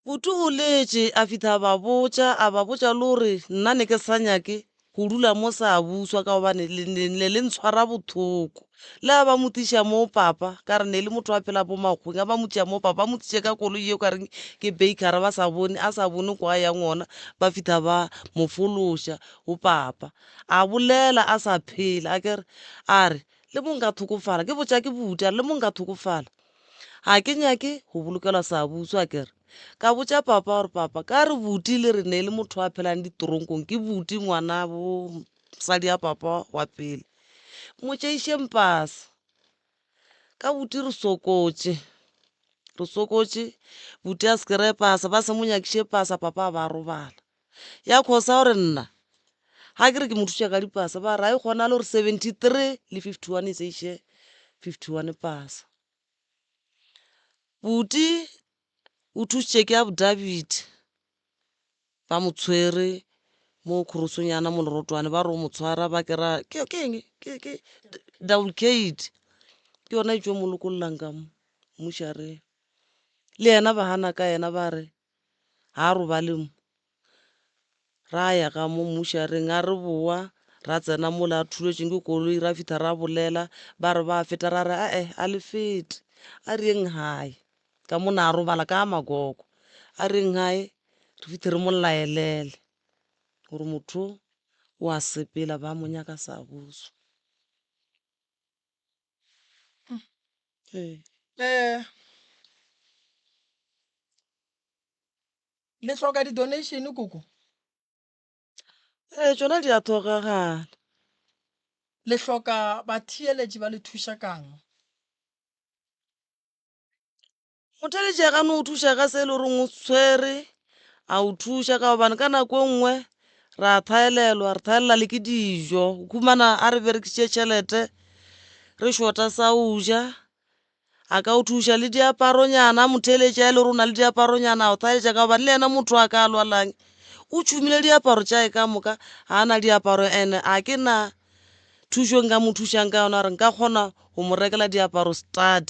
Buti o letše a fihla a ba botša, a ba botša le gore nna ne ke sa nyake go dula mo sa buswa ka gobane le ne ne le ntshwara bohloko. Le a ba mo tliša mo papa, ka re ne e le motho a phela bo makgoweng, a ba mo tšea mo papa, ba mo tliše ka koloi ye o ka reng ke baker ba sa bone, a sa bone kwa a yang gona, ba fihla ba mo fološa go papa. A bolela a sa phela akere, a re le mo nka hlokofala, ke botša ke buti a re le mo nka hlokofala Ga ke nyake go bolokelwa seabuso akere. Ka botša papa gore papa ka re buti le re ne e le motho a phelang ditoronkong ke buti ngwana bo mosadi ya papa wa pele. Mo tšeišeng pasa. Ka buti re sokotše, re sokotše buti a se kry-e pasa ba se mo nyakiše pasa papa a ba a robala. Ya khosa gore nna ga ke re ke mo thuša ka dipasa ba re ga e kgonagale gore 73 le 51 e se iše 51 pasa. Buti o thušitše ke Abudabit ba mo tshwere mo khorosonyana mo lerotwane ba re o mo tshwara ba kry-a ke ke eng ke ke double gate ke yona e tšo mo lokollang ka mo mmušareng. Le yena ba gana ka yena ba re ga a robale mo. Ra ya ka mo mmušareng a re bowa ra tsena mola a thuletšweng ke koloi ra fihla ra bolela ba re ba feta ra re ae a le fete a re yeng gae ka mo na a robala ka magogo a re yeng gae re fihle re mo laelele gore motho o a sepela ba mo nyaka sa buso. Ee. Eh, le hloka di-donation koko? Ee, tšona di a hlokagala. Le hloka batheeletši ba le thuša kang? Motheeletši a ka no thuša ka se e le goreng o tshwere a o thuša ka gobane ka nako e nngwe re a thaelelwa, re thaelela le ke dijo. O khumana a re berekisitše tšhelete re short-a sa go ja. A ka o thuša le diaparonyana, a motheeletši a e le gore o na le diaparonyana a o thaeletša ka gobane le yena motho a ka lwalang o tšhumile diaparo tša e ka moka ga a na diaparo and-e a ke na thušo nka mo thušang ka yona gore nka kgona go mo rekela diaparo stud.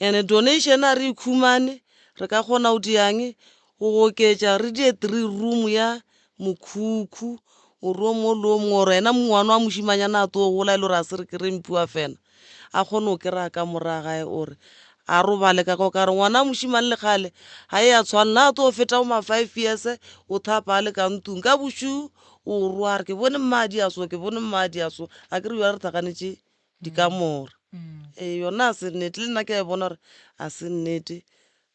And-e donation a re e khumane re ka kgona go diang go oketša re die three room ya mokhukhu gore o mongwe le o mongwe or yena ngwana wa mošimanyana a tlo gola e le gore a se re kry-e mphiwa fela a kgone go kry-a kamora ya gae or a robale ka kwa ka re ngwana wa mošimane le kgale ga e a tshwanela a tlo feta bo ma five years o thapa a le ka ntlong ka bošego o roa a re ke bone mma a dia so ke bone mma a dia so akere jale re hlakanetše dikamore. Ee, yona a se nnete, le nna ke a e bona gore a se nnete.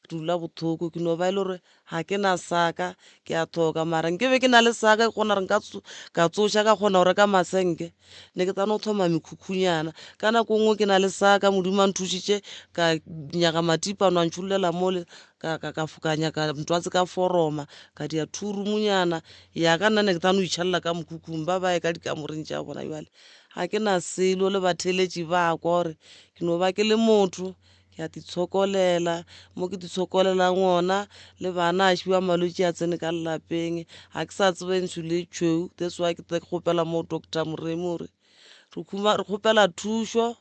Re dula bothoko, ke no ba e le gore ga ke na sa ka, ke a thoka. Mara nke be ke na le sa ka, ke kgona gore nka ka tsoša ka kgona go reka masenke, ne ke tla no thoma mekhukhunyana. Ka nako e nngwe ke na le sa ka, Modimo a nthušitše, ka nyaka matipa a no a ntšhollela mole, ka, ka, ka, ka nyaka ntwatse ka foroma, ka dia two room-nyana ya ka. Nna ne ke tla no itšhalela ka mokhukhung, ba ba ye ka dikamoreng tša bona. Bjale ga ke na selo le batheeletši ba kwa gore ke no ba ke le motho. Ke a titshokolela, mo ke titshokolelang gona le bana a šiwa malwetši a tsene ka lelapeng, ga ke sa tseba e ntsho le e tšhweu, that's why ke tla ke kgopela mo Doctor Moremi gore re khuma re kgopela thušo,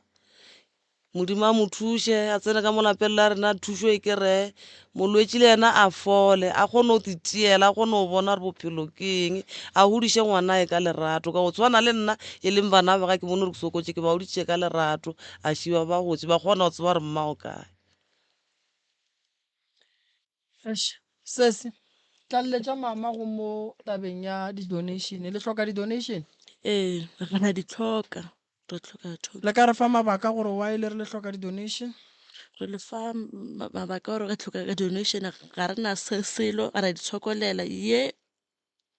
Modimo a mo thuše a tsene ka mo lapeng la rena thušo e kry-e, molwetši le yena a fole a kgone go titiela a kgone go bona gore bophelo ke eng, a godiše ngwanae ka lerato ka go tshwana le nna e leng bana ba ga ke bone gore ke sokotše ke ba godišitše ka lerato a šiwa ba gotše ba kgona go tseba gore mma o kae. Eish, sesi, tlaleletša mama go mo tabeng ya di-donation. Le hloka di-donation? Ee, re na di hloka. Re hloka thušo. Le ka re fa mabaka gore why le re le hloka di-donation? Re le fa mabaka gore re hloka donation ga re na se selo ra di tshokolela ye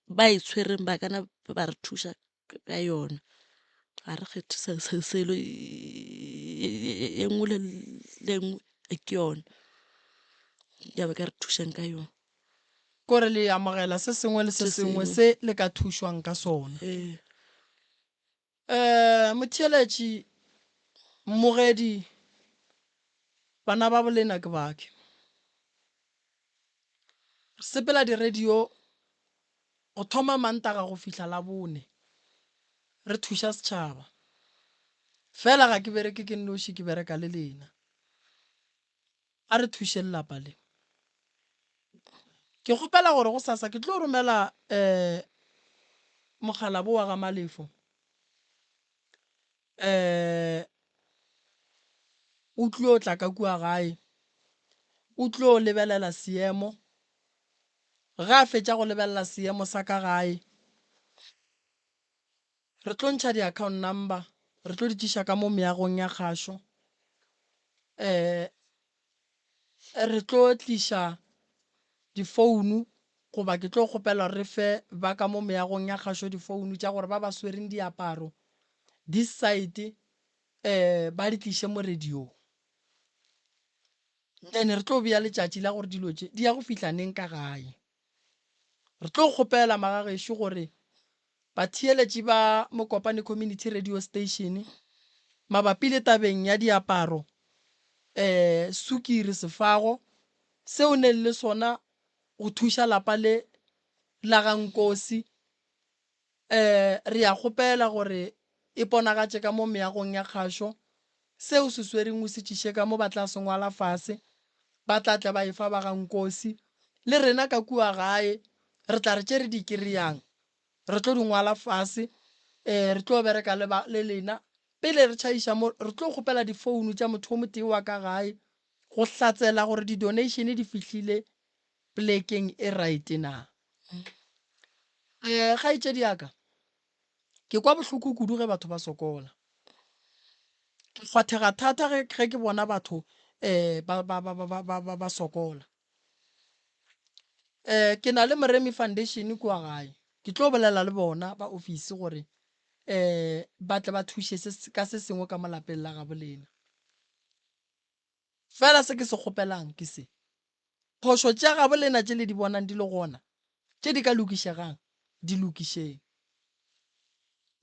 ba e tshwereng ba kana ba re thuša ka yona. Ga re kgethe se selo ye nngwe le le nngwe ke yona ya ba ka re thušang ka yona. Kore le amogela se sengwe le se sengwe se le ka thušwang ka sona. Ee. Um motheeletši, mmogedi, bana ba bolena ke bake. Re sepela di-radio go thoma Mantaga go fihla Labone, re thuša setšhaba. Fela ga ke bereke ke nnoši, ke bereka le lena. A re thušeng lapa le. Ke kgopela gore gosasa ke tlo romela um mokgalabo wa ga Malefo um o tlo tla ka kua gae, o tlo lebelela seemo. Ge a fetša go lebelela seemo sa ka gae, Re tlo ntšha di account number, re tlo di tliša ka mo meagong ya kgašo. Um re tlo tliša difounu goba ke tlo kgopela re fe ba ka mo meagong ya kgašo difounu tša gore ba ba swereng diaparo this side um ba di tliše mo radiong. Then re tlo bea letšatši la gore dilo tše di ya go fihla neng ka gae. Re tlo kgopela magagešo gore batheeletši ba Mokopane Community Radio Station mabapi le tabeng ya diaparo, um sukiri, sefago seo neng le sona go thuša lapa le la ga Nkosi, um re a kgopela gore e ponagatše ka mo meagong ya kgašo. Se o se swereng o se tšiše ka mo ba tla se ngwala fase, ba tla tla ba e fa ba ga Nkosi. Le rena ka kua gae re tla re tše re di kereyang re tlo di ngwala fase, um re tlo bereka le ba, le lena. Pele re tšhaiša mo, re tlo kgopela difounu tša motho o motee wa ka gae go hlatsela gore di-donation di fihlile polekeng e right na. Um kgaetšedi ya ka, ke kwa bohloko kudu ge batho ba sokola. Ke kgwathega thata ge, ge ke bona batho um ba, ba, ba, ba, ba, ba, ba sokola. Um ke na le Moremi Foundation kua gae. Ke tlo bolela le bona ba ofisi gore um ba tle ba thuše se, ka se sengwe ka mo lapeng la gabo lena. Fela se ke se kgopelang ke se, Phošo tša gabo lena tše le di bonang di le gona, tše di ka lokišegang, di lokišeng.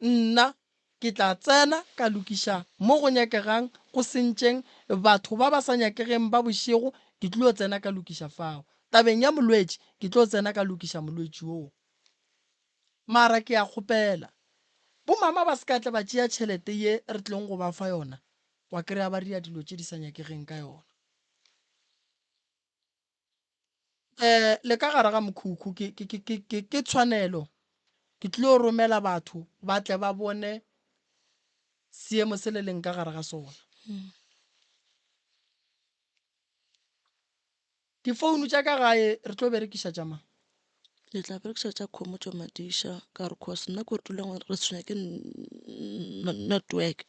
Nna ke tla tsena ka lokiša mo go nyakegang go sentšeng batho ba ba sa nyakegeng ba bošego, ke tlilo tsena ka lokiša fao. Tabeng ya molwetši, ke tlo tsena ka lokiša molwetši woo. Mara ke a kgopela, bomama ba se ka tla ba tšea tšhelete ye re tlileng go ba fa yona, wa kry-a ba ria dilo tše di sa nyakegeng ka yona. Um le ka gare ga mokhukhu ke, ke, ke, ke, ke, ke tshwanelo ke tlilo romela batho ba tle ba bone seemo se le leng ka gare ga sona. Difounu tša ka gae re tlo berekiša tša mang? Le tla berekiša tša Khomotšo Madiša ka gore cause nna ko re dulang re tshwenya ke network.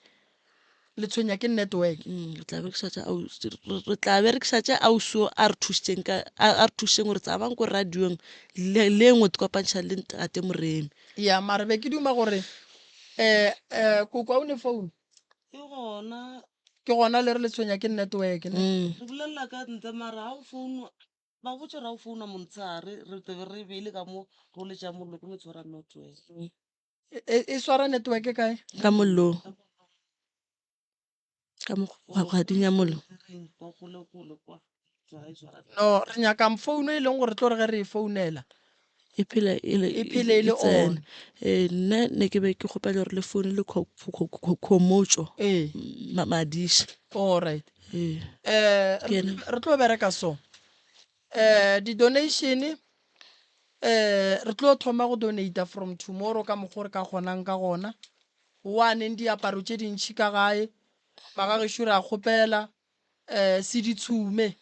Le tshwenya ke network. Re tla berekiša tša ausi, re tla berekiša tša ausi o a re thušitšeng ka, a re thušitšeng gore tsamayang ko radiong le le engwe te kopantšha le ntate Moremi. Ya, mara be ke duma gore um um koko a o ne phone? Ke gona. Ke gona le re le tshwenya ke network ne? Re bolelela ka ntle mara ga o founwa, ba botše gore ga o founa montshehare re tla be re beile ka mo re o letša mollo ke no tshwara network. E, e swara network kae? Ka mollong. Ka mo kgwading ya mollo. No, re nyaka founu e leng gore tlo re ge re e founela e phele e le e phele e le on. Ee, nna ne ke be ke kgopela gore le foune le Khomotšo Ee. Madiša. All right. Ee. Eh, Ke yena. re tlo bereka so. Eh, di-donation eh re tlo thoma go donata from tomorrow ka mokgwa o re ka kgonang ka gona. Wa neng diaparo tše dintšhi ka gae, magagešo re a kgopela eh se di tshume.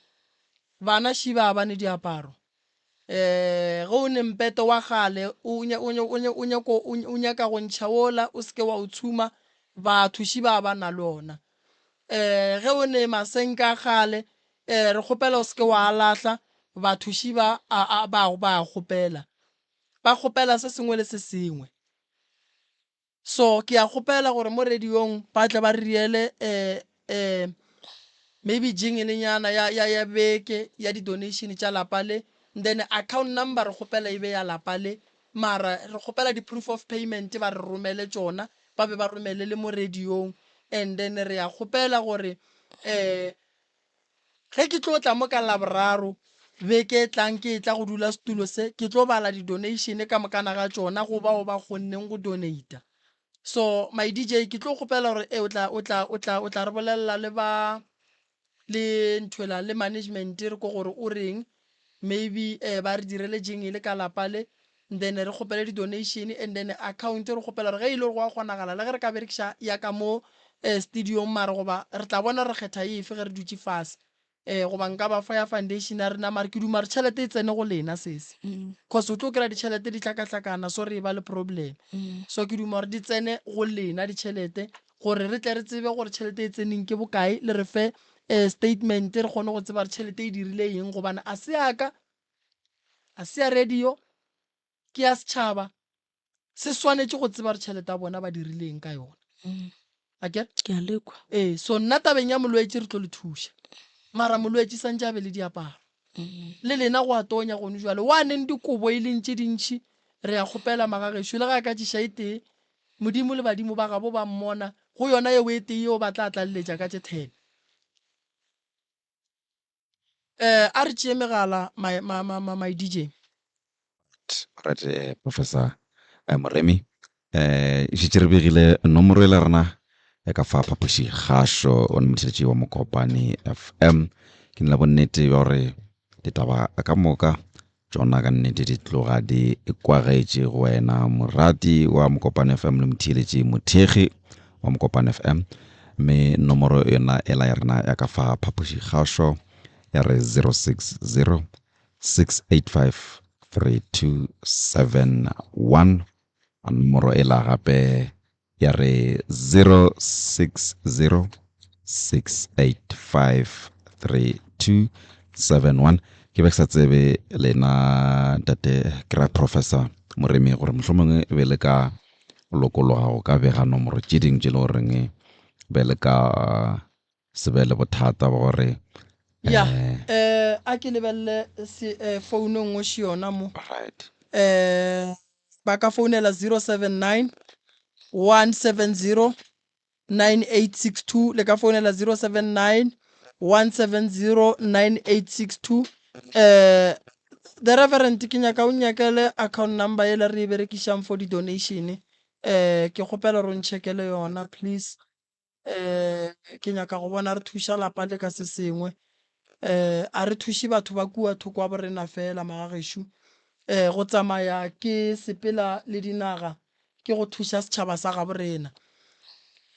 Bana šiba ga ba ne diaparo. Eh ge o ne mpete wa kgale o o nyako o nyaka go ntšha wola o se ke wa o tshuma, batho šiba ga ba na le ona. Eh ge o ne masenke a kgale Eh, re kgopela o se ke wa a lahla, bathuši ba a, a, ba, ba a kgopela. Ba kgopela se sengwe le se sengwe. So, ke a kgopela gore mo radiong ba tle ba re riele, eh, eh, maybe jingle-nyana ya, ya, ya beke ya di-donation tša lapa le, then account number re kgopela e be ya lapa le, mara re kgopela di-proof of payment ba re romele tšona, ba be ba romele le mo radiong, and then re a kgopela gore, eh, Ge ke tlo tla mo ka Laboraro beke e tlang ke etla go dula setulo se, ke tlo bala di-donation ka mokana ga tšona go bao ba kgonneng go donata. So my DJ ke tlo kgopela gore e o tla o tla o tla o tla re bolelela le ba le nthwela le management re ko gore o reng maybe eh ba re direle jingle ka lapa le then re kgopele di-donation and then account re kgopela gore ge e le gore go a kgonagala le ge re ka berekiša ya ka mo um studio-ng mare goba re tla bona re kgetha efe ge re dutše fase um goba nka ba fa ya foundation ya rena mare ke duma gore tšhelete e tsene go lena sesi cause o tlo kry-a ditšhelete di hlakahlakana so re e ba le problem so ke duma gore di tsene go lena ditšhelete gore re tle re tsebe gore tšhelete e tseneng ke bokae le re fe um statement re kgone go tseba gore tšhelete e dirile eng gobane a se ya ka A se ya radio, ke ya setšhaba. Se swanetše go tseba gore tšhelete ya bona ba dirile eng ka yona. A ke? Ke a lekwa. Ee, so nna tabeng ya molwetši re tlo le thuša. Mara molwetši santše a be le diaparo. Le lena go a tonya gone jwale. Wa neng dikobo e leng tše dintši, re a kgopela magagešo le ge a ka tšiša e tee, Modimo le badimo ba gabo ba mmona, go yona yeo e tee yeo ba tla tlaleletša ka tše ten. Eh, a re tšee megala, my, my, my, my, my DJ. Right, eh, Professor eh, Moremi eh, e šetše re begile nomoro e le rena e ka fa phapoši kgašo o ne motheletši wa Mokopane FM ke nna bonnete bja gore ditaba ka moka Tšona ka nnete di tloga di kwagetše go wena morati wa Mokopane FM le motheeletši mothekgi wa Mokopane FM. Mme nomoro yona ela ya rena ya ka fa phapoši kgašo ya re 060 685 3271. Nomoro ela gape ya re 0606853271 ke be ke sa tsebe lena ntate ke ra professor Moremi gore mohlomongwe e be le ka lokologa go ka bega nomoro tše dingwe tše e le goreng be le ka se be le bothata ba gore ya eh a ke lebelele se eh, phone e nngwe še yona mo right eh ba ka founela 079 170 9862 le ka founela 079 170 9862 eh the reverend ke nyaka o nyakele account number yela re e berekišang for di-donation eh ke kgopela gore o nchekele yona please um ke nyaka go bona re thuša lapa le ka se sengwe. Um a re thuše batho ba kua thoko ga borena fela magagešo. Um go tsamaya ke sepela le dinaga ke go thuša setšhaba sa gabo rena.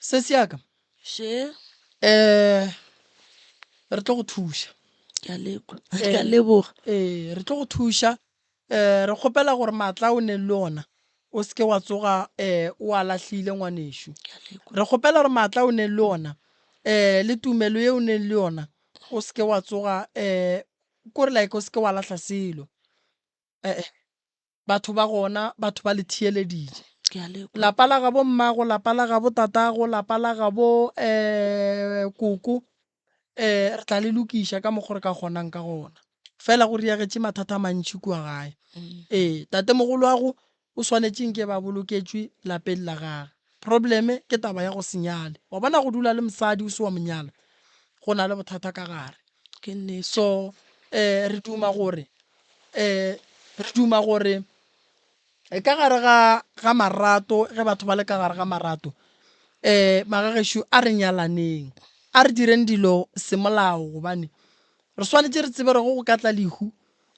Sesi ya ka. Še. Um re tlo go thuša. Ke a lekwa. Ke a leboga. Ee, re tlo go thuša. Re kgopela gore maatla a o neng le ona o se ke wa tsoga o a lahlile ngwanešu. Re kgopela gore maatla a o neng le ona Um le tumelo ye o neng le yona o se ke wa tsoga um kore like o se ke wa lahla selo. Eh-eh batho ba gona batho ba le theeleditše. Ke a le kwa. Lapa la gabo mmago, lapa la gabo tatago, lapa la gabo um koko um re tla le lokiša ka mokgo re ka kgonang ka gona. Fela go riagetše mathata a mantši kua gae. Ee, tatemogoloago o swanetše nke ba boloketšwe lapeng la gage. Probleme ke taba ya go se nyale. Wa bona go dula le mosadi o se wa mo nyala go na le bothata ka gare. Ke nnete. So um re duma gore um re duma gore ka gare ga ga marato ge batho ba le ka gare ga marato um magagešo a re nyalaneng a re direng dilo semolao gobane re swanetše re tsebe gore go go ka tla lehu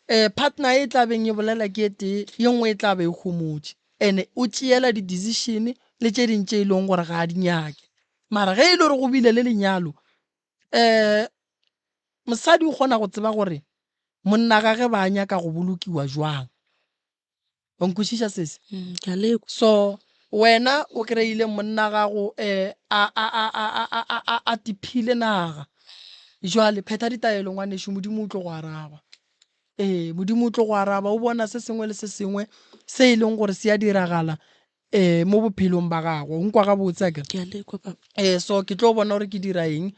um partner e tla beng e bolela ke e tee ye nngwe e tla be e homotše and-e o tšeela di-decision le tše ding tše e leng gore ga a di nyake mara ge e le gore go bile le lenyalo um mosadi o kgona go tseba gore monna gage ba nyaka go bolokiwa jwang. Wa nkwešiša sesi? Mm, ke a lekwa. So wena o kry-ile monna gago um a, a, a, a, a, a, a, a tiphile naga. Jwale phetha ditaelo ngwanešu, Modimo o tlo go araba. Ee, Modimo o tlo go araba, o bona se sengwe le se sengwe se e leng gore se a diragala um mo bophelong ba gago. O nkwa gabotse akere? Ke a lekwa papa. Ee, so ke tlo bona gore ke dira eng.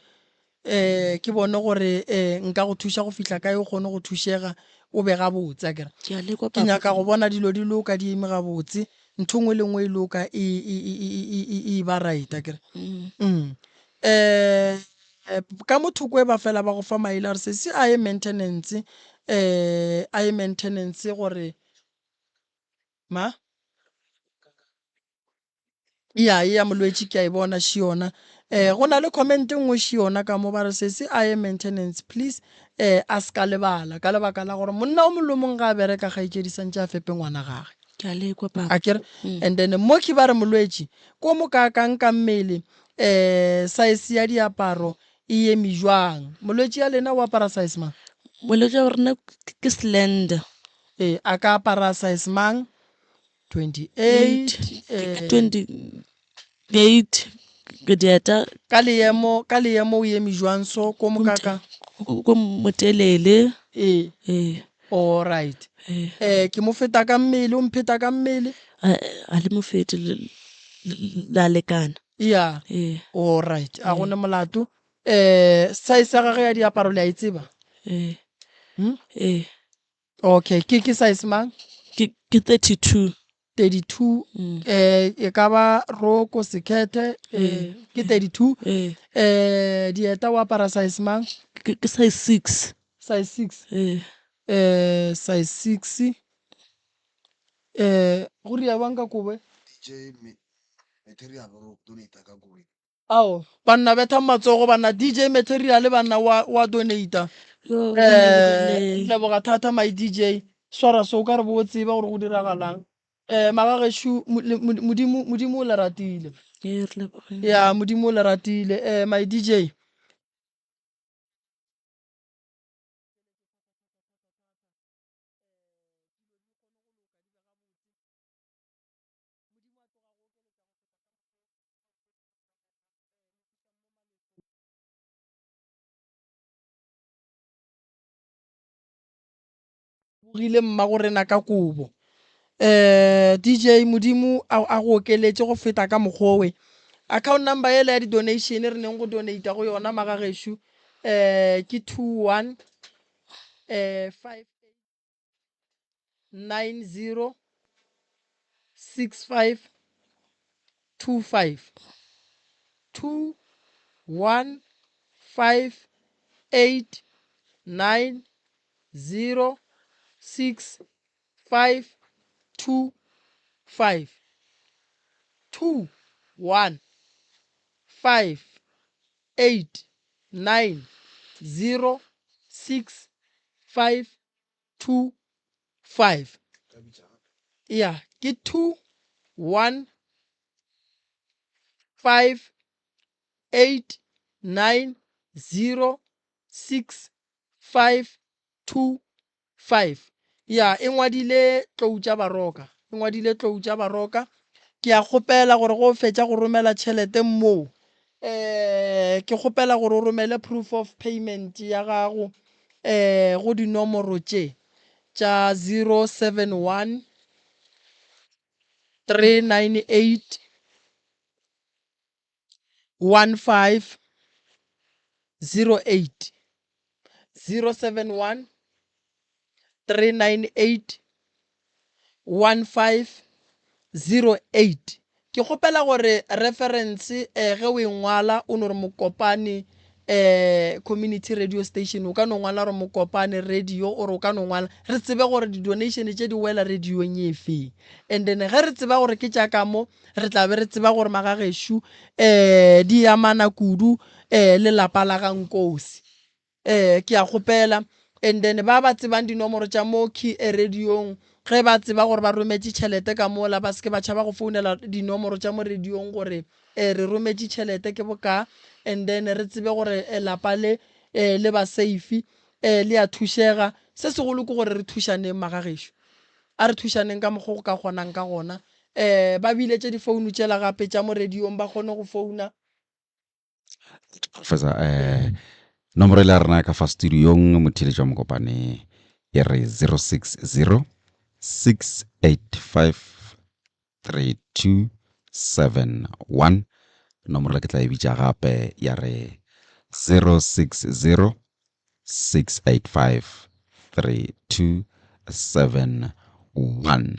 Um ke bone gore um nka go thuša go fihla kae o kgone go thušega o be gabotse akere. Ke a lekwa Ke papa. nyaka go bona dilo di loka di eme gabotse, ntho e nngwe le nngwe e loka e, e, e, e, e, e, e ba right akere. Mm. Mm. Um ka mo thoko e ba fela ba go fa maele a gore sesi a ye maintenance um a ye maintenance gore ma ya e ya molwetši ke a e bona še yona um go na le comment e nngwe še yona ka mo ba re sesi a ye maintenance please um a se ka lebala ka lebaka la gore monna o mongwe le o mongwe ga a bereka kgaetšedi santše a fepe ngwana gage Ke a lekwa papa. a kere and then mo ke ba re molwetši ko mo kaakang ka mmele um size ya diaparo e eme jwang molwetši ya lena o apara size mang Molwetši wa rena ke slender. Ee, a ka apara size mang 28 eh, 28 ke dieta ka leemo ka leemo o eme jwang so ko mokaka ko motelele ee ee all right ee eh ke mo feta ka mmele o mpheta ka mmele a a le mofete la lekana ya ee all right a gone molato eh size ya gagwe ya diaparo le a e tseba ee Hmm? ee Okay, ke ke size mang? Ke ke 32. 32 Mm. eh e ka ba roko sekhethe eh ke 32 Eh, eh dieta o apara size mang? ke ke size 6. Size 6. Eh, Eh size 6. Eh go ria bang ka kobo? e? DJ Material ro donate ka kobo. Ao, banna bethang matsogo banna DJ Material banna wa wa donata. yo, Eh le- leboga thata my DJ. Swara so o ka re bo tseba gore go diragalang. Eh magageshu Modimo Modimo o le ratile. Eh, re lebogile. Ya Modimo o le ratile. Eh my DJ. Bogile mmagorena ka kobo. Eh DJ Modimo a a go okeletše go feta ka mokgowe. Account number yela ya di-donation re neng go donata go yona magagešu eh ke 21 eh 5 90 65 25 2 1 5 8 9 0 6 5 2 5 2 1 5 8 9 0 6 5 2 5 ya ke 2 1 5 8 9 0 6 5 2 5 ya e ngwadile tlou tša baroka e ngwadile tlou tša baroka ke a kgopela gore go fetša go romela tšhelete moo. Um ke kgopela gore o romele proof of payment ya gago um go dinomoro tše tša 071 398 15 08 071 398 1508. Ke kgopela gore reference eh, ge o e ngwala o no re Mokopane eh, community radio station, o ka no ngwala gore Mokopane radio or o ka no ngwala, re tsebe gore di-donation tše di wela radiong e feng. And then ge re tseba gore ke tša ka mo, re tla be re tseba gore magagešo um di amana kudu um le lapa la ga Nkosi. Ee, ke a kgopela. And then ba ba tsebang dinomoro tša mo key radiong, ge ba tseba gore ba rometše tšhelete ka mola, ba se ke ba tšhaba go founela dinomoro tša mo radiong gore eh, re rometše tšhelete ke bokaa, and then re tsebe gore eh, lapa le eh, le ba safe, eh, le a thušega. Se segolo ke gore re thušaneng magagešo. A re thušaneng ka mokgo go ka kgonang ka gona. Eh, ba biletše difounu tšela gape tša mo radiong ba kgone go founa. Professor eh nomoro ile ya rena ka fa studiong motheletši wa mokopane e re 060 685 3271 nomoro le ke tla e bitša gape ya re 060 685 3271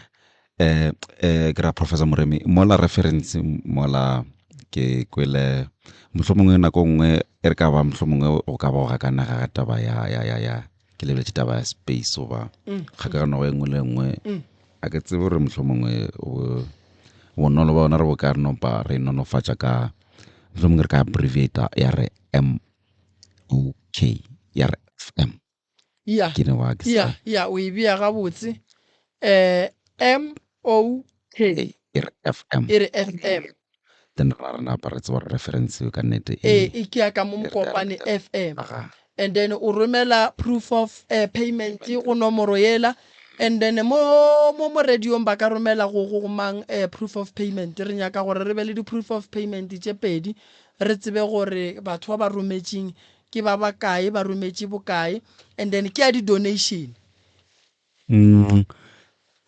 eh eh ke ra Professor Moremi mola reference mola ke kwele mohlomongwe nako nngwe e re ka ba mohlomongwe o ka ba o gakanega ga taba ya ya ya ya ke lebeletše taba ya space goba kgakagano e nngwe le e nngwe a ke tsebe gore mohlomongwe bonolo ba yona re bo ka re nopa re nonofatša ka mohlomongwe re ka abbreviata ya re M O K ya re F M Ya, ke ne wa ke ya, ya, o e bea gabotse. Eh, M O K e re F M e re F M. then ra re napa re tseba gore reference eo ka nnete E, e ke ya ka mo Mokopane F M. Aga. And then o romela proof of eh, payment go nomoro yela. And then mo mo mo radiong ba ka romela go go go mang eh, proof of payment. Re nyaka gore re be le di proof of payment tše pedi re tsebe gore batho ba ba rometšeng ke ba bakae, ba rometše bokae, and then ke ya di-donation. Mm,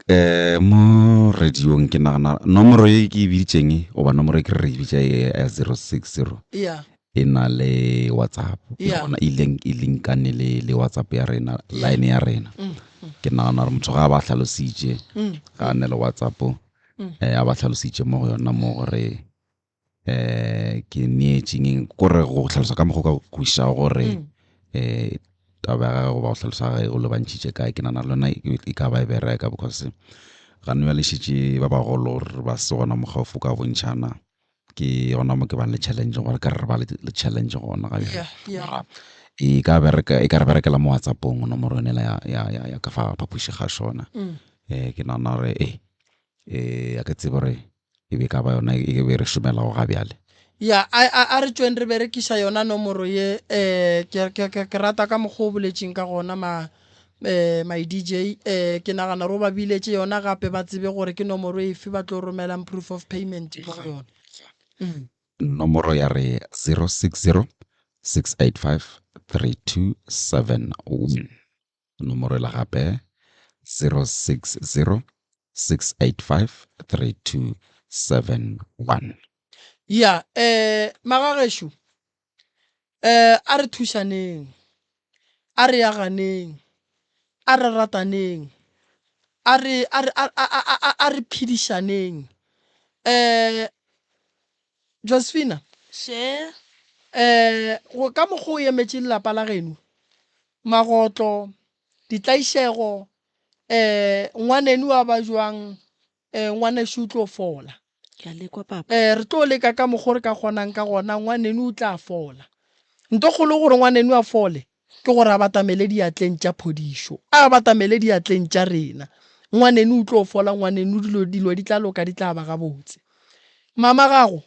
eh, mo radiong ke nagana nomoro e ke e biditšeng goba nomoro e ke re re e bitša e ya 060 Yeah. e na le whatsapp le Yeah. gona e link e linkane le le whatsapp ya rena line ya rena ke nagana gore motho ga a ba hlalositše ga a ne le whatsapp eh, a ba hlalositše mo go yona mo gore eh ke neetšeng eng kore go hlalosa ka mokgwa o ka kwešišago gore um taba ya gage goba go hlalosa gage o lebantšhitše kae ke nagana le yona e e ka ba e bereka because gane bjale šetše ba bagolo re ba se gona mo gaufi o ka bontšhana ke gona mo ke bang le challenge gore ka re re ba le le challenge gona ga bjale Yeah, yeah. mara e ka bereka e ka re berekela mo whatsappong nomoro yone ya ya ya ya ka fa phapoši ga šona um ke nagana gore ee eh a ke tsebe gore e be ka ba yona e be re šomelago ga bjale. Ya, a, a, a re tšweng re berekiša yona nomoro ye. Eh, ke, ke, ke, ke rata ka mokgwa o boletšeng ka gona, ma, eh, my DJ. Eh, ke nagana gore o ba biletše yona gape ba tsebe gore ke nomoro efe ba tlo romelang proof of payment mo go yona. Mm. Nomoro ya re 060 685 3271. Nomoro ela gape 060 685 3271. Ya, eh, magagešo, eh, a re thušaneng, a re aganeng, a re rataneng, a re, a re, a, a, a, a, a re phedišaneng. Eh, Josephina, Še. eh, go ka mokgwa o emetše lelapa la geno, magotlo, ditlaišego, eh, ngwaneno a ba jwang, eh, ngwanešu o tlo fola. Ke a lekwa papa. Eh, re tlo leka ka mokgwa re ka kgonang ka gona, ngwaneno o tla fola. Nto kgolo gore ngwaneno a fole, ke gore a batamele diatleng tša phodišo, a batamele diatleng tša rena. Ngwaneno o tlo fola, ngwaneno dilo, dilo di tla loka, di tla ba gabotse. Mama gago,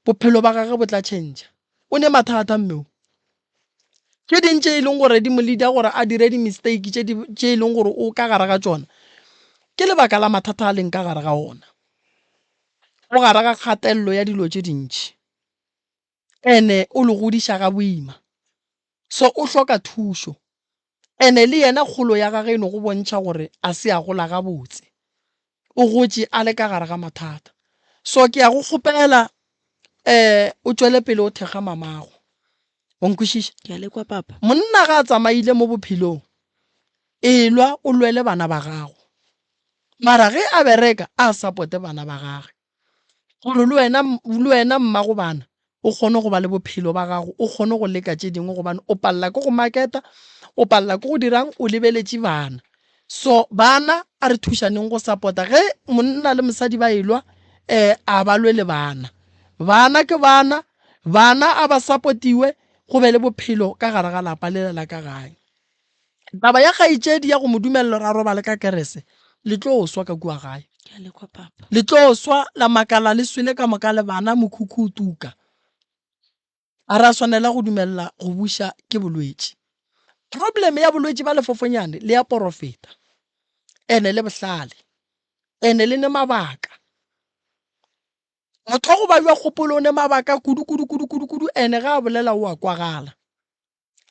bophelo ba gage bo tla tšhentšha. O ne mathata mme o. Tše ding tše e leng gore di mo leader gore a dire di-mistake tše di tše e leng gore o ka gare ga tšona, ke lebaka la mathata a leng ka gare ga ona. O gare ga kgatelelo ya dilo tše dintši. Ene o le godiša ga boima. So o hloka thušo. Ene le yena kgolo ya gage e no go bontšha gore a se a gola gabotse. O gotše a le ka gare ga mathata. So ke a go kgopela um o tšwele pele o thekga mamago. Wa nkwešiša? Ke a le kwa papa. Monna ga a tsamaile mo bophelong, elwa o lwele bana ba gago. Mara ge a bereka a supporte bana ba gage. Gore le wena, le wena mmago bana o kgone go ba le bophelo ba gago, o kgone go leka tše dingwe gobane o palela ke go marketa, o palela ke go dirang, o lebeletše bana. So bana a re thušaneng go support-a ge monna le mosadi ba elwa um a ba lwe le bana. Bana ke bana, bana a ba supportiwe go be le bophelo ka gare ga lapa lela la ka gae. Taba ya kgaetšedi ya go mo dumelela gore a robale ka kerese, le tlo swa ka kua gae. Ke a le kwa papa. Le tlo swa la makala le swele ka moka le bana mokhukhu o tuka. A ra swanela go dumelela go buša ke bolwetši. Problem ya bolwetši ba lefofonyane le ya porofeta. Ene le bohlale. Ene le ne mabaka. Motho wa go babja kgopolo o ne mabaka kudu kudu kudu kudu kudu ene ga a bolela o a kwagala.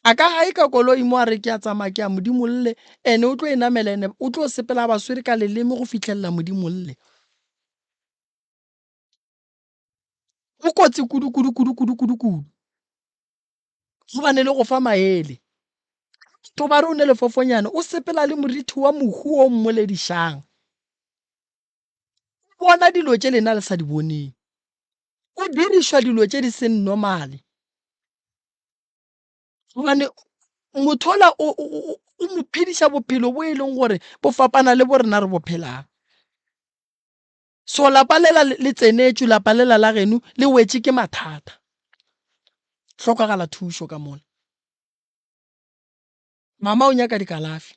A ka gae ka koloi mo a re ke a tsamaya ke ya Modimolle, ene o tlo e namela ene o tlo sepela a ba swere ka leleme go fihlelela Modimolle. O kotsi kudu kudu kudu kudu kudu kudu. Gobane le go fa maele. Batho ba re o ne lefofonyane o sepela le morithi wa mohu o mmoledišang. O bona dilo tše lena le sa di boneng. O dirišwa dilo tše di seng normale. Gobane motho ola o o mo phediša bophelo bo e leng gore bo fapana le bo rena re bo phelang. So lapa lela le tsenetšwe, lapa lela la geno le wetše ke mathata. Hlokagala thušo ka mola. Mama o nyaka dikalafi,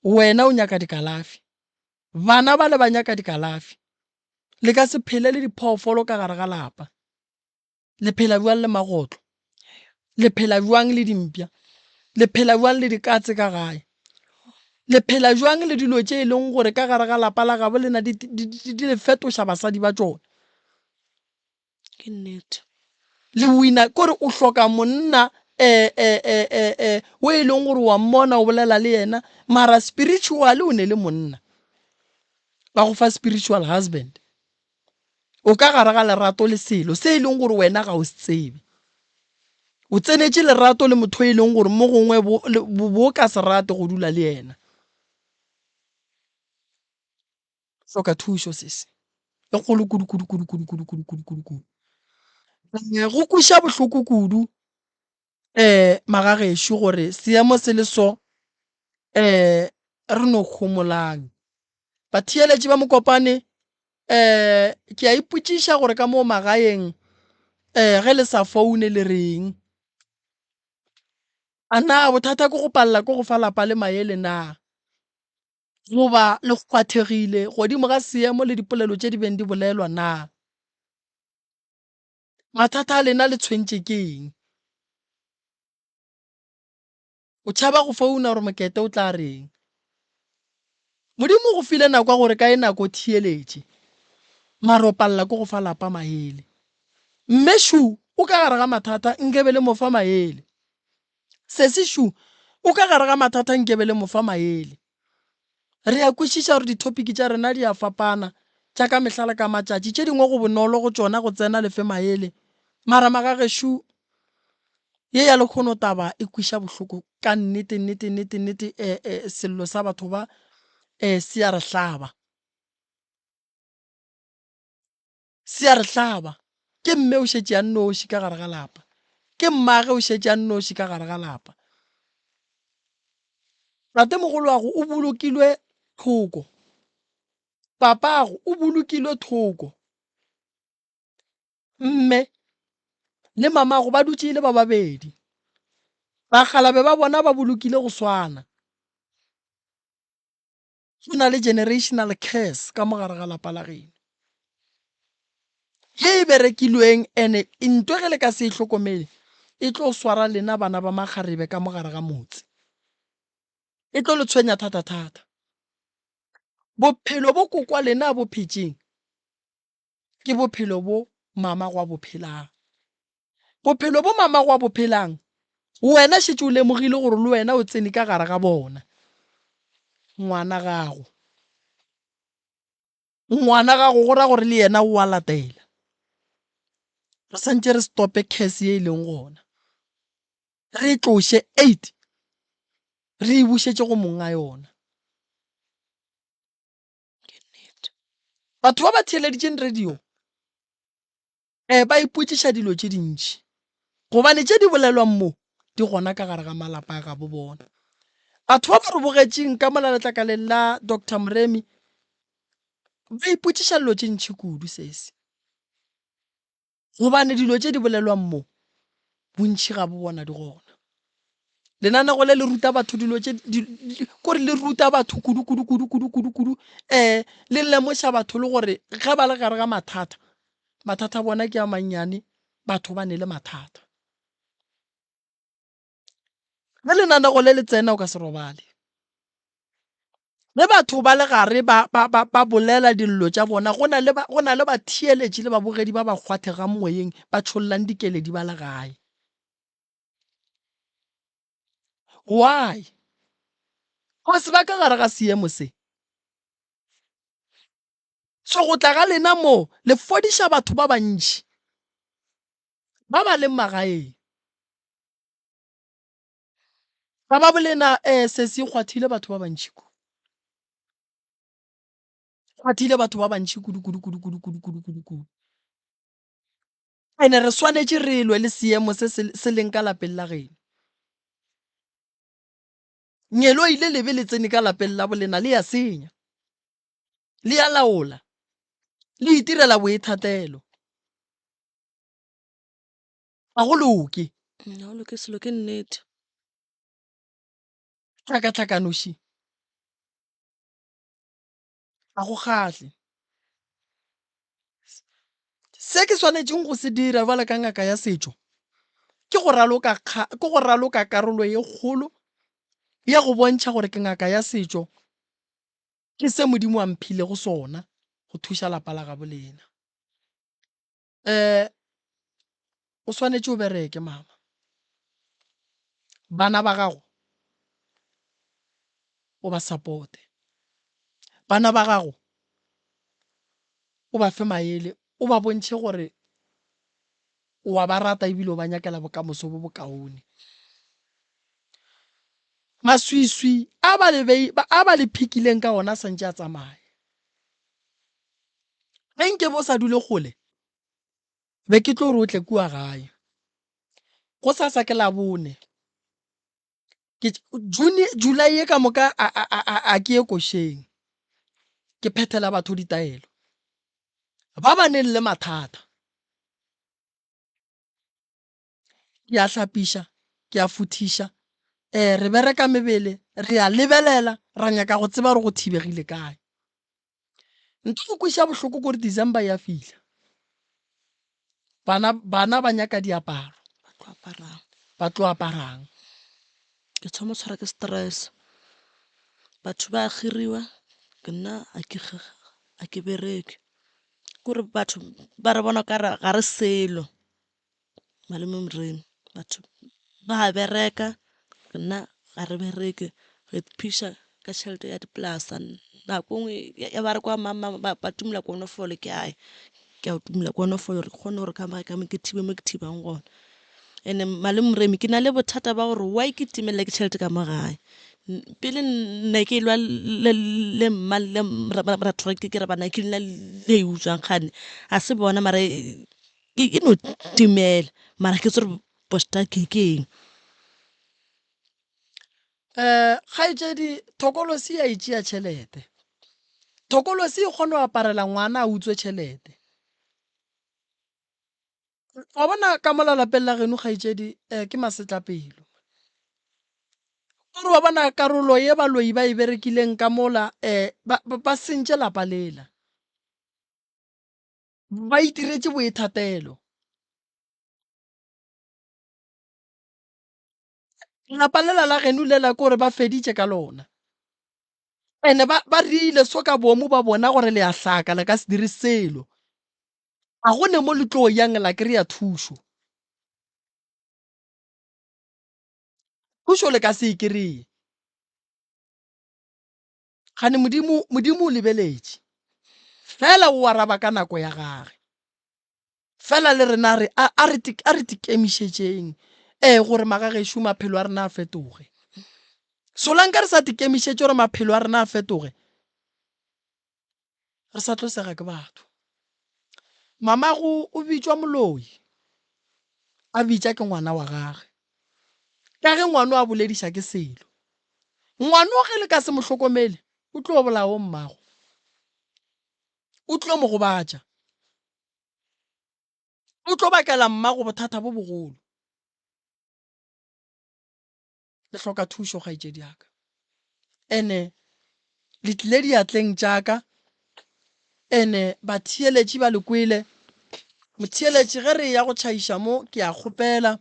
wena o nyaka dikalafi, bana bale ba nyaka dikalafi. Le ka se phele le diphoofolo ka gare ga lapa. Le phela bjang le magotlo? Le phela bjang le dimpša? Le phela bjang le dikatse ka gae? Le phela bjang le dilo tše e leng gore ka gare ga lapa la gabo lena di, di, di, di le fetoša basadi ba tšona? Ke nnete. Le wina kore o hloka monna eh, eh, eh, eh, eh, o e leng gore wa mmona o bolela le yena mara spiritually o ne le monna ba go fa spiritual husband. O ka gare ga lerato le selo se e leng gore wena ga o se tsebe. O tsenetše lerato le motho e leng gore mo gongwe bo, bo ka se rate go dula le yena. Hloka thušo sese. E kgolo kudu kudu kudu kudu kudu kudu kudu kudu kudu. Eh, go kweša bohloko kudu eh magagešo gore seemo se le so eh re no homolang. Batheeletši ba Mokopane eh ke a ipotšiša gore ka mo magaeng eh ge le sa foune le reng. A na bothata ke go palela ke go fa lapa le maele na? Goba le kgwathegile godimo ga seemo le dipolelo tše di beng di bolelwa na? Mathata a lena le tshwentše ke eng? O tšhaba go founa gore Mokete o tla reng. Modimo o go file nako ya gore ka e nako o theeletše. Mara o palela ke go fa lapa maele. Mme Shu o ka gare ga mathata nkebe le mo fa maele. Sesi Shu o ka gare ga mathata nkebe le mo fa maele. Re a kwešiša gore dithopiki tša rena di a fapana, tša ka mehla le ka matšatši. Tše dingwe go bonolo go tšona go tsena le fe maele. Mara magagešo, ye ya lekgono taba e kweša bohloko ka nnete, nnete, nnete, nnete, e, e, sello sa batho ba e, se a re hlaba. Se a re hlaba. Ke mme o šetše a nnoši ka gare ga lapa. Ke mmage o šetše a nnoši ka gare ga lapa. Tatemogoloago o bolokilwe thoko. Papago o bolokilwe thoko. Mme le mamago ba dutše e le ba babedi. Bakgalabe ba bona ba bolokile go swana. Go na le generational curse ka mo gare ga lapa la geno ye e berekilweng ene ntwe ge le ka se e hlokomele e tlo swara lena bana ba makgarebe ka mo gare ga motse. E tlo le tshwenya thata-thata. Bophelo bo kokwa lena bo phetšeng ke bophelo bo mama gwa bo phelang. Bophelo bo mamago a bo phelang, wena šetše o lemogile gore le wena o tsene ka gare ga bona. Ngwana gago. Ngwana gago go ra gore le yena o a latela. Re santše re stope curse ye e leng gona. Re e tloše eight re e bušetše go monga yona. Batho ba ba theeleditšeng radio um ba ipotšiša dilo tše dintši gobane tše di bolelwang mo di gona ka gare ga malapa a gabo bona. Batho ba ba re bogetšeng ka mola letlakaleng la Doctor Moremi ba ipotšiša dilo tše ntši kudu sesi. Gobane dilo tše di bolelwang mo bontši ga bo bona di gona. Lenanego le le ruta batho dilo tše kore le ruta batho kudu kudu kudu kudu kudu kudu um le lemoša batho le gore ge ba le gare ga mathata, mathata a bona ke a mannyane batho ba ne le mathata. Ge lenanego le le tsena o ka se robale. Ge batho ba le gare ba, ba, ba, ba bolela dillo tša bona, go na le, go na le batheeletši le babogedi ba ba kgwathegang moyeng, ba tšhollang dikeledi ba le gae. Why? Cause ba ka gare ga seemo se. So go tla ga lena mo, le fodiša batho ba bantši ba ba leng magaeng. Ga ba bolena eh sesi kgwathile batho ba bantši kudu. Kgwathile batho ba bantši kudu kudu kudu kudu kudu kudu kudu kudu. Ene re swanetše re lwe le seemo se se leng ka lapeng la geno. Ngeloi le lebe le tsene ka lapeng la bolena le ya senya. Le ya laola. Le itirela boithatelo. Ga go loke. Ga go loke selo ke nnete. Tlhakatlhakanoši ga go kgahle. Se ke swanetšeng go se dira bjalo ka ngaka ya setšo ke go raloka ke go raloka karolo ye kgolo ya go bontšha gore ke ngaka ya setšo, ke se Modimo a mphilego sona go thuša lapa la gabo lena. Um o swanetše o bereke mama. Bana ba gago o ba supporte. Bana ba gago o ba fe maele, o ba bontšhe gore o a ba rata ebile o ba nyakela bokamoso bo bokaone. Maswiswi a ba le a ba le phikileng ka ona a santše a tsamaya. Ge nke be o sa dule kgole, be ke tlo re o tle kua gae. Gosasa ke Labone. Ke June, July ye ka moka a, a, a, a, a ke ye košeng. Ke phethela batho ditaelo. Ba ba neng le mathata. Ke a hlapiša, ke a futhiša, um re bereka mebele, re a lebelela, ra nyaka go tseba gore go thibegile kae. Ntho go kweša bohloko kore December ya fihla. Bana, bana ba nyaka diaparo. Ba tlo aparang. Ba tlo aparang. Ke thoma tshwara ke stress. Batho ba kgiriwa, ke nna a ke a ke bereke. Kore batho ba re bona okare ga re selo. Malome Moremi, batho ba bereka rena ga re bereke, re iphiša ka tšhelete ya dipolasa. Nako e nngwe ya ba re kwa mang mang ba tumela konofolo ke a ya, ke a tumela konofolo gore ke kgone gore ka mo ke thibe mo ke thibang gona. And-e malome Moremi ke na le bothata ba gore why ke timelela ke tšhelete ka mo gae. Pele ne ke lwa le mma le moratho ke re bana ke lena le e utswang kgane ga se bona mara E no timela mara ke tsore bosta ke ke eng. Um kgaetšedi thokolosi ya e tšea tšhelete. Thokolosi e kgona go aparela ngwana a utswe tšhelete. Wa bona ka mola lapeng la geno kgaetšedi um ke masetlapelo. Kore wa bona karolo ye baloi ba e berekileng ka mola um ba sentše lapa lela. Ba itiretše boithatelo. Lapa lela la geno lela ke gore ba feditše ka lona. Ene ba, ba rile so ka boomo ba bona gore le a hlaka, le ka se dire selo. Ga go ne mo le tlo yang la kry-a thušo. Thušo le ka se e kry-e. Gane Modimo, Modimo o lebeletše. Fela o araba ka nako ya gage. Fela le rena re, a, a re, a re tikemišetšeng, ee, gore magagešo maphelo a rena a fetoge. Solanka re sa tikemišetše gore maphelo a rena a fetoge, re sa tlo sega ke batho. Mamago o bitšwa moloi, a bitša ke ngwana wa gage. Ka ge ngwano a bolediša ke selo. Ngwano ge le ka se mo hlokomele, o tlo bolaya wo mmago. O tlo mo gobatša. O tlo bakela mmago bothata bo bogolo. Le hloka thušo kgaetšedi ya ka. Ene le tlile diatleng tša ka. Ene batheeletši ba le kwele. Motheeletši ge re eya go tšhaiša mo ke a kgopela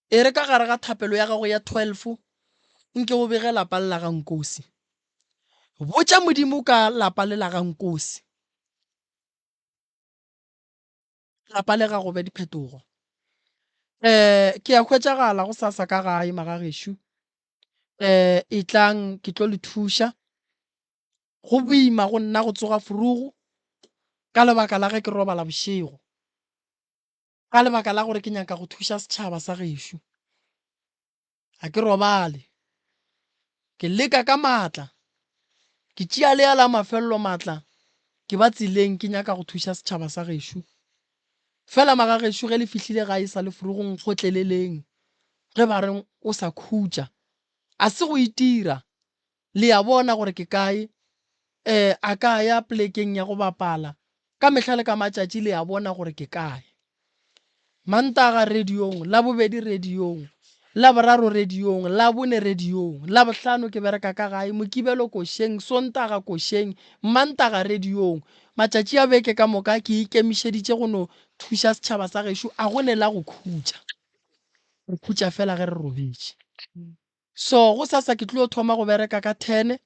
e re ka gare ga thapelo ya gago ya 12 nke o bege lapa le la ga Nkosi. Botša Modimo ka lapa le la ga Nkosi. Lapa le ga go be diphetogo. Um ke a hwetšagala go sasa ka gae magagešo. Um etlang ke tlo le thuša. Go boima go nna go tsoga furugu ka lebaka la ge ke robala bošego. Ka lebaka la gore ke nyaka go thuša setšhaba sa gešo. Ga ke robale. Ke leka ka maatla. Ke tšea lea la mafelelo maatla, ke ba tseleng ke nyaka go thuša setšhaba sa gešo. Fela magagešo ge le fihlile gae sa le furugong kgotleleleng ge ba re o sa khutša. A se go itira. Le a bona gore ke kae. Eh, a ka ya plekeng ya go bapala. Ka mehla le ka matšatši le a bona gore ke kae. Mantaga radiong, Labobedi radiong, Laboraro radiong, Labone radiong, Labohlano ke bereka ka gae, Mokibelo košeng, Sontaga košeng, Mantaga radiong. Matšatši a beke ka moka ke ikemišeditše go no thuša setšhaba sa gešo, a go ne la go khutša. Re khutša fela ge re robetše. So gosasa ke tlo thoma go bereka ka thene,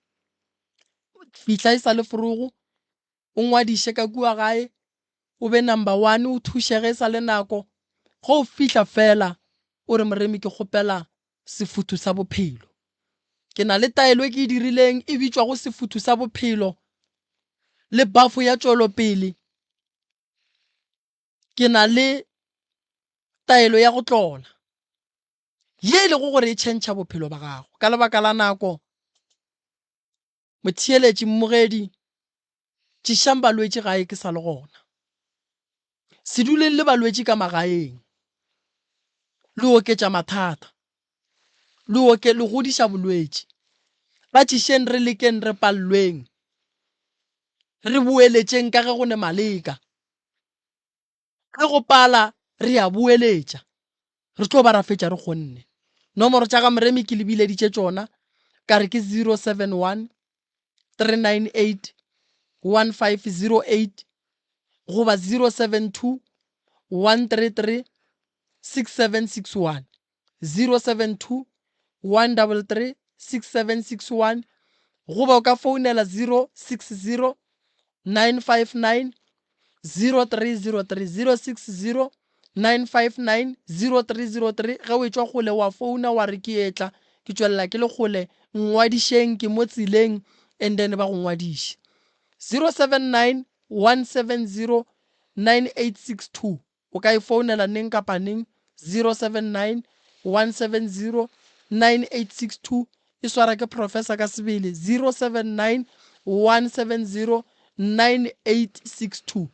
fihla e sa le forogo, o ngwadiše ka kua gae, o be number one, o thuše ge e sa le nako. Ge o fihla feela o re Moremi ke kgopela sefuthu sa bophelo. Ke na le taelo e ke e dirileng e bitšwago sefuthu sa bophelo le bafo ya tšwelopele. Ke na le taelo ya go tlola ye e lego gore e tšhentšha bophelo ba gago ka lebaka la nako. Motheeletši, Mmogedi, tšišang balwetši gae ke sa le gona. Se duleng le balwetši ka magaeng. Le oketša mathata. Le oke le godiša bolwetši. Ba tšišeng re lekeng re pallweng. Re boeletšeng ka ge go ne maleka. Ge go pala re a boeletša, re tlo ba ra fetša re kgonne. Nomoro tša ga Moremi ke le bileditše tšona, ka re ke 071 398 1508 goba 072 133 6761, 072 133 6761 goba o ka founela 060 959 0303, 060 959 0303. Ge o etšwa kgole wa founa wa re ke etla, ke tšwelela ke le kgole, nngwadišeng ke mo tseleng and then ba go ngwadiše. 079 170 9862. O ka e founela neng kapa neng, 079 170 9862. E swara ke professor ka sebele, 079 170 9862.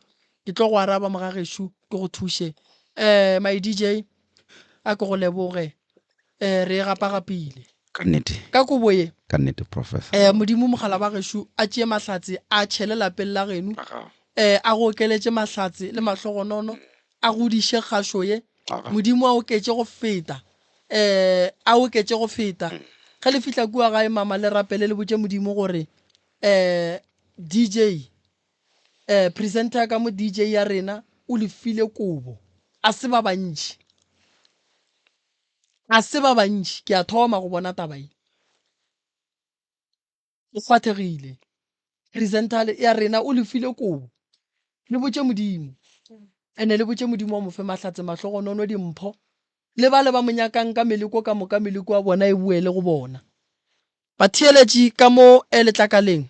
Ke tlo go araba mogagešo, ke go thuše. Eh, my DJ, a ke go leboge. Eh, re e gapagapile. Ka nnete. Ka kobo ye. Ka nnete, Professor. Eh, Modimo mogala wa gešo a tšee mahlatse a tšhele lapeng la geno. Eh, a go okeletše mahlatse le mahlogonono, a godiše kgašo ye. Modimo a oketše go feta. Eh, a oketše go feta. Ge le fihla kua gae, mama, le rapele le botše Modimo gore, eh, DJ, eh, presenter ya ka mo DJ ya rena o le file kobo. A se ba bantši. Ga se ba bantši, ke a thoma go bona taba ye. O kgwathegile. Presenter ya rena o le file kobo. Le botše Modimo. Ene le botše Modimo wa mo fe mahlatse, mahlogonono, dimpho. Le bale ba mo nyakang ka meleko ka moka meleko ya bona e boele go bona. Batheeletši ka mo letlakaleng,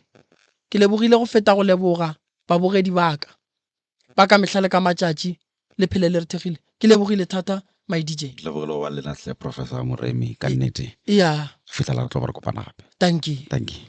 ke lebogile go feta go leboga babogedi ba ka ba ka mehla le ka matšatši le phele le re thekgile. Ke lebogile thata my DJ. Ke lebogile go ba le lena hle Professor Moremi ka nnete. Ya. Go fihlela re tlo ba re kopana gape. Dankie. Dankie.